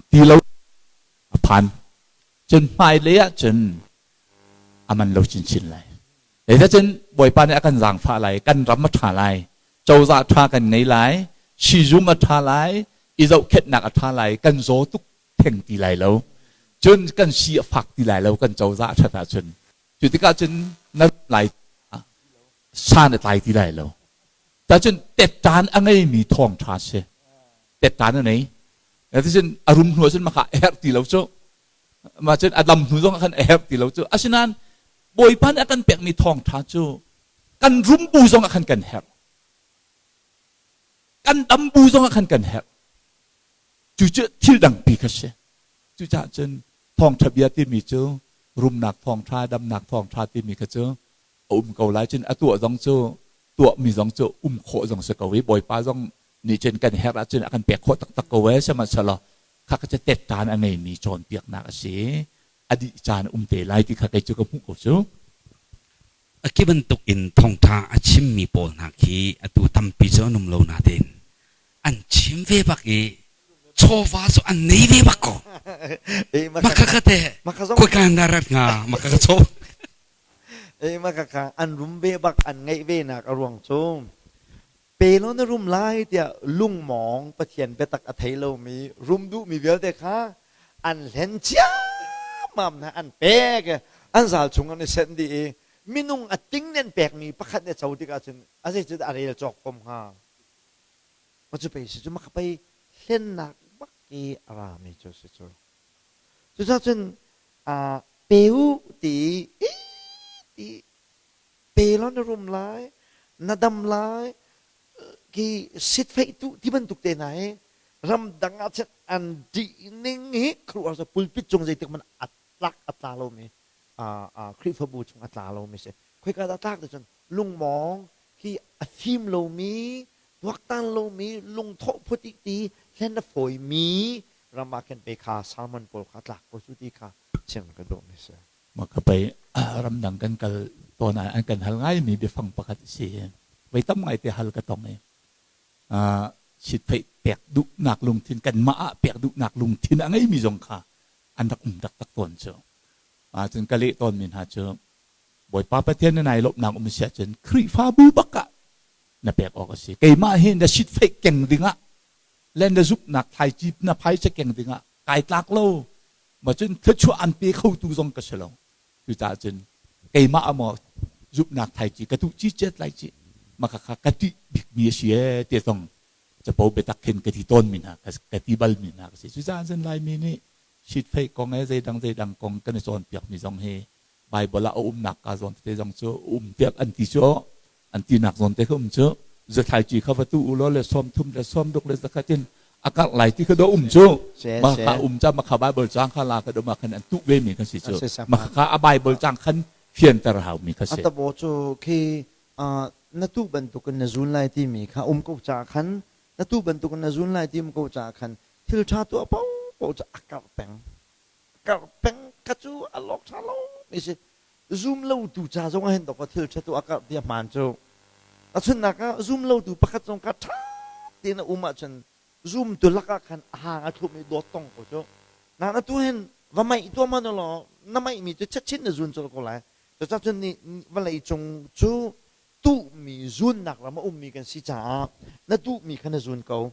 C: ti lo a phan. Cun hmailei ah cun a man lo chinchin lai. Zeicahcun Bawipa nih a kan zaangfah lai, kan ram a ṭha lai, cozah ṭha kan ngei lai, sizung a ṭha lai, i zohkhenhnak a ṭha lai, kan zaw tuk theng ti lai lo. Cun kan si a fak ti lai lo, kan cozah a ṭhat ahcun. Cu tikah cun na lai san a tlai ti lai lo. Tacun tettan a ngeimi thawngṭha si. Tettan a nei. Cun a rum hnu ahcun maka a herh ti lo cu. Mah cun a dam hnu zong ah khan a herh ti lo cu. Asinain Bawipa nih a kan pekmi thawngṭha cu kan rum bu zong ah khan kan herh. Kan dam bu zong ah khan kan herh. Cucu thil dangpi kha si. Cucaah cun thawngṭha bia timi cu rumnak thawngṭha, damnak thawngṭha timi kha cu a um ko lai. Cun a tuah zong cu tuahmi zong cu um khawh zong si ko i Bawipa zong nih cun kan herh ahcun a kan pek khawh taktak ko ee. Sihmanhsehlaw kha kha cu tettan a ngeimi cawnpiaknak a si. A dih caan a um te lai ti kha kei cu ka hmuh ko cu.
B: A ki bantuk in thawngṭha a chimmi pawl hna khi atu tampi cu an um lo natein an chim ve bak i chawva cu an nei ve bak ko. Maka ka te kuika na rat nga maka ka chaw.
D: E maka ka an rum ve bak an ngeih ve nak a ruang cu pe lo na rum lai tiah lungmawng Pathian biatak a thei lomi rum duhmi vialte kha an hlen ciammam hna an pek an zal chung an i senh dih i minung a ting nen pekmi pakhat nih a co tikah cun a zeicu dah a rel cawk fom hnga ma cu pei si cu maka pei hlennak bak i a rami cu si cu cucaah cun pe u ti ti pe law na rum lai na dam lai ki sitfeih tu ti bantuk te hna hi ramdang ah cun an dih ning hi khuaruahhar cu pulpit cung zeitik hmanh a tlak a tla lomi Khrihfabu chung a tla lomi si khoika dah tlak ti cun lungmawng hi a fim lomi tuaktan lomi lungthawh phutik ti hlen a fawimi ram ah khin pe kha sermon pawl kha tlak ko cu ti kha chim ka duhmi si.
C: Mah ka pei ramdang kan kal tawn ah an kan hal ngaimi biafang pakhat a si. Voi tam ngaite hal ka tong i sitfeih pek duhnak lungthin kanmah ah pek duhnak lungthin a ngeimi zong kha an rak um taktak tawn cu. Cun ka leh tawnmi hna cu Bawipa Pathian na nai lawmhnak um si ahcun Khrihfabu bak ah na pek awk a si. Keimah hi na sitfeih keng dingah le na zumhnak thlaici na phaisa keng dingah kai tlak lo. Ma cun thluachuah an pe khotu zong ka si lo. Cucaah cun keimah amaw zumhnak thlaici ka tuh cicet lai ci maka kha ka ṭih bikmi a si ee ti zong capo biatak khin ka ti tawnmi hna ka ti balmi hna ka si. Cucaah cun Laimi nih sitfeih kong he zeidang zeidang kong kan i cawnpiakmi zong hi Baibal ah a umnak ka zawn tete zong cu um tiah an ti cu an tinak zawn te kha um cu zathlaici kha va tu u law le sawm thum le sawm ruk le zakhat in a karh lai ti kha do um cu ma kha um ca ma kha Bible cang kha la kha do ma khan an tuh ve mi kha si cu ma kha a Bible cang khan fianter hau mi kha si.
D: Atabo cu khi na tu bantukin na zun lai timi kha um ko ca khan na tu bantukin na zun lai ti um ko ca khan thil ṭha tuah paoh paoh cu a karh peng. A karh peng kha cu a lawk ṭha lo mi si. Zum lotu ca zong ah hin dawk thil ṭha tu a karh ti a hmaan cu. Tahchunhnak ah zum lotu pakhat zong kha ṭha tein a um ahcun zumtu lakah khan a hang a thlum i dawt tong ko cu. Nain atu hin va maih tuah hmanh law na maihmi cu chatchin na zun colh ko lai. Cucaah cun nih vawlei cung cu tuhmi zunnak ram a ummi kan si caah na tuhmi kha na zun ko.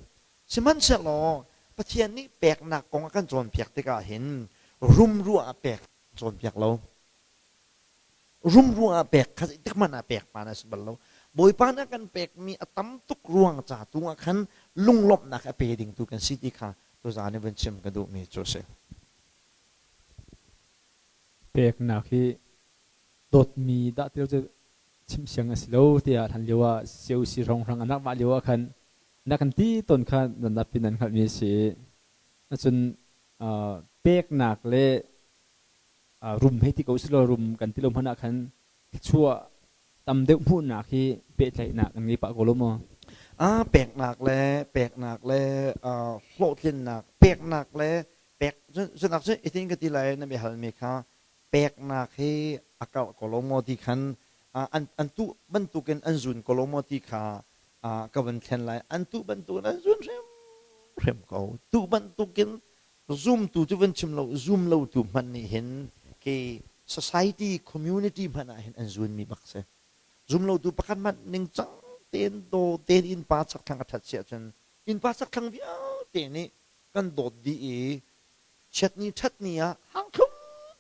D: Sihmanhsehlaw Pathian nih peknak kong a kan cawnpiak tikah hin rumrua ah pek cawnpiak lo. Rumrua ah pek kha zeitik hmanh ah pek hmaan a si bal lo. Bawipa nih a kan pekmi a tam tuk ruang ca tu ah khan lunglawmhnak a pe ding tu kan si ti kha tuzaan i vun chim ka duhmi cu a si.
A: Peknak hi dawtmi dah ti lo cu chim siang a si lo tiah hlan lio ah COC hrawnghrang an rak vah lio ah khan na kan ti tawn kha nan ap in nan hngalhmi a si i cun peknak le rum hei ti ko silo rum kan ti lo hmanh ah khan thluachuah tam deuh hmuhnak hi pehtlaihnak an ngei pah ko lo maw?
D: Peknak le peknak le hlawhtlinnak peknak le pek cunak cu itin ka ti lai na bia halmi kha peknak hi a karh ko lo maw ti khan an tuh bantukin an zun ko lo maw ti kha ka van thlen lai. An tuh bantukin an zun hrimhrim ko. Tuh bantukin zumtu cu van chim lo, zum lotu hmanh nih hin ke society community hmanh ah hin an zunmi bak si. Zum lotu pakhat hmanh ningcang tein daw tein innpa chakthlang a ṭhat si ahcun innpa chakthlang vialte nih kan dawt dih i chiatni ṭhatni ah hangthlum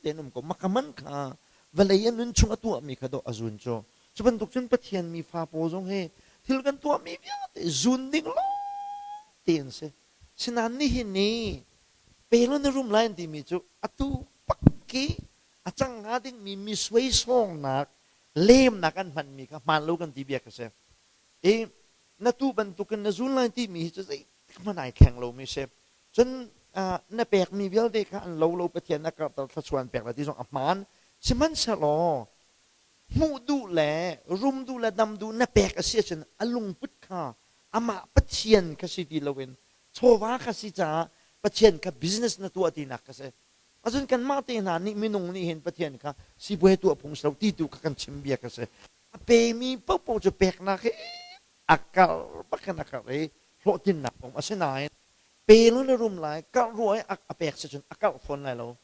D: tein um ko. Maka man kha vawlei a nun chung a tuahmi kha dawh a zun cu. Cu bantuk cun Pathian mi fa pawl zong hi thil kan tuahmi vialte zun ding lawng tein si. Sinain nihin ni pelo na rum lai an timi cu atu pakki a cang hnga dingmi mi suaisawngnak lemnak an hmanmi kha hmaan lo kan ti bia kha si. I na tu bantukin na zun lai timi hi cu zeitik hmanh ai thleng lomi si. Cun na pekmi vialte kha an lo lo Pathian na karhter thluachuah an pek lai ti zong a hmaan. Sihmanhsehlaw hmuh duh le rum duh le dam duh na pek a si ahcun a lungput kha amah Pathian kha si ti loin chawva kha si caah Pathian kha business na tuah tinak kha si. Acun kanmah te hna nih minung nih hin Pathian kha sipuai tuah phung si lo ti tu kha kan chim bia kha si. A pemi paohpaoh cu peknak hi a karh bak in a karh i hlawhtlinnak um. Asinain pe lo na rum lai, karh rua i a pek si cun a karh fawn lai lo.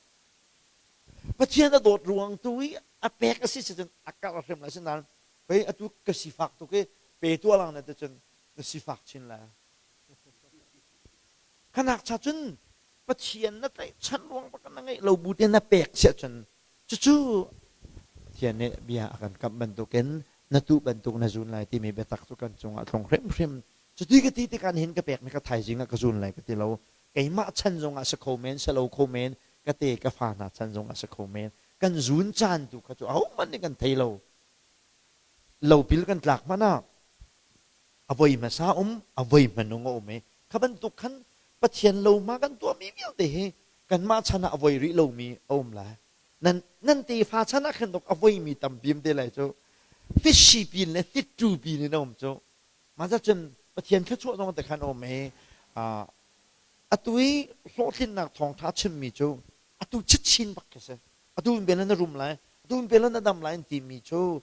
D: Pathian a dawt ruang tu i a pek a si si cun a karh hrim lai. Asinain pei atu ka sifak tuk i pe tuah lang na ti cun na sifak chin lai. Khanak cha cun Pathian na tlaihchan ruang bak na ngeih lo bu te na pek siah cun cucu Pathian nih bia a kan kamh bantukin na tuh bantuk na zun lai timi biatak cu kan cungah tlung hrimhrim. Cuti ka ti tikah nihin ka pekmi ka thaizing ah ka zun lai ka ti lo. Keimah chan zongah si kho men, si lo kho men, ka te ka fa hna chan zongah si kho men. Kan zun caan tu kha cu ahohmanh nih kan thei lo. Lopil kan tlak hmanh ah a voi hmasa um, a voi hmanung a um i kha bantuk khan Pathian lo ma kan tuahmi vialte hi kanmah chan ah a voi rih lomi a um lai. Nan nan tefa chan ah khan a voimi tampi um te lai cu. Titsi pin le tittu pin in a um cu. Mah cun Pathian thluachuah zong te khan a um i atu i hlawhtlinnak thawngṭha chimmi cu atu chitchin bak khi si. Atu in bel na rum lai, atu in bel na dam lai an timi cu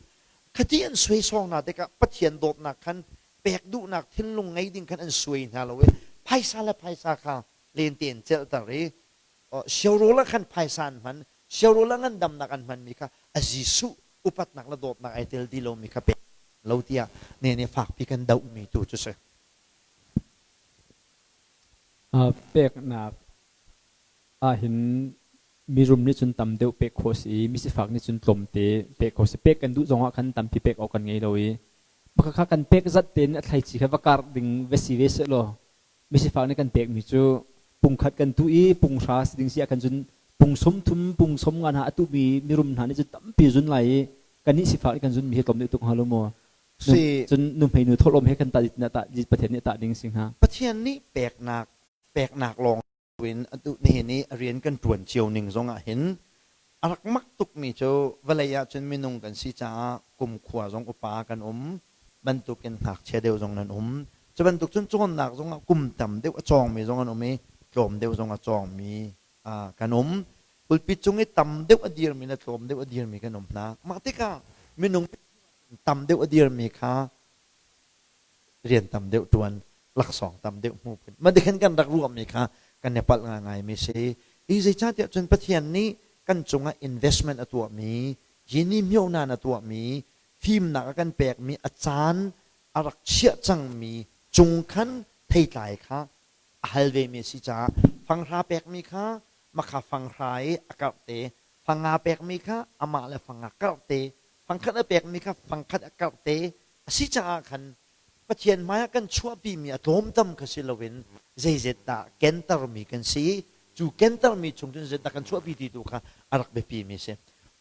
D: khati an suai sawng hna tikah Pathian dawtnak khan pek duhnak thinlung ngei ding khan an suai hna lo i phaisa le phaisa kha lente in celhter i siaurawl ah khan phaisa an hman, siaurawl ah ngandamnak an hmanmi kha a Jesuh upatnak le dawtnak ai tel ti lomi kha pek lo tiah ne nih fakpi kan dohmi tu cu si.
A: Peknak ahhin mirum nih cun tam deuh pek khawh si i misifak nih cun tlawmte pek khawh si. Pek kan duh zongah khan tampi pek awk kan ngei lo i pakhat kha kan pek zat tein a thlaici kha va karh ding va si ve sehlaw misifak nih kan pekmi cu pungkhat kan tuh i punghra si ding si ahkhan cun pung sawmthum pung sawmnga hna a tuhmi mirum hna nih cun tampi zun lai i kannih sifak nih kan zunmi hi tlawm deuh tuk hnga lo maw?
D: Si.
A: Cun nuhmei nu thawhlawm he kan tah tah Pathian nih tah ding si hnga.
D: Pathian nih peknak peknak lawng in atu nihin i rian kan ṭuan cio ning zongah hin a rak mak tukmi cu vawlei ah cun minung kan si caah kumkhua zong upa kan um bantukin ngakchia deuh zong nan um. Cu bantuk cun cawnnak zongah kum tam deuh a cawngmi zong an um i tlawm deuh zong a cawngmi kan um. Pulpit cung i tam deuh a dirmi le tlawm deuh a dirmi kan um hna. Mah tikah minung tam deuh a dirmi kha rian tam deuh ṭuan, laksawng tam deuh hmu phun. Mah tikhin kan rak ruahmi kha kan i palh ngaingaimi si. Hi zeicahtiah cun Pathian nih kan cungah investment a tuahmi, yini myohnan a tuahmi, fimnak a kan pekmi, a caan a rak chiah cangmi cung khan theitlai kha a hal vemi a si caah fanghra pekmi kha makha fanghra i a karhte, fanga pekmi kha amah le fanga karhte, fangkhat a pekmi kha fangkhat a karhte a si caah khan Pathian hmaiah kan chuahpimi a tlawmtam kha si loin zeizet dah kentermi kan si, cu kentermi chung cun zeizet dah kan chuahpi ti tu kha a rak biapimi a si.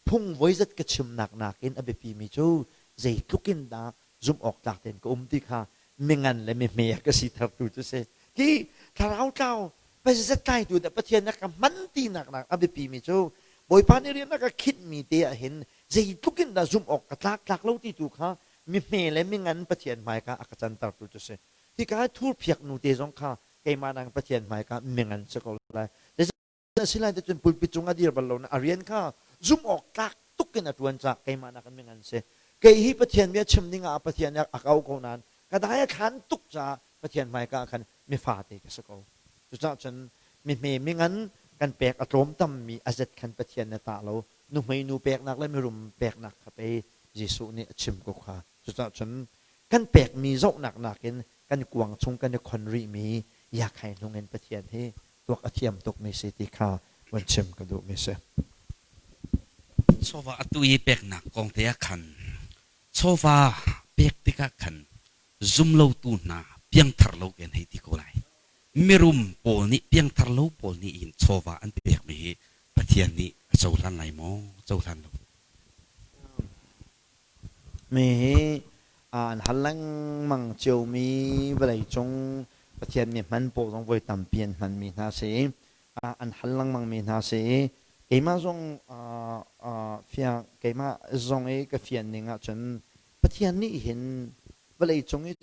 D: Phung voizat ka chimnak nakin a biapimi cu zeitluk in dah zumh awk tlak tein ka um ti kha mingan le mihme a ka sitertu cu si. Hi thlarau tlau zeizat tlaitu dah Pathian a ka hman tinak nak a biapimi cu Bawipa nih rian a ka khinhmi te ah hin zeitluk in dah zumh awk ka tlak tlak lo ti tu kha mihme le mingan Pathian hmaika a ka cantertu cu si. Hika thurphiak nu te zong kha keimah nang Pathian hmaika mingan si ko lai. A si lai cun pulpit cung a dir bal lo na a rian kha zumh awk tlak tuk in a ṭuan caah keimah nakin mingan si. Kei hi Pathian bia chim ding ah Pathian nih a ka auh ko nain ka dai a thlan tuk caah Pathian hmaika ah khan mifate ka si ko. Cucaah cun mihme mingan kan pek a tlawm tammi a zet khan Pathian nih a tah lo. Nuhmei nu peknak le mirum peknak kha pei Jesuh nih a chim ko kha. Cucaah cun kan pekmi zohnak nakin kan kuang chung kan i khon rihmi yakhai hnung in Pathian hi tuak a thiam tukmi si ti kha von chim ka duhmi si.
B: Chawva atu i peknak kong te ah khan chawva pek tikah khan zumlotu hna piangthar lo ken hei ti ko lai. Mirum pawl nih piangthar lo pawl nih hin chawva an pekmi hi Pathian nih a cohlan lai maw cohlan lo?
D: Mi hi an hal lengmang ciomi vawleicung Pathian mi hman pawl zong voi tampi an hmanmi hna si. An hal lengmangmi hna si. Keimah zong fiang keimah zong i ka fian ning ahcun Pathian nih hin vawleicung i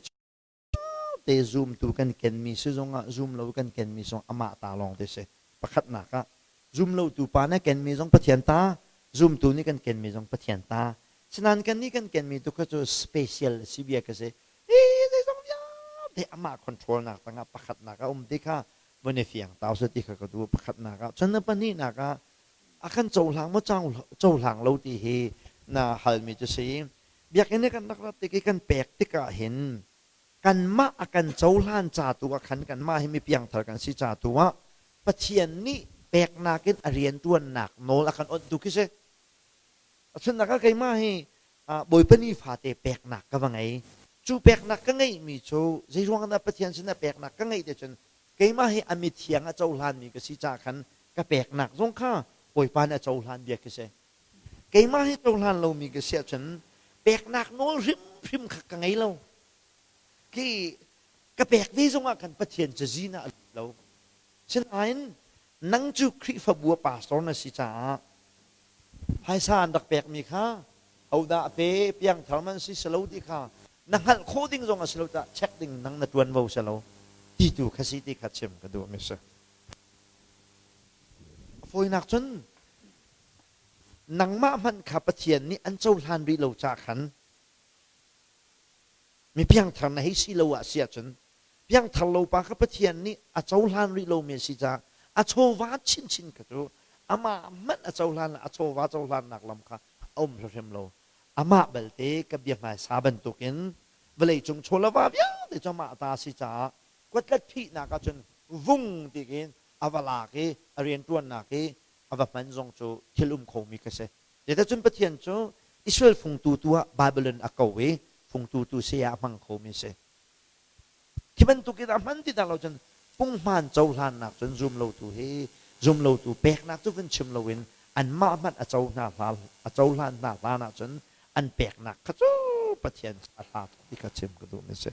D: te zumtu kan kenmi si zongah zum lo kan kenmi zong amah ta lawng te si. Pakhatnak ah zum lotu pa na kenmi zong Pathian ta, zumtu nih kan kenmi zong Pathian ta. Sinain kan nih kan kenmi tu kha cu special si bia ka si. Hi zeizong vialte amah control nak tangah pakhatnak a um ti kha vun i fiang tau se ti kha ka duh pakhatnak ah. Cun na pahnihnak ah a kan cohlang maw cohlang lo ti hi na halmi cu si. Biakinn i kan rak rat tik i kan pek tikah hin kanmah a kan cohlan ca tu ah khan kanmah hi mi piangthar kan si ca tu ah Pathian nih peknak in a rianṭuannak nawl a kan onh tu khi si. Achunnak ah keimah hi Bawipa ni fate peknak ka va ngei. Cu peknak ka ngeihmi cu zeiruang dah Pathian sinah peknak ka ngeih te cun keimah hi a mithiang a cohlanmi ka si caah khan ka peknak zong kha Bawipa nih a cohlan bia khi si. Keimah hi cohlan lomi ka si ahcun peknak nawl hrimhrim kha ka ngei lo. Khi ka pek ve zongah khan Pathian cazin ah a lut lo. Sinain nang cu Khrihfabu a pastor na si caah phaisa an rak pekmi kha hodah a pe, piangthar man si si lo ti kha na hngalh khawh ding zong a si lo caah check ding nang na ṭuanvo si lo ti tu kha si ti kha chim ka duhmi si. A fawinak cun nangmah hmanh kha Pathian nih an cohlan rih lo caah khan mi piangthar na hei si lo ah si ahcun piangthar lo pa kha Pathian nih a cohlan rih lomi a si caah a chawva chinchin kha cu amah hmanh a cohlan a chawva cohlannak lam kha a um hrimhrim lo. Amah belte ka bia hmaisa bantukin vawleicung chawlava vialte cu amah ta a si caah kuatlet phihnak ahcun vung tikin a va lak i a rianṭuannak i a va hman zong cu thil um khomi ka si. Zeicahcun Pathian cu Israel fungtu tu ah Bible in a ko i fungtu tu saya a hmang khomi a si. Khi bantuk in a hman ti dah lo cun punghman cohlannak cun zum lotu hi zum lotu peknak cu vun chim loin anmah hmanh a co hna a cohlan hna hlan ahcun an peknak kha cu Pathian a hlat ti kha chim ka duhmi si.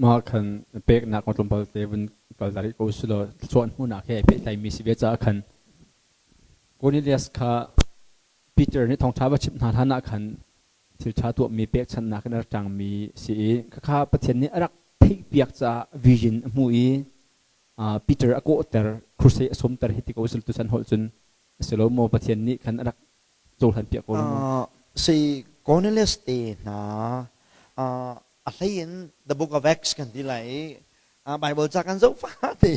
A: Mah khan peknak tlawmpal te vun kal ta rih ko sulaw thluachuah hmuhnak he pehtlaimi si ve caah khan Cornelius kha Peter nih thawngṭha va chimh hna hlan ah khan thil ṭha tuahmi pekchanhnak in a rak ṭangmi si i khakha Pathian nih a rak theihpiak caah vision a hmu i Peter a kawhter crusade a sawmter hi ti ko sul tuchan holh cun a si lo maw Pathian nih khan a rak cohlan piak ko lo maw?
D: Si Cornelius te hna a hlei in the book of Acts kan ti lai i Bible ca kan zoh fate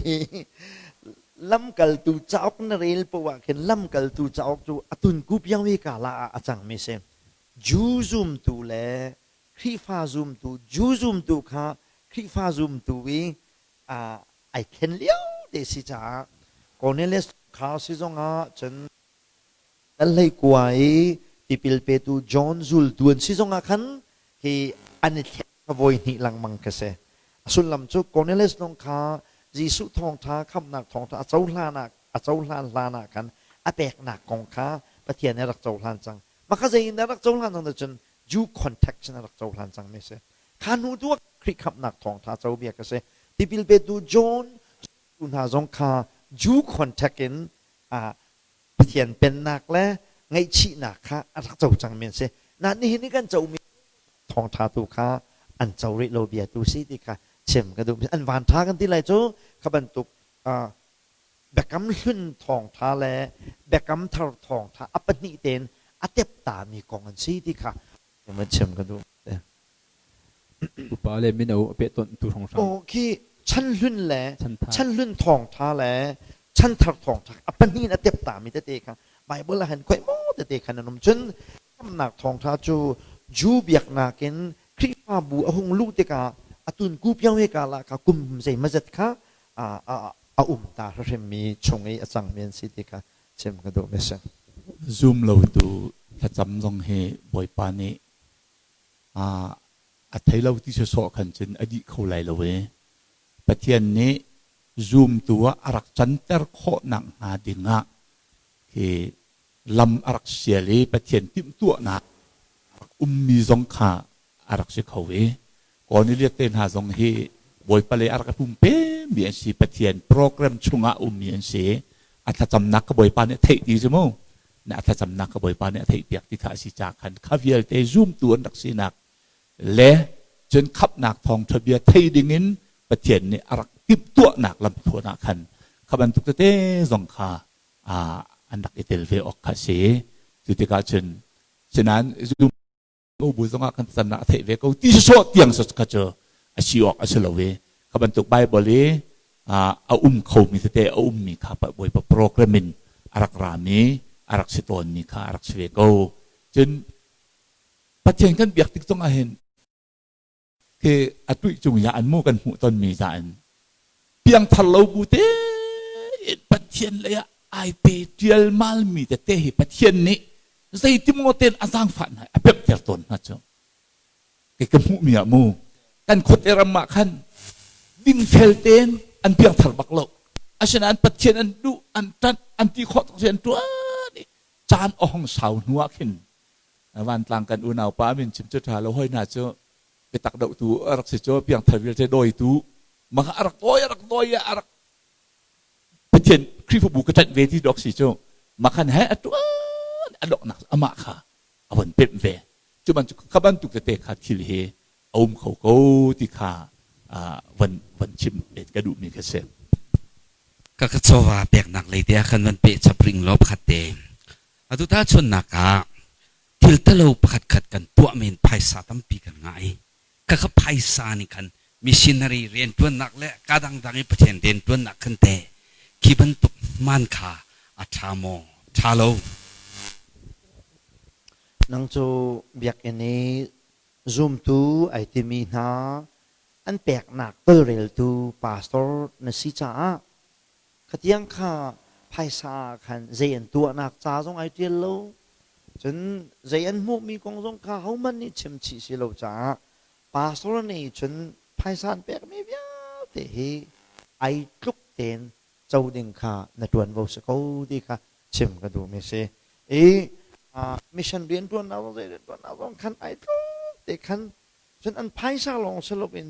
D: lamkaltu cauk na rel poah ah khin lamkaltu cauk cu a tunku piang mi ka la ah a cang mi si. Jew zumtu le Khrihfa zumtu, Jew zumtu kha Khrihfa zumtu i ai thlen lio te si caah Cornelius kha si zongah cun dal hlei kua i tipil petu John zultu an si zongah khan hi an i thlen kha voi hnih lengmang ka si. A sullam cu Cornelius zong kha Jesuh thawngṭha khamhnak thawngṭha a cohlan ah a cohlan hlan ah khan a peknak kong kha Pathian nih a rak cohlan cang. Mah kha zei in dah a rak cohlan cang cun Jew context in a rak cohlan cangmi a si. Kha hnu tu ah Khrih khamhnak thawngṭha co bia ka si. Tipil petu John tu hna zong kha Jew context in Pathian pennak le ngaihchihnak kha a rak co cangmi an si. Nain nihin i kan comi thawngṭha tu kha an co rih lo bia tu si ti kha chim ka duh. An van ṭha kan ti lai cu kha bantuk biakam hlun thawngṭha le biakam thar thawngṭha a pahnih tein a teptami kong an si ti kha van chim ka duh.
A: Upa le mino a pehtonh tu hrawnghrang.
D: Aw khi chan hlun le chan hlun thawngṭha le chan thar thawngṭha a pahnih in a teptami tete kha Bible ah hin khoi maw tete khan an um cun khamnak thawngṭha cu Jew biaknak in Khrihfabu a hung luh tikah a tunku piang he ka la kha kum zeimazet kha a um ta hrimmi chung i a cangmi an si ti kha chim ka duhmi a si.
C: Zum lotu thlacam zong hi Bawipa nih a thei lo ti sawsawh khan cun a dih kho lai lo i Pathian nih zumtu ah a rak canter khawh nak hnga ding ah khi lam a rak sial i Pathian timhtuahnak a rak ummi zong kha a rak si kho i Cornelius te hna zong hi Bawipa lei a rak i pumpe mi an si. Pathian program chungah ummi an si. A thlacamnak ka Bawipa nih a theih ti cu mu. Na a thlacamnak ka Bawipa nih a theih piak ti kha a si ca khan kha vialte zumtu an rak sinak le cun khamhnak thawngṭha bia thei dingin Pathian nih a rak timhtuahnak lamthluan ah khan kha bantuk tete zong kha an rak i tel ve awk kha a si. Cu tikah cun sinain zum bu zongah kan cannak a theih ve ko ti sawh tiang kha cu a si awk a si lo i kha bantuk Bible i a um khomi tete a ummi kha Bawipa program in a rak rami a rak si tawnmi kha a rak si ve ko. Cun Pathian kan biak tik zongah hin khi a tuih cung ya an mu kan hmuh tonmi za in piangthar lo bu te in Pathian lei ah ai pe ṭialmal mi tete hi Pathian nih zeitin maw ten a zaangfah hna a pemhter tawn hna cu kei ka hmuh mi ah mu kan khuate ram ah khan dingfel tein an piangthar bak lo asinain Pathian an duh an ṭanh an ti khawh tuk an ṭuan i caan a hong sau hnu ah khin vantlang kan unau pa min chim cu ṭha lo hoi hna cu biatak dohtu a rak si cu piangthar vialte dawitu mah a rak dawi a rak dawi a rak Pathian Khrihfabu ka ṭanh ve ti dawk si cu mah khan he a ṭuan a donghnak amah kha a von pemh ve cu bantuk kha bantuk tete kha thil hi a um kho ko ti kha van van chim ka duhmi kha si.
B: Ka ka chawva peknak lei te ah khan van peh chap ring law pakhat te. Atu ta chunnak ah thil talo pakhat khat kan tuah men phaisa tampi kan ngah i ka ka phaisa nih khan missionary riantuannak le ka dangdang i Pathian riantuannak khan te khi bantuk hman kha a ṭha maw ṭha lo?
D: Nang cu biakinn i zumtu ai timi hna an peknak tawlreltu pastor na si caah Khatiang kha phaisa ah khan zei an tuahnak ca zong ai ṭial lo. Cun zei an hmuhmi kong zong kha hohmanh nih chim chih si lo caah pastor nih cun phaisa an pekmi vialte hi ai tluk tein co ding kha na ṭuanvo si ko ti kha chim ka duhmi si. I mission rianṭuannak zong zei rianṭuannak zong khan ai tluk te khan cun an phaisa lawng si loin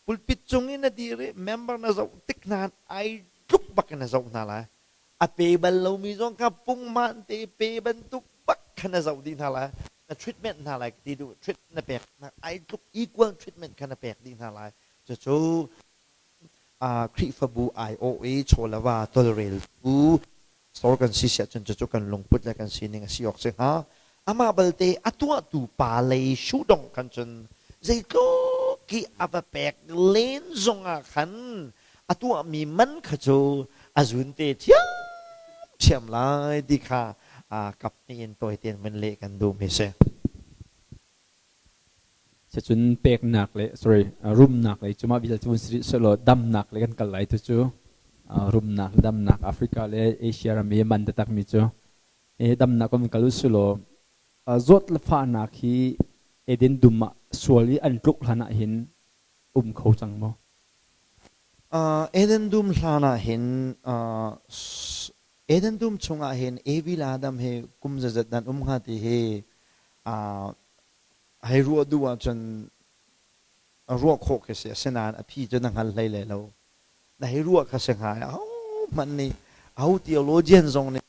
D: Pulpit cung in na dir i member na zoh tik hna ai tluk bak in na zoh hna lai. A pe bal lomi zong kha pungman te pe bantuk bak kha na zoh dih hna lai. Na treatment hna lai ti duh treatment na pek hna ai tluk equal treatment kha na pek dih hna lai. Cucu Khrihfabu aiawh i chawleva tawlreltu pastor kan si siah cun cucu kan lungput le kan sining a si awk si hnga. Amah balte a tuahtu pa lei sudong khan cun zeitluk i a va pek len zongah khan a tuahmi man kha cu a zun te ṭhiamṭhiam lai ti kha kap hnih in tawi tein vun leh kan duhmi si.
A: Cun peknak le sorry rumnak lei cu mah vialte cu vun si rih sehlaw damnak le kan kal lai tu cu rumnak le damnak Africa le Asia ram i man taktakmi cu damnak kan kal usulaw zawt le fahnak hi Eden dum ah sual i an tluk hlan ah hin um kho cang maw?
D: Eden dum hlan ah hin Eden dum chungah hin Evi le Adam hi kum zazat dan um hnga ti hi hei ruah duh ahcun ruah khawh khi si. Asinain a phi cu na hngal hlei lai lo. Na hei ruah kha si hnga i ahohmanh nih aho theologian zong nih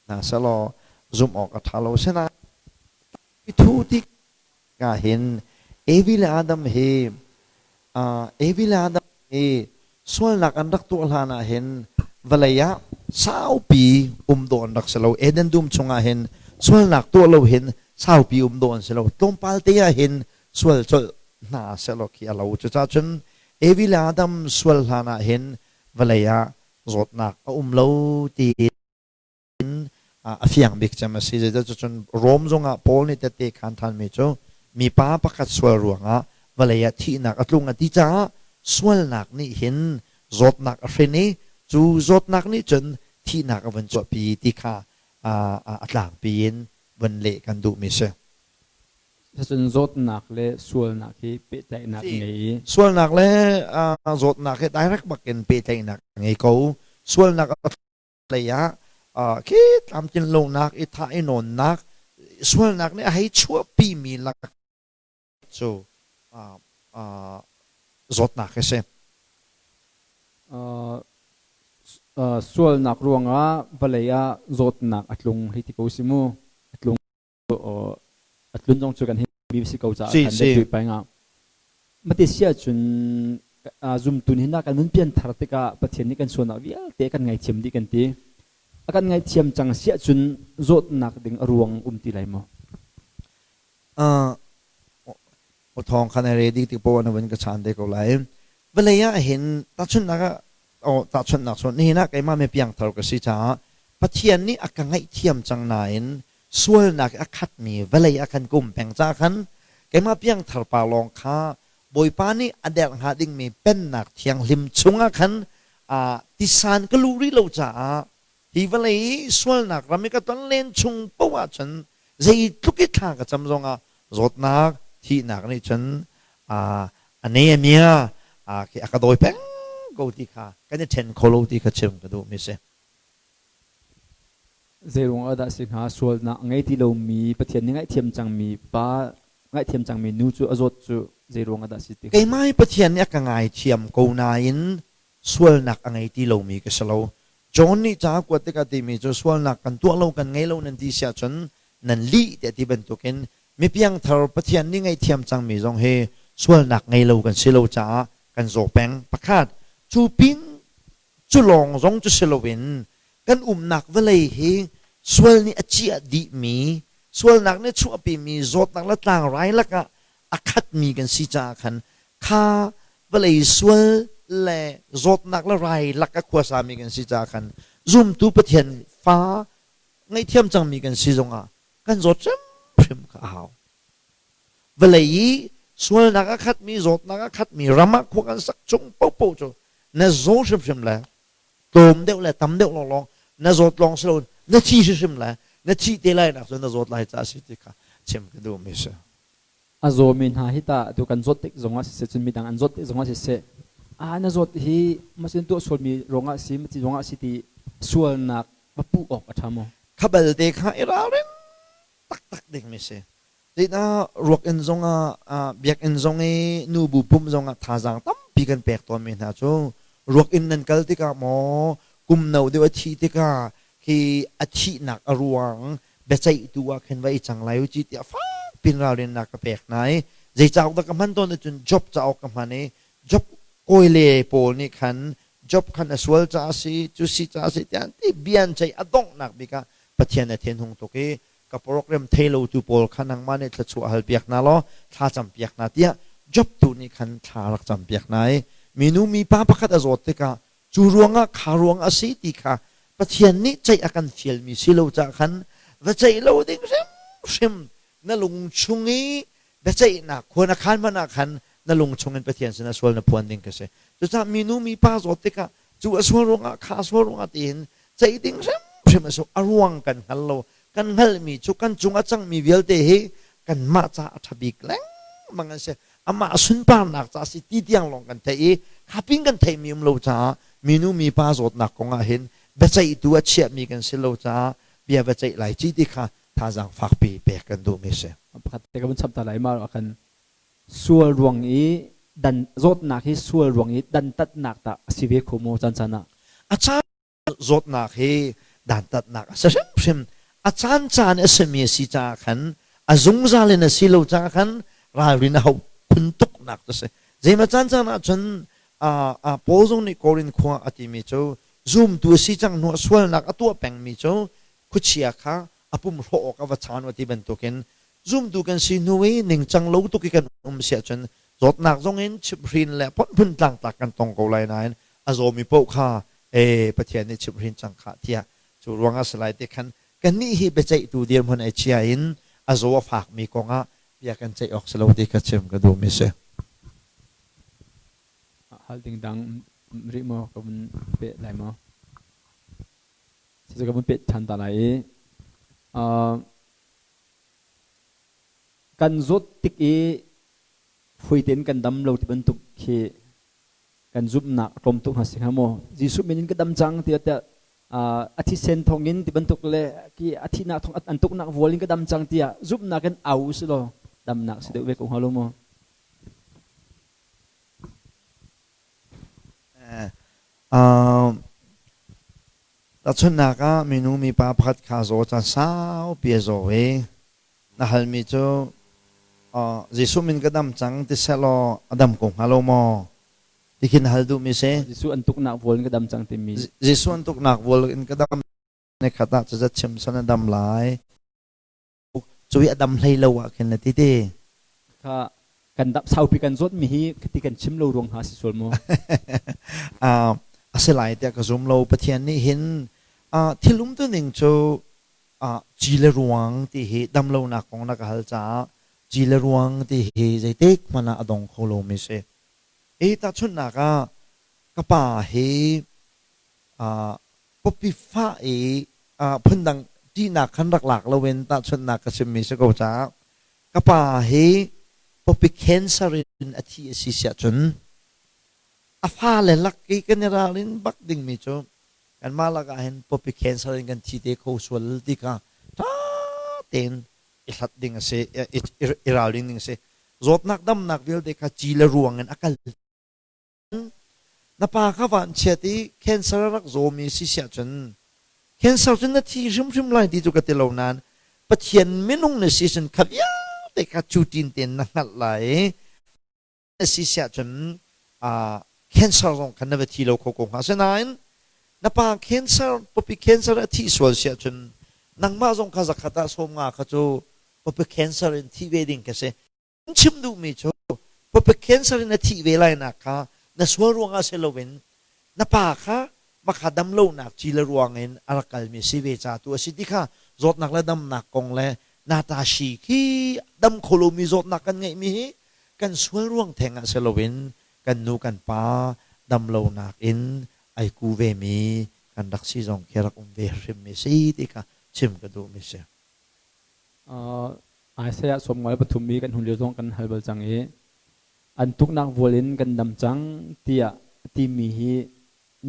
D: hna selaw zumh awk a ṭha lo. Asinain thu ti ah hin Evi le Adam hi Evi le Adam hi sualnak an rak tuah hlan ah hin vawlei ah saupi um dawh an rak si lo. Eden dum chungah hin sualnak tuah lo hin saupi um dawh an si lo. Tlawmpal te ah hin sual colh hna sehlaw khi a lo. Cucaah cun Evi le Adam sual hlan ah hin vawlei ah zawtnak a um lo ti a fiang bik cem a si. Zeicahcun Rom zongah Paul nih tehte khaan ṭhanmi cu mipa pakhat sual ruangah vawlei ah thihnak a tlung a ti caah sualnak nih hin zawtnak a hrin i cu zawtnak nih cun thihnak a vun chuahpi ti kha a tlangpi in vun leh kan duhmi si.
A: Cun zawtnak le sualnak hi pehtlaihnak ngei i
D: Sualnak le zawtnak hi direct bak in pehtlaihnak ngei ko. Sualnak a lei ah khi tlamtlin lonak i thah i nawnnak sualnak nih a hei chuahpi mi lak cu zawtnak hi si.
A: Sualnak ruangah vawlei ah zawtnak a tlung hei ti ko si mu. A tlung a tlun zong cu kan hi si ko caah kan le peng ah mate si ahcun zumtu nih hin kan nun pianthar tikah Pathian nih kan sualnak vialte kan ngaithiam dih kan ti. A kan ngaithiam cang si ahcun zawtnak ding a ruang um ti lai maw?
D: Thawng khan ready tik poah na vun ka chan te ko lai. Vawlei ah hin tahchunhnak ah oh tahchunhnak cu nihin ah keimah mi piangthar ka si caah Pathian nih a ka ngaihthiam cang nain sualnak a khatmi vawlei ah khan ka um peng caah khan keimah piangthar pa lawng kha Bawipa nih a derh hnga dingmi pennak thianghlim chungah khan tisan ka luh rih lo caah hi vawlei i sualnak ram i ka ton len chung paoh ahcun zeitluk i thla ka cam zongah zawtnak thihnak nih cun a ne a mia a ka dawi peng ko ti kha kan i ṭhen kho lo ti kha chim ka duhmi si.
A: Zeiruang ah dah si hnga? Sualnak a ngei ti lomi Pathian nih ngaihthiam cangmi pa, ngaihthiam cangmi nu cu a zawt cu zeiruang ah dah si ti hnga?
D: Keimah hi Pathian nih a ka ngaithiam ko nain sualnak a ngei ti lomi ka si lo. John nih ca a kuat tikah timi cu sualnak kan tuah lo kan ngei lo nan ti si ahcun nan lih tiah ti bantukin mipiangthar Pathian nih ngaihthiam cangmi zong hi sualnak ngei lo kan si lo caah kan zaw peng. Pakhat, cu pin Cu lawng zong cu si loin kan umnak vawlei hi sual nih a ciah dihmi, sualnak nih a chuahpimi zawtnak le tlangrai lakah a khatmi kan si caah khan kha vawlei sual le zawtnak le rai lak a khuasami kan si caah khan zumtu Pathian fa ngaihthiam cangmi kan si zongah kan zawt hrimhrim kha a hau. Vawlei i sualnak a khatmi, zawtnak a khatmi ram ah khua kan sak chung paohpaoh cu na zaw hrimhrim le tlawm deuh le tam deuh lawnglawng na zawt lawng si loin na thi hrimhrim le na thih te lai nak cu na zawt lai caah si ti kha chim ka duhmi si.
A: A zawmi hna hi tah tu kan zawt tik zongah siseh cun midang an zawt tik zongah siseh a na zawt hi masin tuah sualmi ruangah si maci ruangah si ti sualnak va puh awk a ṭha maw?
D: Kha balte kha i ralring taktak dingmi si. Zeidah ruak-inn zongah biakinn zong i nubu pumh zongah thazaang tampi kan pek tawnmi hna cu ruak-inn nan kal tikah maw kum no deuh a thih tikah khi a thihnak a ruang biaceihtu ah khin va i cang lai u ci tiah fak pin ralrinnak ka pek hna i zei cauk dah ka hman tawn ahcun Job cauk ka hman i Job. Kawile pawl nih khan Job khan a sual caah a si, cu si caah a si tiah an ti. Bia an ceih a donghnak bik ah Pathian a thinhung tuk i ka program thei lotu pawl kha nangmah nih thluachuah hal piak hna law thla cam piak hna tiah Job tu nih khan thla rak cam piak hna i minu mipa pakhat a zawt tikah cu ruangah kha ruang a si ti kha Pathian nih ceih a kan fialmi si lo caah khan va ceih lo ding hrimhrim na lung chung i biaceihnak khua na khan hmanh ah khan na lung chungin Pathian sinah sual na phuan ding ka si. Cucaah minu mipa zawt tikah cu a sual ruangah kha a sual ruangah tiin ceih ding hrimhrim a si. A ruang kan hngal lo. Kan hngalhmi cu kan cung a cangmi vialte hi kanmah ca a ṭha bik lengmang an si. Amah sunparnak ca si ti tiang lawng kan theih i kha pin kan theihmi um lo caah minu mipa zawtnak kong ah hin biaceihtu a chiahmi kan si lo caah bia va ceih lai ci ti kha thazaang fakpi pek kan duhmi a si.
A: Pakhat te ka vun chap ta lai ma kan sual ruang i dan zawtnak hi sual ruang i dantatnak ta a si ve kho maw caan caan ah?
D: A caan zawtnak hi dantatnak a si hrimhrim. A caan caan a simi a si caah khan a zungzal in a si lo caah khan ralrin a hauh phun tuknak cu si. Zeimaw caan caan ah cun Paul zong nih Korin khua a timi cu zumtu a si cang hnu ah sualnak a tuah pengmi cu khuachia kha a pum hrawh awk a va chaan ti bantukin zumtu kan si hnu i ningcang lo tuk i kan um si ahcun zawtnak zong in chimhhrin le phunphun tlangtlak kan tong ko lai nain a zawmi paoh kha e Pathian nih chimhhrin cang khah tiah cu ruangah si lai te khan kannih hi biaceihtu dirhmun ai chia in a zaw a fakmi kongah bia kan ceih awk si lo ti kha chim ka duhmi si.
A: Hal ding dang rih maw ka vun peh lai maw? Cucu ka vun peh ṭhan ta lai i kan zawt tik i fawi tein kan dam lo ti bantuk khi kan zumhnak a tlawm tuk hna si hnga maw? Jesuh min in ka dam cang tiah tiah a thisen thawngin ti bantuk le ki a thihnak thawng an tuknak vual in ka dam cang tiah zumhnak in au si law damnak si deuh ve ko hnga lo maw?
D: Tahchunhnak ah minu mipa pakhat kha zaw caan saupi a zaw i na halmi cu Jesuh min ka dam cang ti sehlaw a dam ko hnga lo maw? Ti khi na hal duhmi si.
A: Jesuh an tuknak vual in ka dam cang timi.
D: Jesuh an tuknak vual in ka dam ni khat ah cazat chim san a dam lai. Cu i a dam hlei lo ah khin na ti ti.
A: Kha kan dap saupi kan zawt mi hi khati kan chim lo ruang ha si sual maw?
D: A si lai tiah ka zum lo. Pathian nih hin thil umtu ning cu ci le ruang ti hi dam lonak kong na ka hal caah ci le ruang ti hi zeitik hmanh ah a dong kho lomi si. I tahchunhnak ah ka pa hi pawpi fah i phundang ṭihnak khan rak lak loin tahchunhnak ka chimmi si ko caah ka pa hi pawpi cancer in a thi a si siah cun a fale lak i kan i ralrin bak dingmi cu kanmah lakah hin pawpi cancer in kan thi te kho sual ti kha ṭha tein i hlat ding a si i ralring ding a si. Zawtnak damnak vialte kha ci le ruang in a kal. Na pa kha vanchiat i cancer a rak zawmi si siah cun cancer cun na thi hrimhrim lai ti cu ka ti lo nain Pathian minung na si cun kha vialte kha cu tin tein na hngalh lai i na si siah cun cancer zong khan na va thi lo kho ko hnga. Asinain na pa cancer pawpi cancer a thih sual siah cun nangmah zong kha zakhat ah 50 kha cu pawpi cancer in thi ve ding ka si. Chim duhmi cu pawpi cancer in a thih ve lainak kha na sual ruangah si loin na pa kha makha dam lonak ci le ruang in a rak kalmi si ve ca tu a si ti kha zawtnak le damnak kong le natashi khi dam kho lomi zawtnak kan ngeihmi hi kan sual ruang theng ah si loin kan nu kan pa dam lonak in ai ku vemi kan rak si zong khi rak um ve hrimmi si ti kha chim ka duhmi si.
A: Isaiah 53 i kan hun lio zong kan hal bal cang i an tuknak vual in kan dam cang tiah a timi hi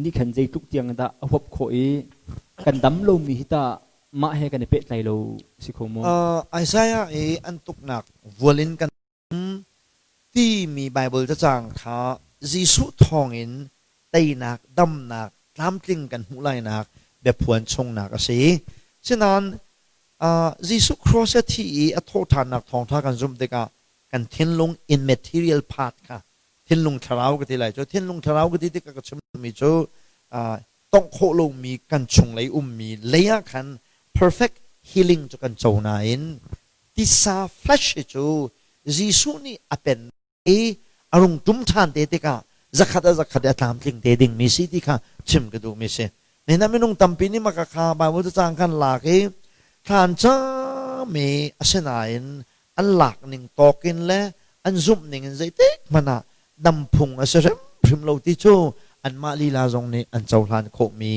A: nih khan zeitluk tiang dah a huap khawh i kan dam lomi hi tah mah he kan i pehtlai lo si kho maw?
D: Isaiah i an tuknak vual in kan timi Baibal cacang kha Jesuh thawngin teinak, damnak, tlamtling kan hmuh lainak biaphuan chungnak a si. Sinain Jesuh cross a thi i a thawhṭhannak thawngṭha kan zumh tikah kan thinlung immaterial part kha Thinlung thlarau ka ti lai cu. Thinlung thlarau ka ti tikah ka chimmi cu tongh khawh lomi kan chunglei ummi lei ah khan perfect healing cu kan co nain tisa flesh hi cu Jesuh nih a pen i a rung ṭum ṭhan te tikah zakhat a zakhat i a tlamtling te dingmi si ti kha chim ka duhmi si. Nihin ah minung tampi nih maka kha Bible cacang khan lak i thlan cami asinain an lak ning tawk in le an zumh ning in zeitik hmanh ah dam phung a si hrimhrim lo ti cu anmah lila zong nih an cohlan khawhmi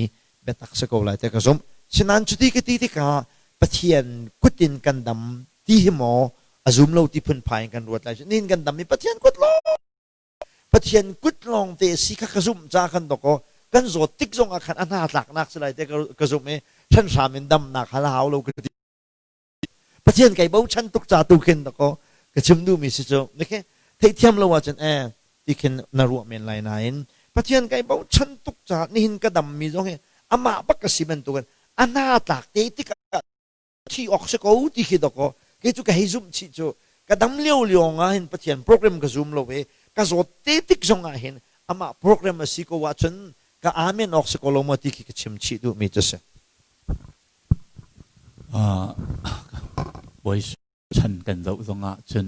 D: biatak si ko lai ti ka zumh. Sinain cuti ka ti tikah Pathian kut in kan dam ti hi maw a zum lo ti phunphai in kan ruat lai. Nihin kan dam i Pathian kut lawng Pathian kut lawng te si kha ka zumh ca kan dok aw kan zawt tik zong ah khan a hna tlaknak si lai te ka zumh i hranhram in damnak hal hau lo ka ti. Pathian kai bochan tuk ca tu khin dakaw ka chim duhmi si cu okay theihthiam lo ahcun eh ti khin na ruah men lai nain Pathian kai bochan tuk ca nihin ka dammi zong hi amah bak ka si bantukin a hna tlak te tikah thi awk si ko ti khi dakaw kei cu ka hei zumh chih cu ka dam lio lio ah hin Pathian program ka zum lo i ka zawt te tik zong ah hin amah program a si ko ahcun ka amen awk si ko lo maw ti khi ka chim chih duhmi cu si.
C: Bawi chan kan zoh zongah cun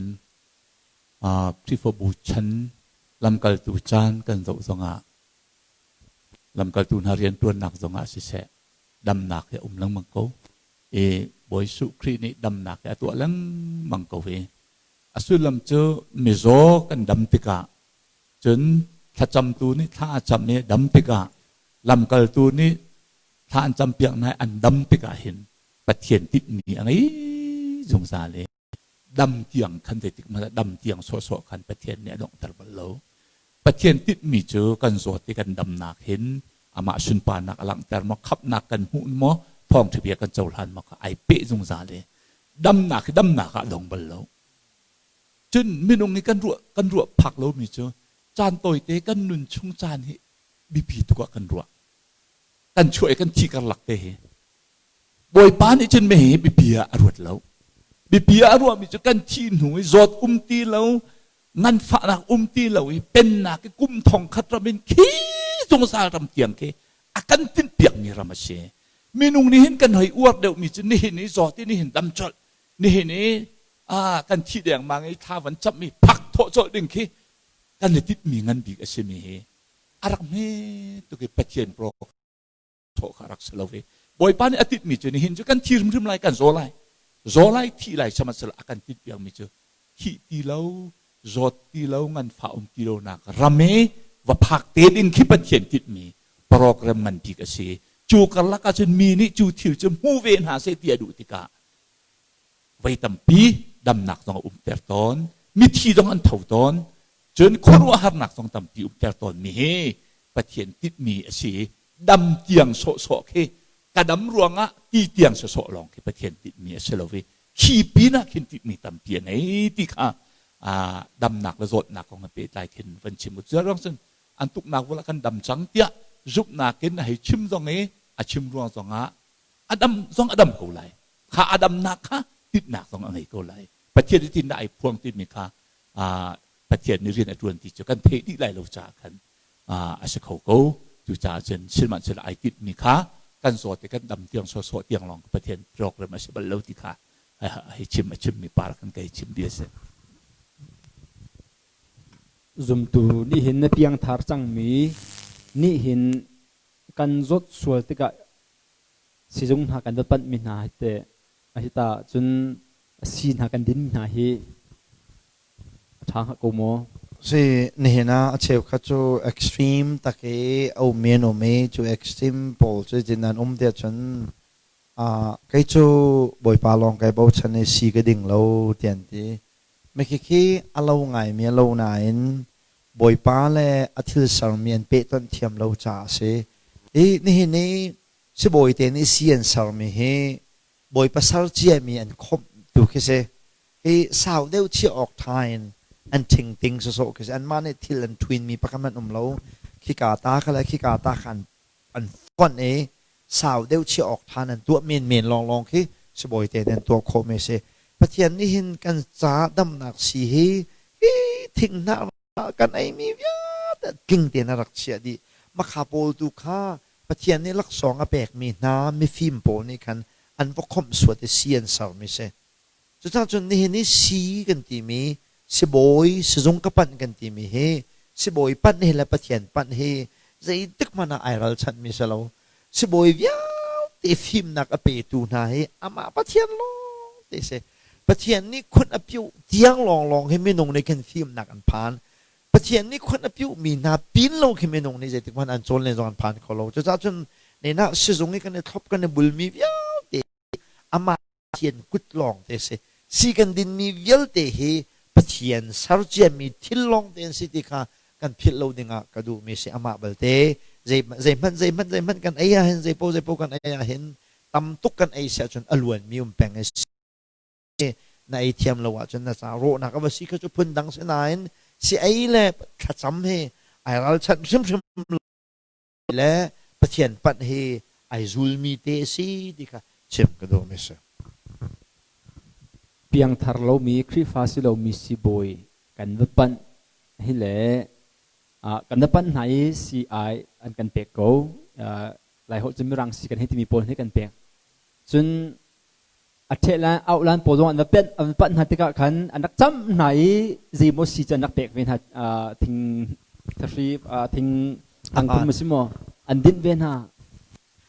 C: Khrihfabu chan lamkaltu caan kan zoh zongah lamkaltu hna rianṭuannak zongah siseh damnak hi a um lengmang ko. I Bawi Jesuh Khrih nih damnak hi a tuah lengmang ko hi. A sullam cu mizaw kan dam tikah cun thlacamtu nih thla a cam i dam tikah lamkaltu nih thla an campiak hna i an dam tikah hin Pathian tinhmi a ngei zungzal i dam tiang khan zeitik hmanh ah dam tiang sawhsawh khan Pathian nih a donghter bal lo. Pathian tinhmi cu kan zawt i kan damnak hin amah sunparnak a langhter maw, khamhnak kan hmuh maw, thawngṭha bia kan cohlan maw kha ai peh zungzal i damnak hi damnak ah a dong bal lo. Cun minung i kan ruah kan ruah phak lomi cu caan tawite kan nun chung caan hi biapi tuk ah kan ruah. Kan chuah i kan thi karlak te hi Bawipa nih cun mei hi biapi ah a ruat lo. Biapi ah a ruahmi cu kan thih hnu i zawt um ti lo, nganfahnak um ti lo i pennak i kum thong khat ram in khi zungzal ram tiang khi a kan tinhpiakmi ram a si. Minung nih hin kan hoi uar deuhmi cu nihin i zawt i nihin dam colh, nihin i kan thih dengmang i thla van camh i phak thawh colh ding khi kan i tinhmi ngan bik a simi hi a rak hme tuk i Pathian pro thawh kha rak si lo i Bawipa nih a tinhmi cu nihin cu kan thi hrimhrim lai kan zaw lai zaw lai thih lai sihmanhsehlaw a kan tinhpiakmi cu thih ti lo zawt ti lo nganfah um ti lonak ram i va phak te ding khi Pathian tinhmi program ngan bik a si. Cu karlak ahcun mi nih cu thil cu hmu ve hna seh ti a duh tikah voi tampi damnak zong a umter tawn mithi zong an tho tawn cun khuaruahharnak zong tampi umter tawnmi hi Pathian tinhmi a si. Dam tiang sawhsawh khi ka dam ruangah ti tiang sawsawh lawng khi Pathian tinhmi a si lo i khi pinah khin tinhmi tampi a ngei ti kha damnak le zawtnak kong he pehtlai khin van chim u. Cu ruang cun an tuknak vul ah kan dam cang tiah zumhnak in a hei chim zong i a chim ruang zongah a dam zong a dam ko lai. Kha a damnak kha tinhnak zong a ngei ko lai. Pathian nih tinhnak ai phuang timi kha Pathian nih rian a ṭuan ti cu kan theih dih lai lo caah khan a si kho ko. Cucaah cun sihmanhsehlaw ai tinhmi kha kan zawt i kan dam tiang sawhsawh tiang lawng Pathian program a si bal lo ti kha hei chim a chimmi par kan kei chim bia a si.
A: Zumtu nih hin na piangthar cangmi nih hin kan zawt sual tikah sizung hna kan va panhmi hna hi teh a hi ta cun si hna kan din hna hi a ṭha hnga ko maw?
D: Si nihin ah a cheukhat cu extreme tak i a ummi an um i cu extreme pawl cu tin an um tiah cun kei cu Bawipa lawng kai bochan i si ka ding lo ti an ti. Mikhi khi a lo ngaimi a lo nain Bawipa le a thil sermi an pehtonh thiam lo caah a si. I nihin i sibawi te nih si an sermi hi Bawipa ser ciami an khawmh tu khi si. Hi sau deuh chiah awk ṭha in an ṭhingting sawsawh khi si. Anmah nih thil an ṭhuinmi pakhat hmanh um lo. Khika ta kha le khika ta kha an fonh i sau deuh chiah awk ṭha an tuah menmen lawnglawng khi sibawi te nih an tuah khawhmi a si. Pathian nih hin kan ca damnak si hi hi thinghnah. Kan eimi vialte tling tein a rak chiah dih. Makha pawl tu kha Pathian nih laksawng a pekmi hna mifim pawl nih khan an va khawmh suat i si an sermi si. Cucaah cun nihin i si kan timi sibawi sizung ka panh kan timi hi sibawi panh hi le Pathian panh hi zeitik hmanh ah ai ralchanhmi si lo. Sibawi vialte fimnak a petu hna hi amah Pathian lawng te si. Pathian nih khunh a piuh tiang lawnglawng hi minung nih khin fimnak an phan. Pathian nih khunh a piuhmi hna pin lo khi minung nih zeitik hmanh an cawn len zong an phan kho lo. Cucaah cun nenah sizung i kan i thlop kan i bulmi vialte amah Pathian kut lawng te si. Si kan dinmi vialte hi Pathian ser ciami thil lawng te an si ti kha kan philh lo dingah ka duhmi si. Amah balte zeihmanh zeihmanh zeihmanh kan ei ahhin zeipo zeipo kan ei ahhin tam tuk kan ei si ahcun a luanmi um peng i si na ei thiam lo ahcun na ca rawhnak a va si kha cu phun dang si nain si ei le thlacam hi ai ralchanh hrimhrim le Pathian panh hi ai zulmi te a si ti kha chim ka duhmi si.
A: Piangthar lomi Khrihfa si lomi sibawi kan va panh hi le kan va panh hna i sii-ai an kan pek ko. Laiholh cu Mirang si kan hei timi pawl nih kan pek. Cun a ṭheh lan auh lan pawl zong an va panh an panh hna tikah khan an rak camh hna i zeimaw si cu an rak pek ve hna thing thahri thing angphum a si maw an dinh ve hna.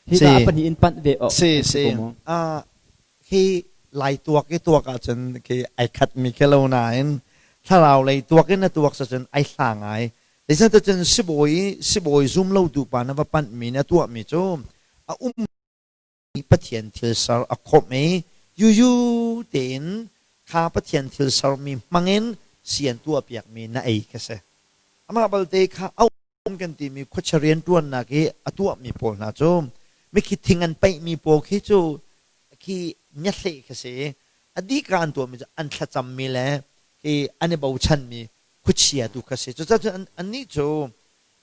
A: Hi ta pahnih in panh ve awk
D: Si si. Hi lai tuak i tuak ahcun khi ai khat mi khi lo nain thlarau lei tuak in na tuak cun ai hla ngai. Zeicahtiah cun sibawi sibawi zum lotu pa na va panhmi na tuahmi cu a um Pathian thil ser a khawmh i yuyu tein kha Pathian thil sermi hmangin si an tuahpiakmi na ei kha si. Amah balte kha a um kan timi khuachia rianṭuannak i a tuahmi pawl hna cu mikhi thing an paihmi pawl khi cu khi ngiathleh kha si i a dika an tuahmi cu an thlacammi le khi an i bochanmi khuachia tu kha si. Cucaah cun annih cu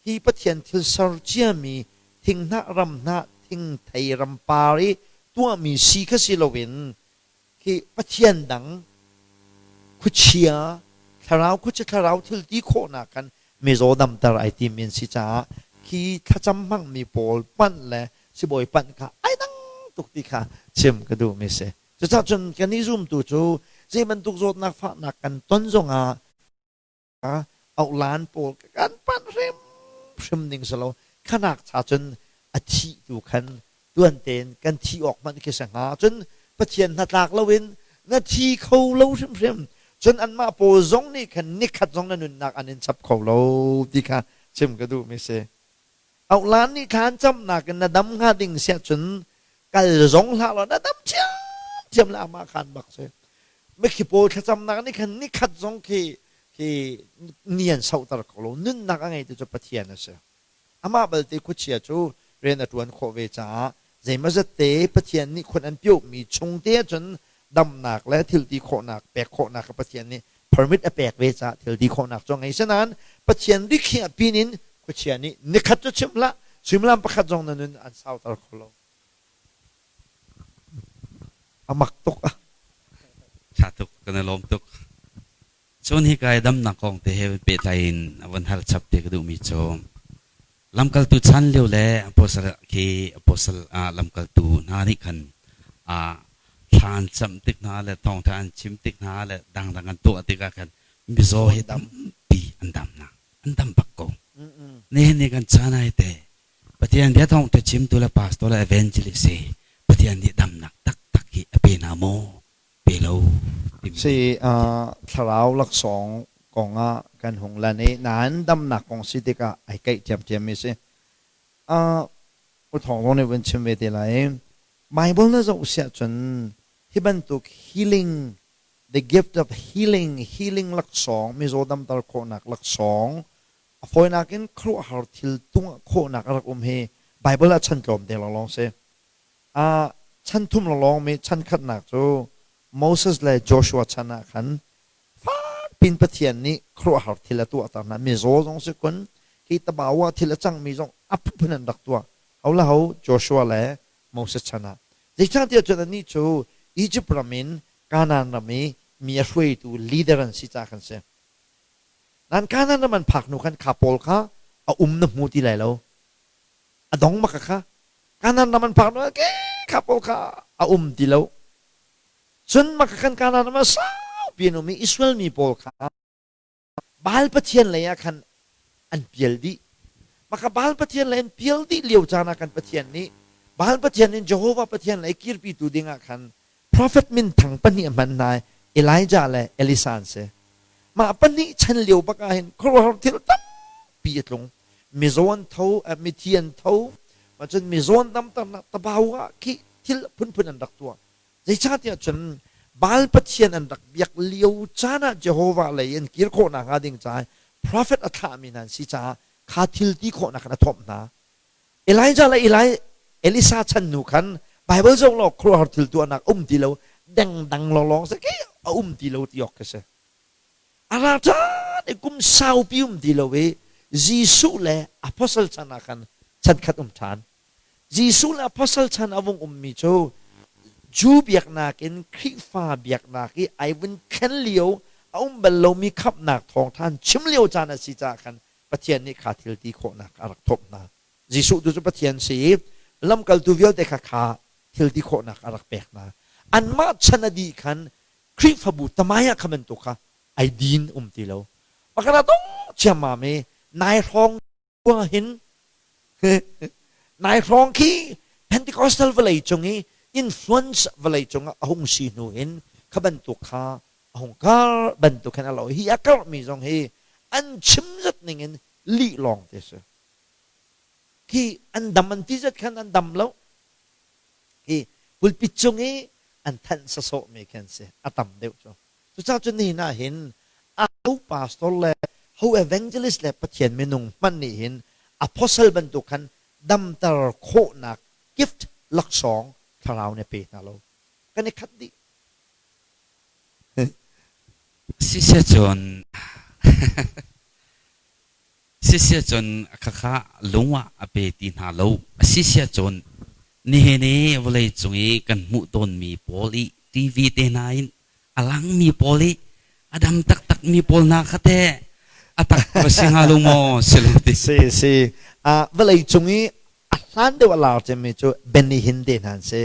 D: hi Pathian thil ser ciami thinghnah ramhnah thingthei rampar i tuahmi si kha si loin khi Pathian dang khuachia thlarau khuachia thlarau thil ti khawhnak khan mizaw damter ai tim in si caah khi thlacam hmangmi pawl panh le sibawi panh kha ai dang tuk ti kha chim ka duhmi si. Cucaah cun kan i zumtu cu zei bantuk zawtnak fahnak kan ton zongah auhlan pawl kan panh hrimhrim ding si lo. Khanak cha cun a thih tu khan tuan tein kan thi awk hmanh khi si hnga. Cun Pathian hnatlak loin na thi kho lo hrimhrim. Cun anmah pawl zong nih khan nikhat zong na nunnak an in chap kho lo ti kha chim ka duhmi si. Auhlan nih thla an camnak in na dam hnga ding siah cun kal zong hlah law na dam ṭhiamṭhiam le amah khan bak si. Mikhi pawl thlacamnak nih khan nikhat zong khi khi ni an sohter kho lo. Nunnak a ngeitu cu Pathian a si. Amah balte khuachia cu rian a ṭuan khawh ve caah zeimawzat te Pathian nih khun an piohmi chung te ahcun damnak le thilti khawhnak pek khawhnak kha Pathian nih permit a pek ve caah thilti khawhnak cu a ngei. Sinain Pathian rikhiah pin in khuachia nih nikhat cu chim hlah, suimilam pakhat zong na nun an sauter kho lo. A mak tuk ah.
B: Tha tuk, kan i lawm tuk. Cun hika i damnak kong te he pehtlai in a von hal chap te ka duhmi cu lamkaltu chan lio le apostle khi apostle lamkaltu hna nih khan thla an camh tik hna le thawngtha an chim tik hna le dangdang an tuah tikah khan mizaw hi tampi an dam hna an dam bak ko nihin ni kan chan ai te Pathian bia thawngtha chimtu le pastor le evangelist hi Pathian nih damnak taktak hi a pe hna maw pe lo timi
D: Si thlarau laksawng kong ah kan hung lan i nain damnak kong si tikah ai kaih ṭhiamṭhiam mi si. U Thawng zong nih vun chim ve te lai. Bible na zoh siah cun hi bantuk healing the gift of healing healing laksawng mizaw damter khawhnak laksawng a fawinak in khuaruahhar thil tung khawhnak a rak um hi Bible ah chan tlawm te lawnglawng si. Chan thum lawnglawng mi chan khatnak cu Moses le Joshua chan ah khan fakpin Pathian nih khuaruahhar thil a tuahter hna. Mizaw zong si kun, hi tabawa thil a cangmi zong a phunphun an rak tuah. Ho le ho Joshua le Moses chan ah. Zeicahtiah cun annih cu Egypt ram in Kanaan ram i mi a hruaitu leader an si caah khan si. Nan Kanaan ram an phak hnu khan kha pawl kha a um na hmu ti lai lo. A dong maka kha. Kanaan ram an phak hnu ke kha pawl kha a um ti lo. Cun maka khan Kanaan ram ah saupi an um i Israel mi pawl kha Baal pathian lei ah khan an pial dih. Maka Baal pathian lei an pial dih lio caan ah kan Pathian nih Baal pathian in Jehovah Pathian lei kirpitu ding ah khan prophet minthang pahnih a hman hna i Elijah le Elisha an si. Mah pahnih chan lio bak ah hin khuaruahhar thil tampi a tlung. Mizaw an tho, mithi an tho, cun mizaw an damternak tabau ah khi thil phunphun an rak tuah. Zeicahtiah cun Baal pathian an rak biak lio caan ah Jehovah lei an kir khawh nakhnga ding caah profet a thlahmi hna an si caah kha thil ti khawhnak khan a thawmh hna. Elijah le Eli, Elisa chan hnu khan Bible zong law khuaruahhar thil tuahnak um ti lo, dengdang lawnglawng si khi a um ti lo ti awk khi si. A ra caan i kum saupi um ti lo i Jesuh le apostle chan ah khan chan khat um ṭhan. Jesuh le apostle chan a vung ummi cu Jew biaknak in Khrihfa biaknak i ai vun thlen lio a um bal lomi khamhnak thawngṭha an chim lio caan a si caah khan Pathian nih kha thil ti khawhnak a rak thawk hna. Jesuh tu cu Pathian si i lamkaltu vialte kha kha thil ti khawhnak a rak pek hna. Anmah chan a dih khan Khrihfabu tamai ah kha bantuk kha ai din um ti lo. Pakhat ah dong ciammam i nai hrawng hin nai hrawng khi Pentecostal vawlei cung i influence vawlei cung ah a hung si hnu in kha bantuk kha a hung kar bantuk khan a lo hi a karhmi zong hi an chim zat ning in lih lawng te si khi an dam an ti zat khan an dam lo khi pulpit cung i an thanh sasawh mi khan si a tam deuh cu Cucaah cun nihin ah hin ho pastor le ho evangelist le Pathian minung hmanh nih hin apostle bantuk khan damter khawhnak gift laksawng thlarau nih a pe hna lo. Kan i khat dih.
B: Siseh cun Siseh cun khakha lung ah a pe ti hna lo. Siseh cun nihin i vawlei cung i kan hmuh tawnmi pawl i TV te hna in a langmi pawl i a dam taktakmi pawl hna kha teh a tak va si hnga lo maw si lo ti.
D: Si si. Vawlei cung i a hlan deuh a lar cemmi cu Benny Hinn te hna an si.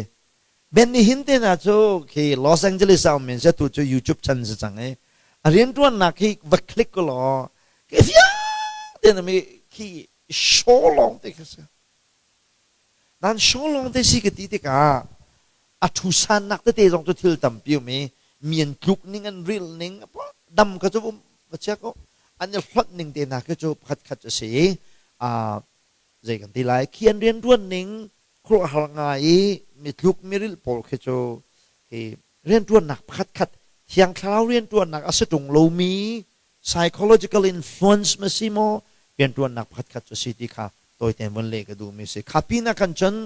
D: Benny Hinn te hna cu khi Los Angeles ah um in si tu cu YouTube chan si cang i a rianṭuannak hi va click law khi fiang tein mi khi show lawng te khi si. Nan show lawng te si ka ti tikah a ṭhusannak tete zong cu thil tampi um i mi an tluk ning an ril ning dam kha cu va chia ko an i hlonh ning te hna khi cu pakhat khat a si i zei kan ti lai khi an rianṭuan ning khuaruahhar ngai i mitluk miril pawl khi cu hi rianṭuannak pakhat khat thiang thlarau rianṭuannak a si ṭung lomi psychological influence ma si maw rianṭuannak pakhat khat cu si ti kha tawitein vun leh ka duhmi si kha pin ah khan cun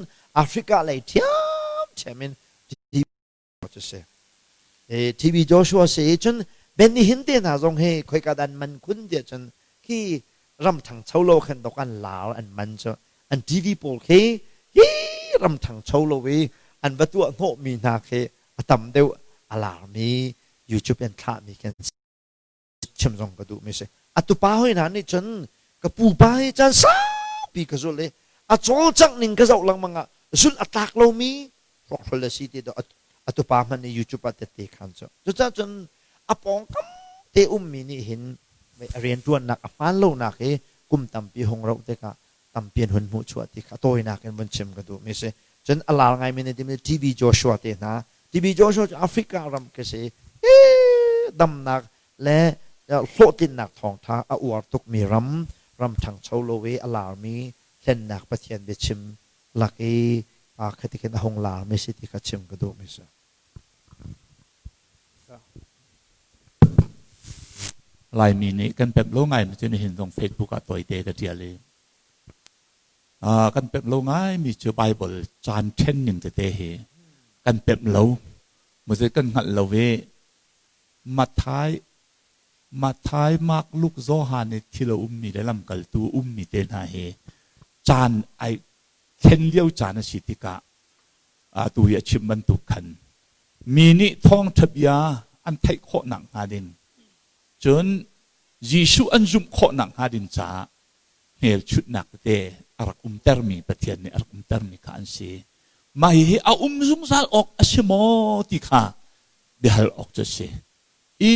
D: Africa lei ṭhiamṭhiam in cu si. TB Joshua si cun Benny Hinn te hna zong hi khoika dah an man khun tiah cun khi ram ṭhangcho lo khan dok an lar an man cu an TV pawl khi hi ram ṭhangcho lo i an va tuah hnawhmi hna khi a tam deuh a larmi YouTube an thlahmi khi an si. Chim zong ka duhmi si. A tupa hoi hna nih cun ka pupa hi caan saupi ka zulh i a cawlcangh ning ka zoh lengmang ah zulh a tlak lomi hrawkhrol a si ti a tupa hmanh nih YouTube ah tette khan cu. Cucaah cun a pawngkam te ummi nih hin a rianṭuannak a hmaan lonak hi kum tampi hung rauh tikah tampi an hun hmuhchuah ti kha a tawinak in vun chim ka duhmi si. Cun a lar ngaimi na timi TB Joshua te hna. TB Joshua cu Africa ram khi si. Damnak le hlawhtlinnak thawngṭha a uar tukmi ram, ram ṭhangcho lo i a larmi hlennak Pathian biachim lak i khatikin a hung larmi si ti kha chim ka duhmi si.
C: Laimi nih kan pemh lo ngaimi cu nihin zong Facebook ah tawite ka ṭial i kan pemh lo ngaimi cu Bible caan ṭhen ning tete hi kan pemh lo. Moses kan hngalh lo i Matthai Matthai, Mark, Luke, Johan i thil a ummi le lamkaltu ummi te hna hi caan ai thlen lio caan a si tikah atu i a chim bantuk khan mi nih thawngṭha bia an theih khawh nakhnga ding cun Jesuh an zumh khawh nakhnga ding caah hmelchunhnak tete a rak umtermi Pathian nih a rak umtermi kha an si. Mah hihi a um zungzal awk a si maw ti kha biahal awk cu a si. I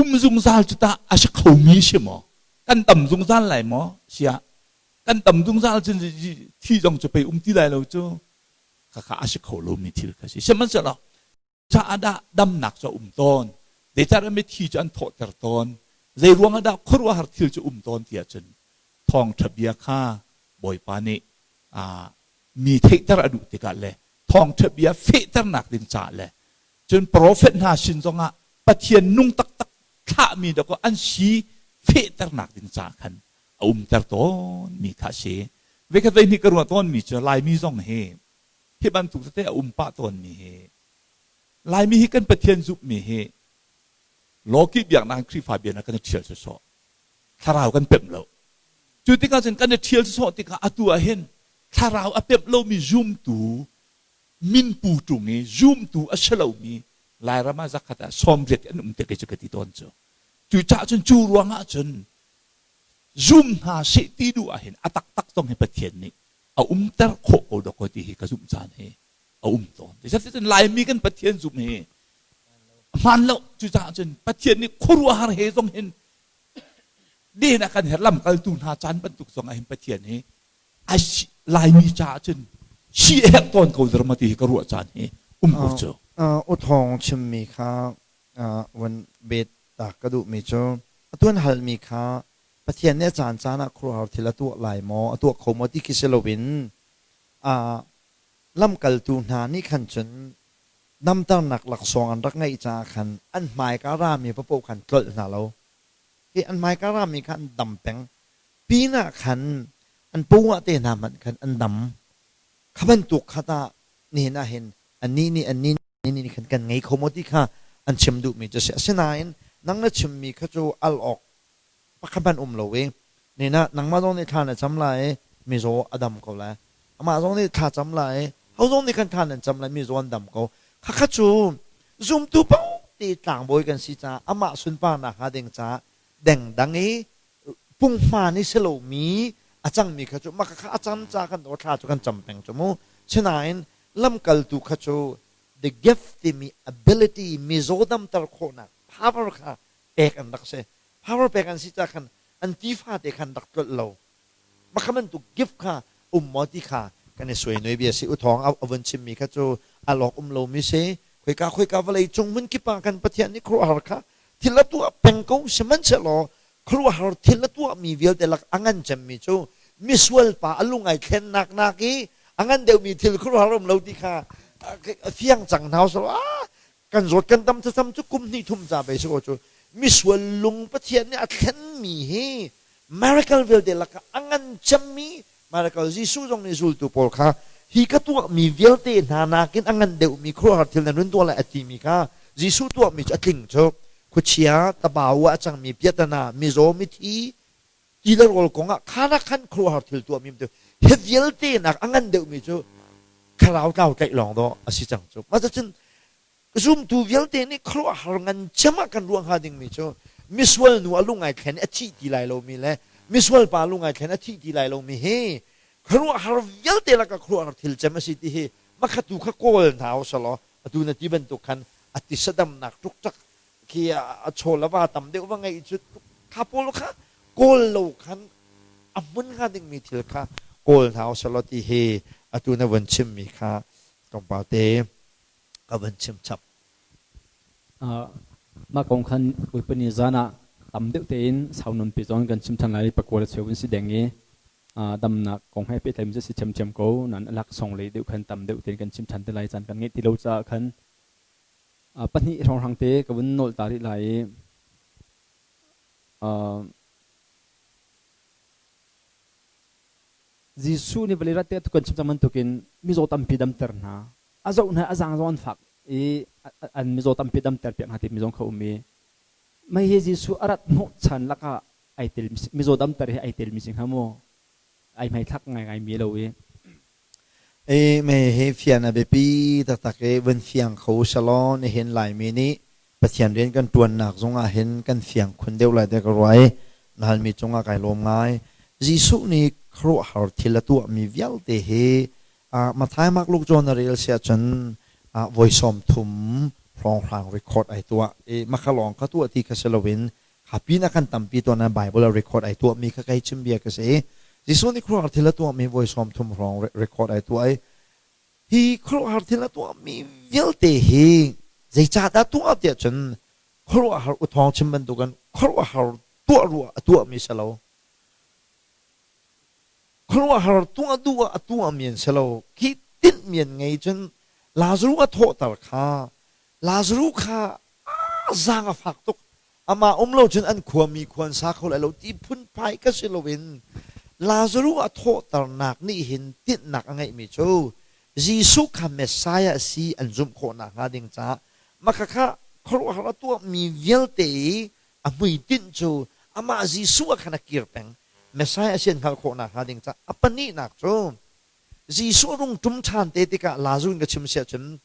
C: um zungzal cu tah a si khomi si maw? Kan tam zungzal lai maw? Siah kan tam zungzal cun thi zong cu pei um ti lai lo cu khakha a si kho lomi thil kha si. Sihmanhsehlaw caah dah damnak cu a um tawn? Zeicahtiah mithi cu an thawhter tawn? Zei ruangah dah khuaruahhar thil cu um tawn ti ahcun thawngṭha bia kha Bawipa nih mi theihter a duh tikah le thawngṭha bia fehternak ding caah le cun profet hna sin zongah Pathian nung taktak thlahmi dawkaw an si fehternak ding caah khan a umter tawnmi kha a si. Voikhat voihnih ka ruah tawnmi cu Laimi zong hi hi bantuk tete a um pah tawnmi hi Laimi hi kan Pathian zumhmi hi lawki biaknak in Khrihfa biaknak kan i ṭhial sawsawh. Thlarau kan pemh lo. Cu tikah cun kan i ṭhial sawsawh tikah atu ah hin thlarau a pemh lomi zumtu minpu ṭung i zumtu a si lomi Lairam ah zakhat ah 80 an um te kei cu ka ti tawn cu. Cucaah cun cu ruangah cun zum hna seh ti duh ah hin a taktak zong hi Pathian nih a umter khawh ko dawkaw ti hi ka zumh caan hi a um tawn. Zeicahtiah Laimi kan Pathian zumh hi hmaan lo. Cucaah cun Pathian nih khuaruahhar he zong hin den a kan her lamkaltu hna caan bantuk zong ah hin Pathian hi Laimi caah cun si a herh tawn ko dara ti hi ka ruah caan hi um ko cu.
D: U Thawng chimmi kha van bet ta ka duhmi cu atu an halmi kha Pathian nih a caancaan ah khuaruahhar thil a tuah lai maw, a tuah kho maw ti khi si loin lamkaltu hna nih khan cun damternak laksawng an rak ngeih caah khan an hmaika rami paoh khan tlolh hna lo. Hi an hmaika rami kha an dam peng. Pinah khan an pawngah te hna hmanh khan an dam. Kha bantuk kha tah nihin ah hin annih nih annih nih khan kan ngei kho maw ti kha an chim duhmi cu a si. Asinain nang na chimmi kha cu al awk pakhat hmanh um lo i nina nangmah zong nih thla na cam lai i mizaw a dam ko lai amah zong nih thla cam lai i ho zong nih khan thla nan cam lai mizaw an dam ko khakha cu zumtu paoh ti tlangbawi kan si caah amah sunparnak hnga ding caah dengdang i punghman i si lomi a cangmi kha cu mah kha a cam ca kan thla cu kan cam peng cu mu sinain lamkaltu kha cu the gift timi ability mizaw damter khawhnak power kha pek an rak si power pek an si ca khan an tifa te khan rak tlolh lo mah kha bantuk gift kha um maw ti kha kan i suai noi bia si u thawng a vun chimmi kha cu a lawk um lomi si khoika khoika vawlei cung hmun kip ah kan Pathian nih khuaruahhar kha thil a tuah peng ko sihmanhsehlaw khuaruahhar thil a tuahmi vialte lak a ngan cemmi cu misual pa a lung ai thlennak nak i a ngan deuhmi thil khuaruahhar um lo ti kha fiang cang hna usih ah kan zawt kan dam thlacam cu kum hnih thum ca bei si ko cu misual lung Pathian nih a thlenmi hi miracle vialte lakah a ngan cemmi miracle Jesuh zong nih zultu pawl kha hi ka tuahmi vialte hna nakin a ngan deuhmi khuaruahhar thil nan run tuah lai a timi kha Jesuh tuahmi cu a tling cu khuachia tabau ah a cangmi piatana mizaw mithi ti le rawl kong ah kha khan khuaruahhar thil tuahmi hi vialte nak a ngan deuhmi cu thlarau tlau tlaih lawng dawh a si cang cu mah cun zumtu vialte nih khuaruahhar ngan cem ah kan ruah hnga dingmi cu misual nu a lungai thlen a thih ti lai lomi le misual pa lungai thlen a thih ti lai lomi hi khuaruahhar vialte lakah khuaruahhar thil cem a si ti hi makhatu kha kawl hna usalaw atu na ti bantuk khan a tisadamnak ṭukṭak khi a chaw le va tam deuh va ngeih cu kha pawl kha kawl lo khan a hmun hnga dingmi thil kha kawl hna usalaw ti hi atu na vun chimmi kha tlawmpal te ka vun chim chap.
A: Mah kong khan Bawipa ni zan ah tam deuh tein sau nawn pi zong kan chim than lai pakua le cheu in si deng i damnak kong he pehtlaimi cu si ṭhiamṭhiam ko nan a laksawng lei deuh khan tam deuh tein kan chim ṭhan te lai caan kan ngeih ti lo caah khan pahnih hrawnghrang te ka vun nolh ta rih lai i Jesuh nih vawlei rat te kan chim cang bantukin mizaw tampi damter hna a zoh hna a zaang zong an fak i an mizaw tampi damter piak hna ti mi zong kha um i mei hi Jesuh a rat hnawhchan lakah ai tel mizaw damter hi ai telmi si hnga maw ai hmaithlak ngaingai mi lo i
D: E me he fian a biapi taktak i vun fiang kho selaw nihin Laimi nih Pathian rian kan ṭuannak zongah hin kan fiang khun deuh lai tiah ka ruah i na halmi cungah kai lawm ngai. Jesuh nih khuaruahhar thil a tuahmi vialte hi Matthai, Mark, Luke, John na rel si ahcun voi 30 hrawnghrang record ai tuah i makha lawng kha tuah ti kha si loin kha pin ah khan tampi tuah na Bible ah record ai tuahmi kha kai chim bia ka si. Jesuh nih khuaruahhar thil a tuahmi voi 30 hrawng record ai tuah i hi khuaruahhar thil a tuahmi vialte hi zeicahdah tuah tiah cun khuaruahhar uthawng chim bantukin khuaruahhar tuah ruah a tuahmi si lo. Khuaruahhar tuah duh ah a tuahmi an si lo. Khi tinhmi an ngei cun Lazaruh a thawhter kha Lazaruh kha zaang a fak tuk. Amah um lo cun an khuami khua an sa kho lai lo ti phunphai ka si loin Lazaruh a thawhternak nih hin tinhnak a ngeihmi cu Jesuh kha Messiah a si an zumh khawh nakhnga ding caah mah khakha khuaruahhar a tuahmi vialte i a hmuitinh cu amah Jesuh ah khan a kir peng. Messiah a si an hngalh khawh nakhnga ding caah a pahnihnak cu Jesuh a rung ṭum ṭhan te tikah Lazaruh in ka chim si ahcun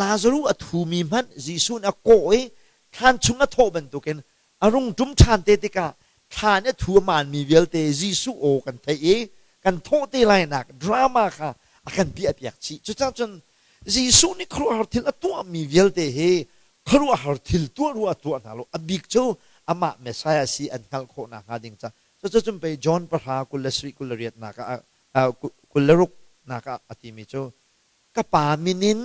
D: Lazaruh a thumi hmanh Jesuh nih a kawh i thlan chung a thawh bantukin a rung ṭum ṭhan te tikah thlan i a thu a maanmi vialte Jesuh aw kan theih i kan thawh te lainak drama kha a kan piahpiak chih. Cucaah cun Jesuh nih khuaruahhar thil a tuahmi vialte hi khuaruahhar thil tuah ruah a tuah hna lo. A bik cu amah Messiah si an hngalh khawh nakhnga ding ca. Cucun pei John pahra 27 28 nak ah 26 nak ah a timi cu ka pa min in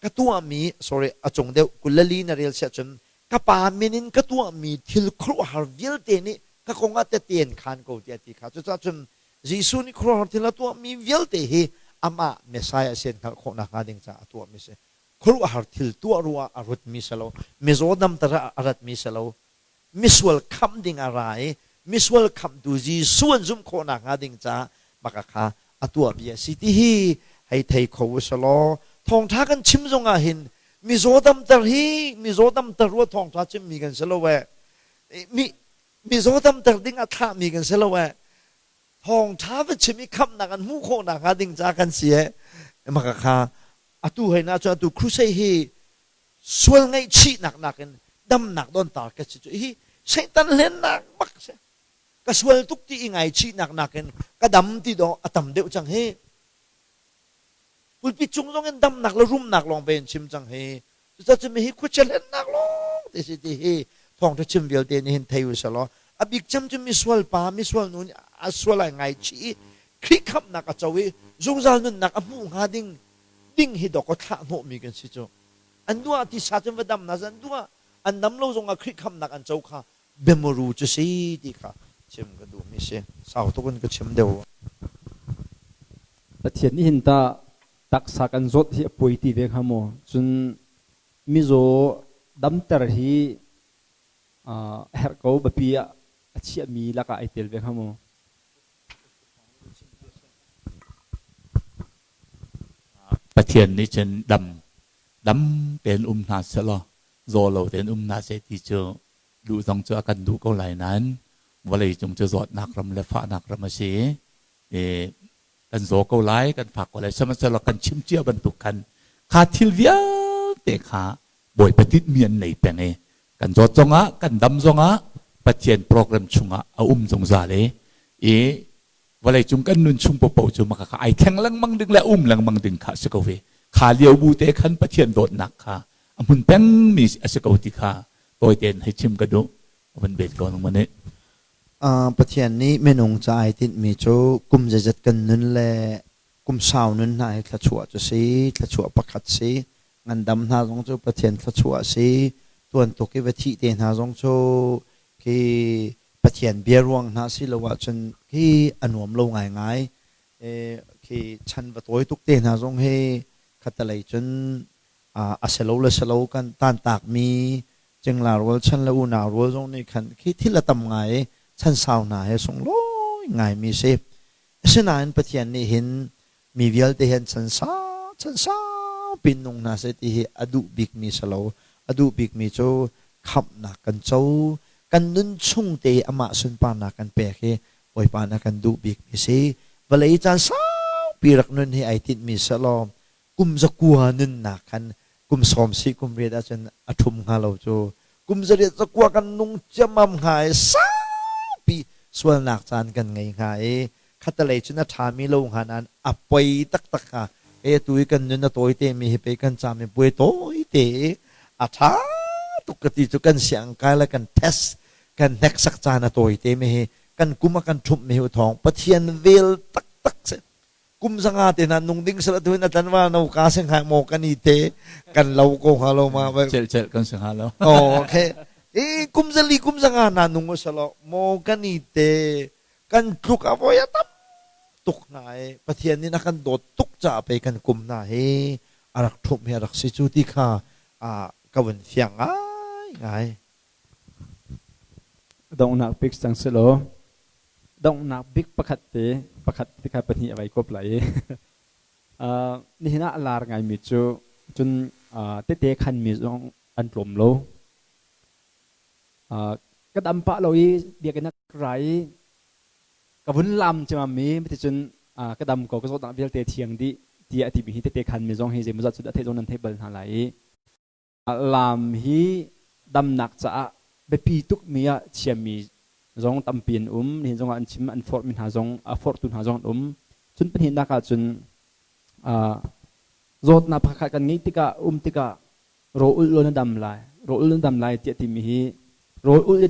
D: ka tuahmi sorry a cung deuh 24 na rel siah cun ka pa min in ka tuahmi thil khuaruahhar vialte nih ka kong ah tehte an khaan ko tiah a ti kha. Cucaah cun Jesuh nih khuaruahhar thil a tuahmi vialte hi amah Messiah a si an hngalh khawh nakhnga ding caah a tuahmi a si. Khuaruahhar thil tuah ruah a rutmi si lo, mizaw damter ah a ratmi si lo, misual khamh ding a ra i misual khamhtu Jesuh an zumh khawh nakhnga ding caah maka kha a tuahmi a si ti hi hei thei kho u selaw thawngṭha kan chim zongah hin mizaw damter hi mizaw damter rua thawngṭha chimmi kan si lo eh mi mizaw damter ding a thlahmi kan si lo eh thawngṭha va chim i khamhnak an hmuh khawh nakhnga ding ca kan si eh maka kha atu hei na cun atu crusade hi sual ngaihchihnak nakin damnak dontar ka si cu hi Satan hlennak bak si ka sual tuk ti i ngaichihnak nakin ka dam ti dawh a tam deuh cang hi pulpit cung zong in damnak le rumnak lawng ve in chim cang hi cucaah mi hi khuachia hlennak lawng te si ti hi thawngṭha chim vialte nih hin thei u selaw a bik cem cu misual pa misual nu nih a sual ai ngaichih i Khrih khamhnak a co i zungzal nunnak a hmuh hnga ding ding hi dawkaw thlah hnawhmi kan si cu an duh ah tisa cun va dam na an duh ah an dam lo zongah Khrih khamhnak an co kha biamuru cu si ti kha chim ka duhmi si sau tuk in ka chim deuh.
A: Pathian nih hin tah taksa kan zawt hi a poi ti ve hnga maw? Cun mizaw damter hi a herh ko biapi ah a chiahmi lakah ai tel ve hnga maw?
C: Pathian nih cun dam dam tein um hna sehlaw zaw lo tein um hna seh ti cu duh zong cu a kan duh ko lai nain vawlei cung cu zawtnak ram le fahnak ram a si i kan zaw ko lai kan fak ko lai sihmanhsehlaw kan chim cia bantuk khan kha thil vialte kha Bawipa tinhmi an nei peng i kan zawt zongah kan dam zongah Pathian program chungah a um zungzal i i vawleicung kan nun chung popo cu maka kha ai thleng lengmang ding le um lengmang ding kha a si ko ve kha lio bu te khan Pathian dawtnak kha a hmun pengmi a si ko ti kha tawi tein hei chim ka duh van bet ko nang mane
D: Pathian nih minung ca ai tinhmi cu kum zeizat kan nun le kum sau nun hna hi thluachuah cu si thluachuah pakhat si ngandam hna zong cu Pathian thluachuah si tuan tuk i va thih te hna zong cu khi Pathian bia ruang hna si lo ahcun khi a nuam lo ngaingai khi chan va tawi tuk te hna zong hi khatalei cun a si lo le si lo kan tantakmi cingla rual chan le unau rual zong nih khan khi thil a tam ngai i chan sau hna he sunglawi ngaimi si. Asinain Pathian nih hin mi vialte hin chan sau chan sau pin nung hna seh ti hi a duh bikmi si lo. A duh bikmi cu khamhnak kan co, kan nun chung te amah sunparnak kan pek hi Bawipa nih a kan duh bikmi si. Vawlei caan saupi rak nun hi ai tinhmi selaw kum zakua nunnak khan Kum sawm si kum riat ahcun a ṭhum hnga lo cu. Kum zariat zakua kan nung ciammam hnga i saupi sualnak caan kan ngei hnga i khatalei cun a ṭhami lo hnga nain a poi taktak hnga. Kei atu i kan nun a tawi temi hi pei kan cam i puai tawi te i a ṭha tuk ka ti cu kan siangkai le kan test kan hneksak caan a tawi te mi hi kan kum a kan ṭhumh mi hi u thawng Pathian vel taktak si. Kum zanga te na nung ding sala tuin a tlanval no ka sing hai mo kan i te kan lo ko hnga lo ma.
C: Cel cel kan sing hnga lo.
D: Oh, okay. E kum zali kum zanga na nung salo mo kan i te kan tluk a voi a tam tuk hna i Pathian nih a kan dawt tuk caah pei kan kum hna hi a rak ṭhumh hi a rak si cu ti kha ka vun fiang ngaingai.
A: Donghnak bik cang selaw donghnak bik pakhat te pakhat te kha pahnih a vai kop lai i nihin ah a lar ngaimi cu cun tete khanmi zong an tlawm lo. Ka dam pah lo i biakinn ah ka ra i ka vun lam ciammam i ticun ka dam ko ka zawtnak vialte thiang dih tiah a timi hi tete khanmi zong hi zeimawzat cu a theih zong nan theih bal hna lai i lam hi damnak caah biapi tukmi ah chiami zong tampi an um. Nihin zongah an chim an forhmi hna zong a forhtu hna zong an um. Cun pahnihnak ah cun zawtnak pakhat kan ngeih tikah um tikah rawl ulh law na dam lai rawl ulh na dam lai tiah timi hi rawl ulh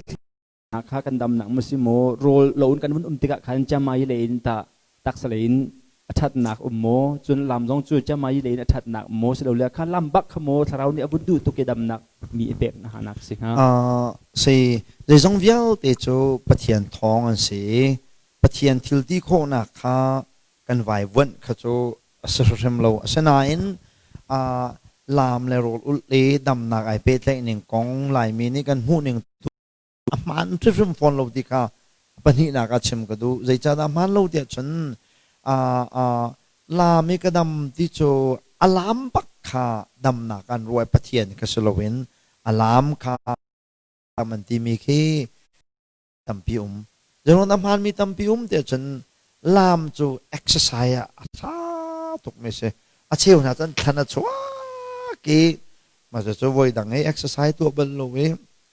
A: kha kan damnak maw si maw rawl lo in kan vun um tikah khan chiangmai lei in tah taksa lei in a ṭhatnak um maw cun lam zong cu chiangmai lei in a ṭhatnak um maw silole kha lam bak kha maw thlarau nih a vun duh tuk i damnak mi i pek na si hnga?
D: Si zeizong vialte cu Pathian thawng an si i Pathian thil ti khawhnak kha kan vaivuanh kha cu a si hrimhrim lo. Asinain laam le rawl ulh le damnak ai pehtlaih ning kong Laimi nih kan hmuh ning a hmaan hrimhrim fawn lo ti kha pahnihnak ah chim ka duh. Zeicahdah hmaan lo tiah cun laam i ka dam ti cu a laam bak kha damnak an ruah i Pathian kha si loin a laam kha an timi khi tampi um. Zeiruang dah hmaanmi tampi um tiah cun laam cu exercise ah a ṭha tukmi a si. A cheu hna cun thlan a chuak i mah cucu voi dang i exercise tuah bal lo i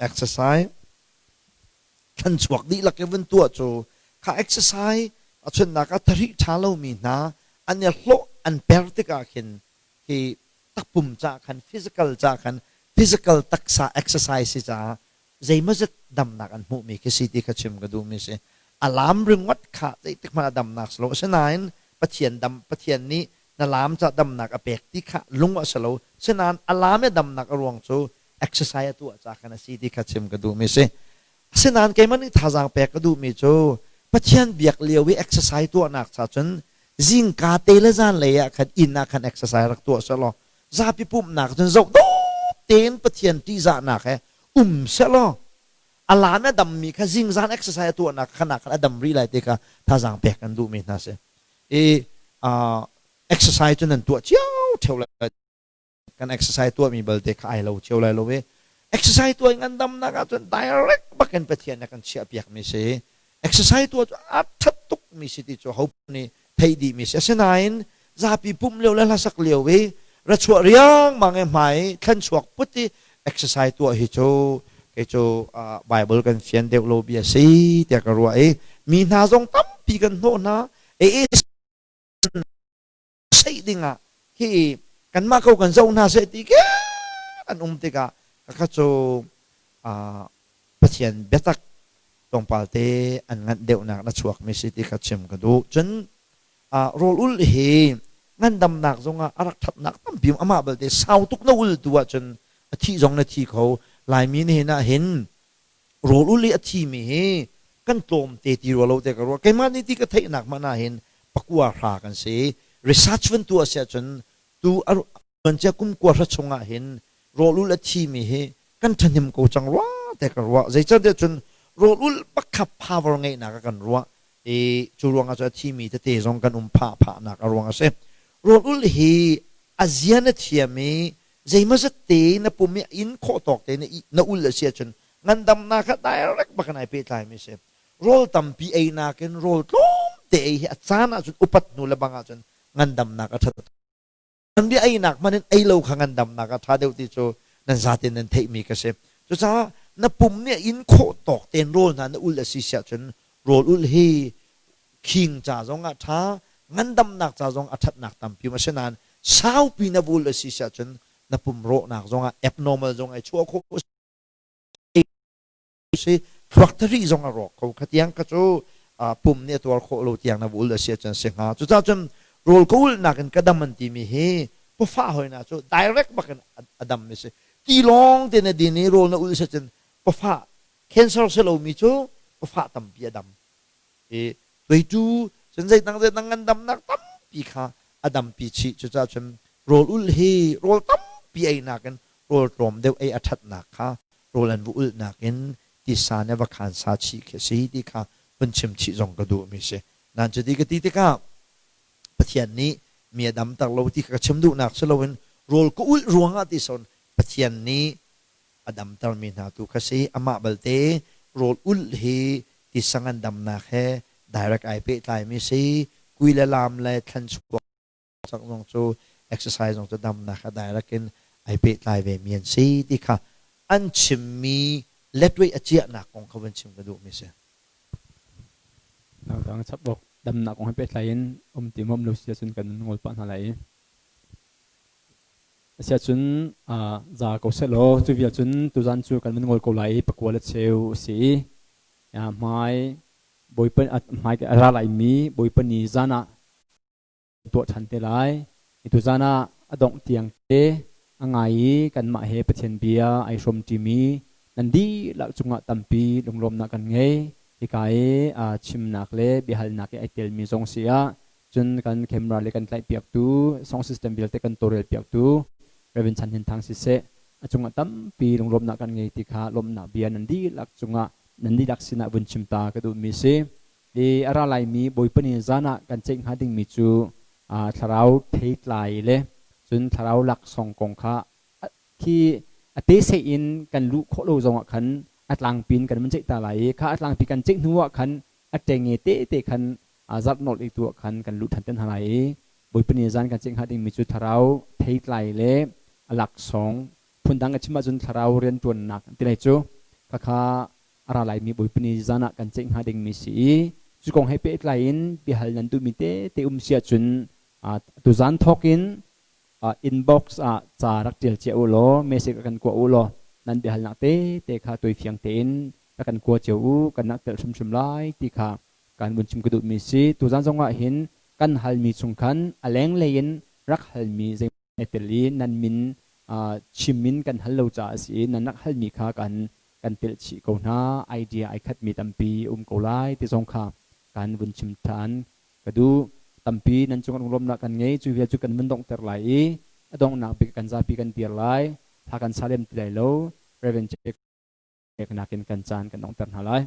D: exercise thlan chuak dihlak i vun tuah cu kha exercise a chunnak ah thahri ṭha lomi hna an i hlawh an per tikah khin hi takpum ca khan physical ca khan physical taksa exercise si caah zeimawzat damnak an hmuhmi khi si ti kha chim ka duhmi si. A lam ringawt kha zeitik hmanh ah damnak si lo. Asinain Pathian dam Pathian nih na lam ca damnak a pek ti kha lung a si lo. Asinain a lam i damnak a ruang cu exercise a tuah ca khan a si ti kha chim ka duhmi si. Asinain keimah nih thazaang pek ka duhmi cu Pathian biak lio i exercise tuahnak cha cun zingka te le zanlei ah khan inn ah khan exercise rak tuah selaw zapi pumhnak cun zoh dawp tein Pathian ṭihzahnak he um sehlaw a lan a dammi kha zingzan exercise a tuahnak khan ah khan a dam rih lai ti kha thazaang pek kan duhmi hna si. I exercise cu nan tuah cio theo lai kan exercise tuahmi balte kha ai lo cio lai lo i exercise tuah in ngandamnak ahcun direct bakin Pathian nih a kan chiahpiakmi si. Exercise tuah cu a ṭhat tukmi si ti cu ho nih theih dihmi si. Asinain zapi pumh lio le hlasak lio i ra chuah riangmang i hmai thlan chuak put i exercise tuah hi cu kei cu Bible kan fian deuh lo bia si tiah ka ruah i mi hna zong tampi kan hnawh hna. Seih dingah khi kanmah ko kan zoh hna seh ti ke an um tikah kha cu Pathian biatak tlawmpal te an nganh deuhnak na chuakmi si ti kha chim ka duh. Cun rawl ul hi ngandamnak zongah a rak ṭhatnak tampi um amah balte sau tuk na ul tu ahcun a thih zong na thi kho. Laimi nihin ah hin rawl ul i a thimi hi kan tlawm te ti rua lo te ka ruah. Keimah nih ti ka theihnak hmanh ah hin pakua hra kan si. Research van tuah si ahcun tu a kum kua hra chung ah hin rawl ul a thimi hi kan ṭhahnem ko cang rua te ka ruah. Zeicahtiah cun rawl ul pakhat power ngeihnak ah kan ruah i cu ruangah cun a thimi tete zong kan um phah phahnak a ruang a si. Rawl ul hi a zia na thiam i zeimawzat te na pum i in khawh tawk te na ul a si ahcun ngandamnak kha direct bak in ai pehtlai mi si. Rawl tampi ei nakin rawl tlawm te ei hi a caan ahcun upat hnu le bang ahcun ngandamnak a ṭhat. Zanriah einak hmanh in ei lo kha ngandamnak a ṭha deuh ti cu nan zaten nan theihmi ka si. Cucaah na pum nih a in khawh tawk tein rawl hna na ulh a si siah cun rawl ulh hi khing ca zong ah ṭha, ngandamnak ca zong a ṭhatnak tampi um. Asinain saupi na vul a si siah cun na pum rawhnak zong ah abnormal zong ai chuah khawh si thluak thari zong a rawk ko. Kha tiang kha cu pum nih a tuar khawh lo tiang na ul a si ahcun si hnga. Cucaah cun rawl ka ulnak in ka dam an timi hi pawfah hoina cu direct bak in a dam mi si. Ti lawng te na din i rawl na ul si ahcun pawfah cancer si lomi cu pawfah tampi a dam i tuaitu cun zeidang zeidang ngandamnak tampi kha a dampi chih. Cucaah cun rawl ulh hi rawl tampi ei nakin rawl tlawm deuh ei a ṭhatnak kha rawl an va ulhnak in tisa nih va khan sa chih khi a si ti kha vun chim chih zong ka duhmi si. Nan cuti ka ti tikah Pathian nih mi a damter lo ti kha ka chim duhnak si loin rawl ka ulh ruangah ti son Pathian nih a damtermi hna tu kha si. Amah balte rawl ulh hi tisa ngandamnak he direct ai pehtlaimi si. Kui le lam le thlan chuak cang zong cu exercise zong cu damnak a direct in ai pehtlai ve mi an si ti kha an chimmi letwei a ciahnak kong kha vun chim ka duhmi si.
A: Dang chap bok damnak kong he pehtlai in um ti mom lo si ahcun kan ngol pah hna lai i asiahcun za ko seh law cu vial cun tuzan cu kan ngol ko lai i pakua le cheu si i hmai bawipa hmai a ra lai mi bawipa ni zan ah tuah ṭhan te lai. Tuzan ah a dongh tiang te a ngai i kanmah he Pathian bia ai hrawm ṭimi nan dihlak cungah tampi lunglawmnak kan ngei. Hika i chimnak le biahalnak i ai telmi zong si ah cun kan camera le kan tlaihpiaktu song system vialte kan tawlrel piaktu Reverend Chan Hin Thang siseh a cungah tampi lunglawmnak kan ngei ti kha lawmhnak bia nan dihlak cungah nan dihlak sinah vun chim ta ka duhmi si. I a ra laimi Bawipa ni zan ah kan ceih hnga dingmi cu thlarau theitlai le cun thlarau laksawng kong kha khi a te in kan luh khawh lo zongah khan a tlangpi in kan vun ceih ta lai i kha a tlangpi kan ceih hnu ah khan a ṭenge tete khan zarh nolh i tu ah khan kan luh ṭhan te hna lai i Bawipa ni zan kan ceih hnga dingmi cu thlarau theitlai le a laksawng phundang a chim ahcun thlarau rianṭuannak ti lai cu khakha a ra laimi Bawipa ni zan ah kan ceih hnga dingmi si i cu kong he pehtlai in biahal nan duhmi tete um si ahcun tuzan thawk in inbox ah ca rak ṭial cia u law message rak kan kua u law nan biahalnak tete kha tuifiang tein rak kan kua cio u, kan nak telh hrimhrim lai ti kha kan vun chim ka duhmi si. Tuzan zong ah hin kan halmi chung khan a lenglei in rak halmi zei tel i nan min chim in kan hal lo caah a si i nan rak halmi kha kan kan telh chih ko hna. Idea ai khatmi tampi um ko lai ti zong kha kan vun chim ṭhan ka duh. Tampi nan cung lunglawmnak kan ngei. Cu vial cu kan vun donghter lai i a donghnak bik kan zapi kan dir lai. Thla kan sa lem ti lai lo. Reverend Jack nakin kan caan kan donghter hna lai.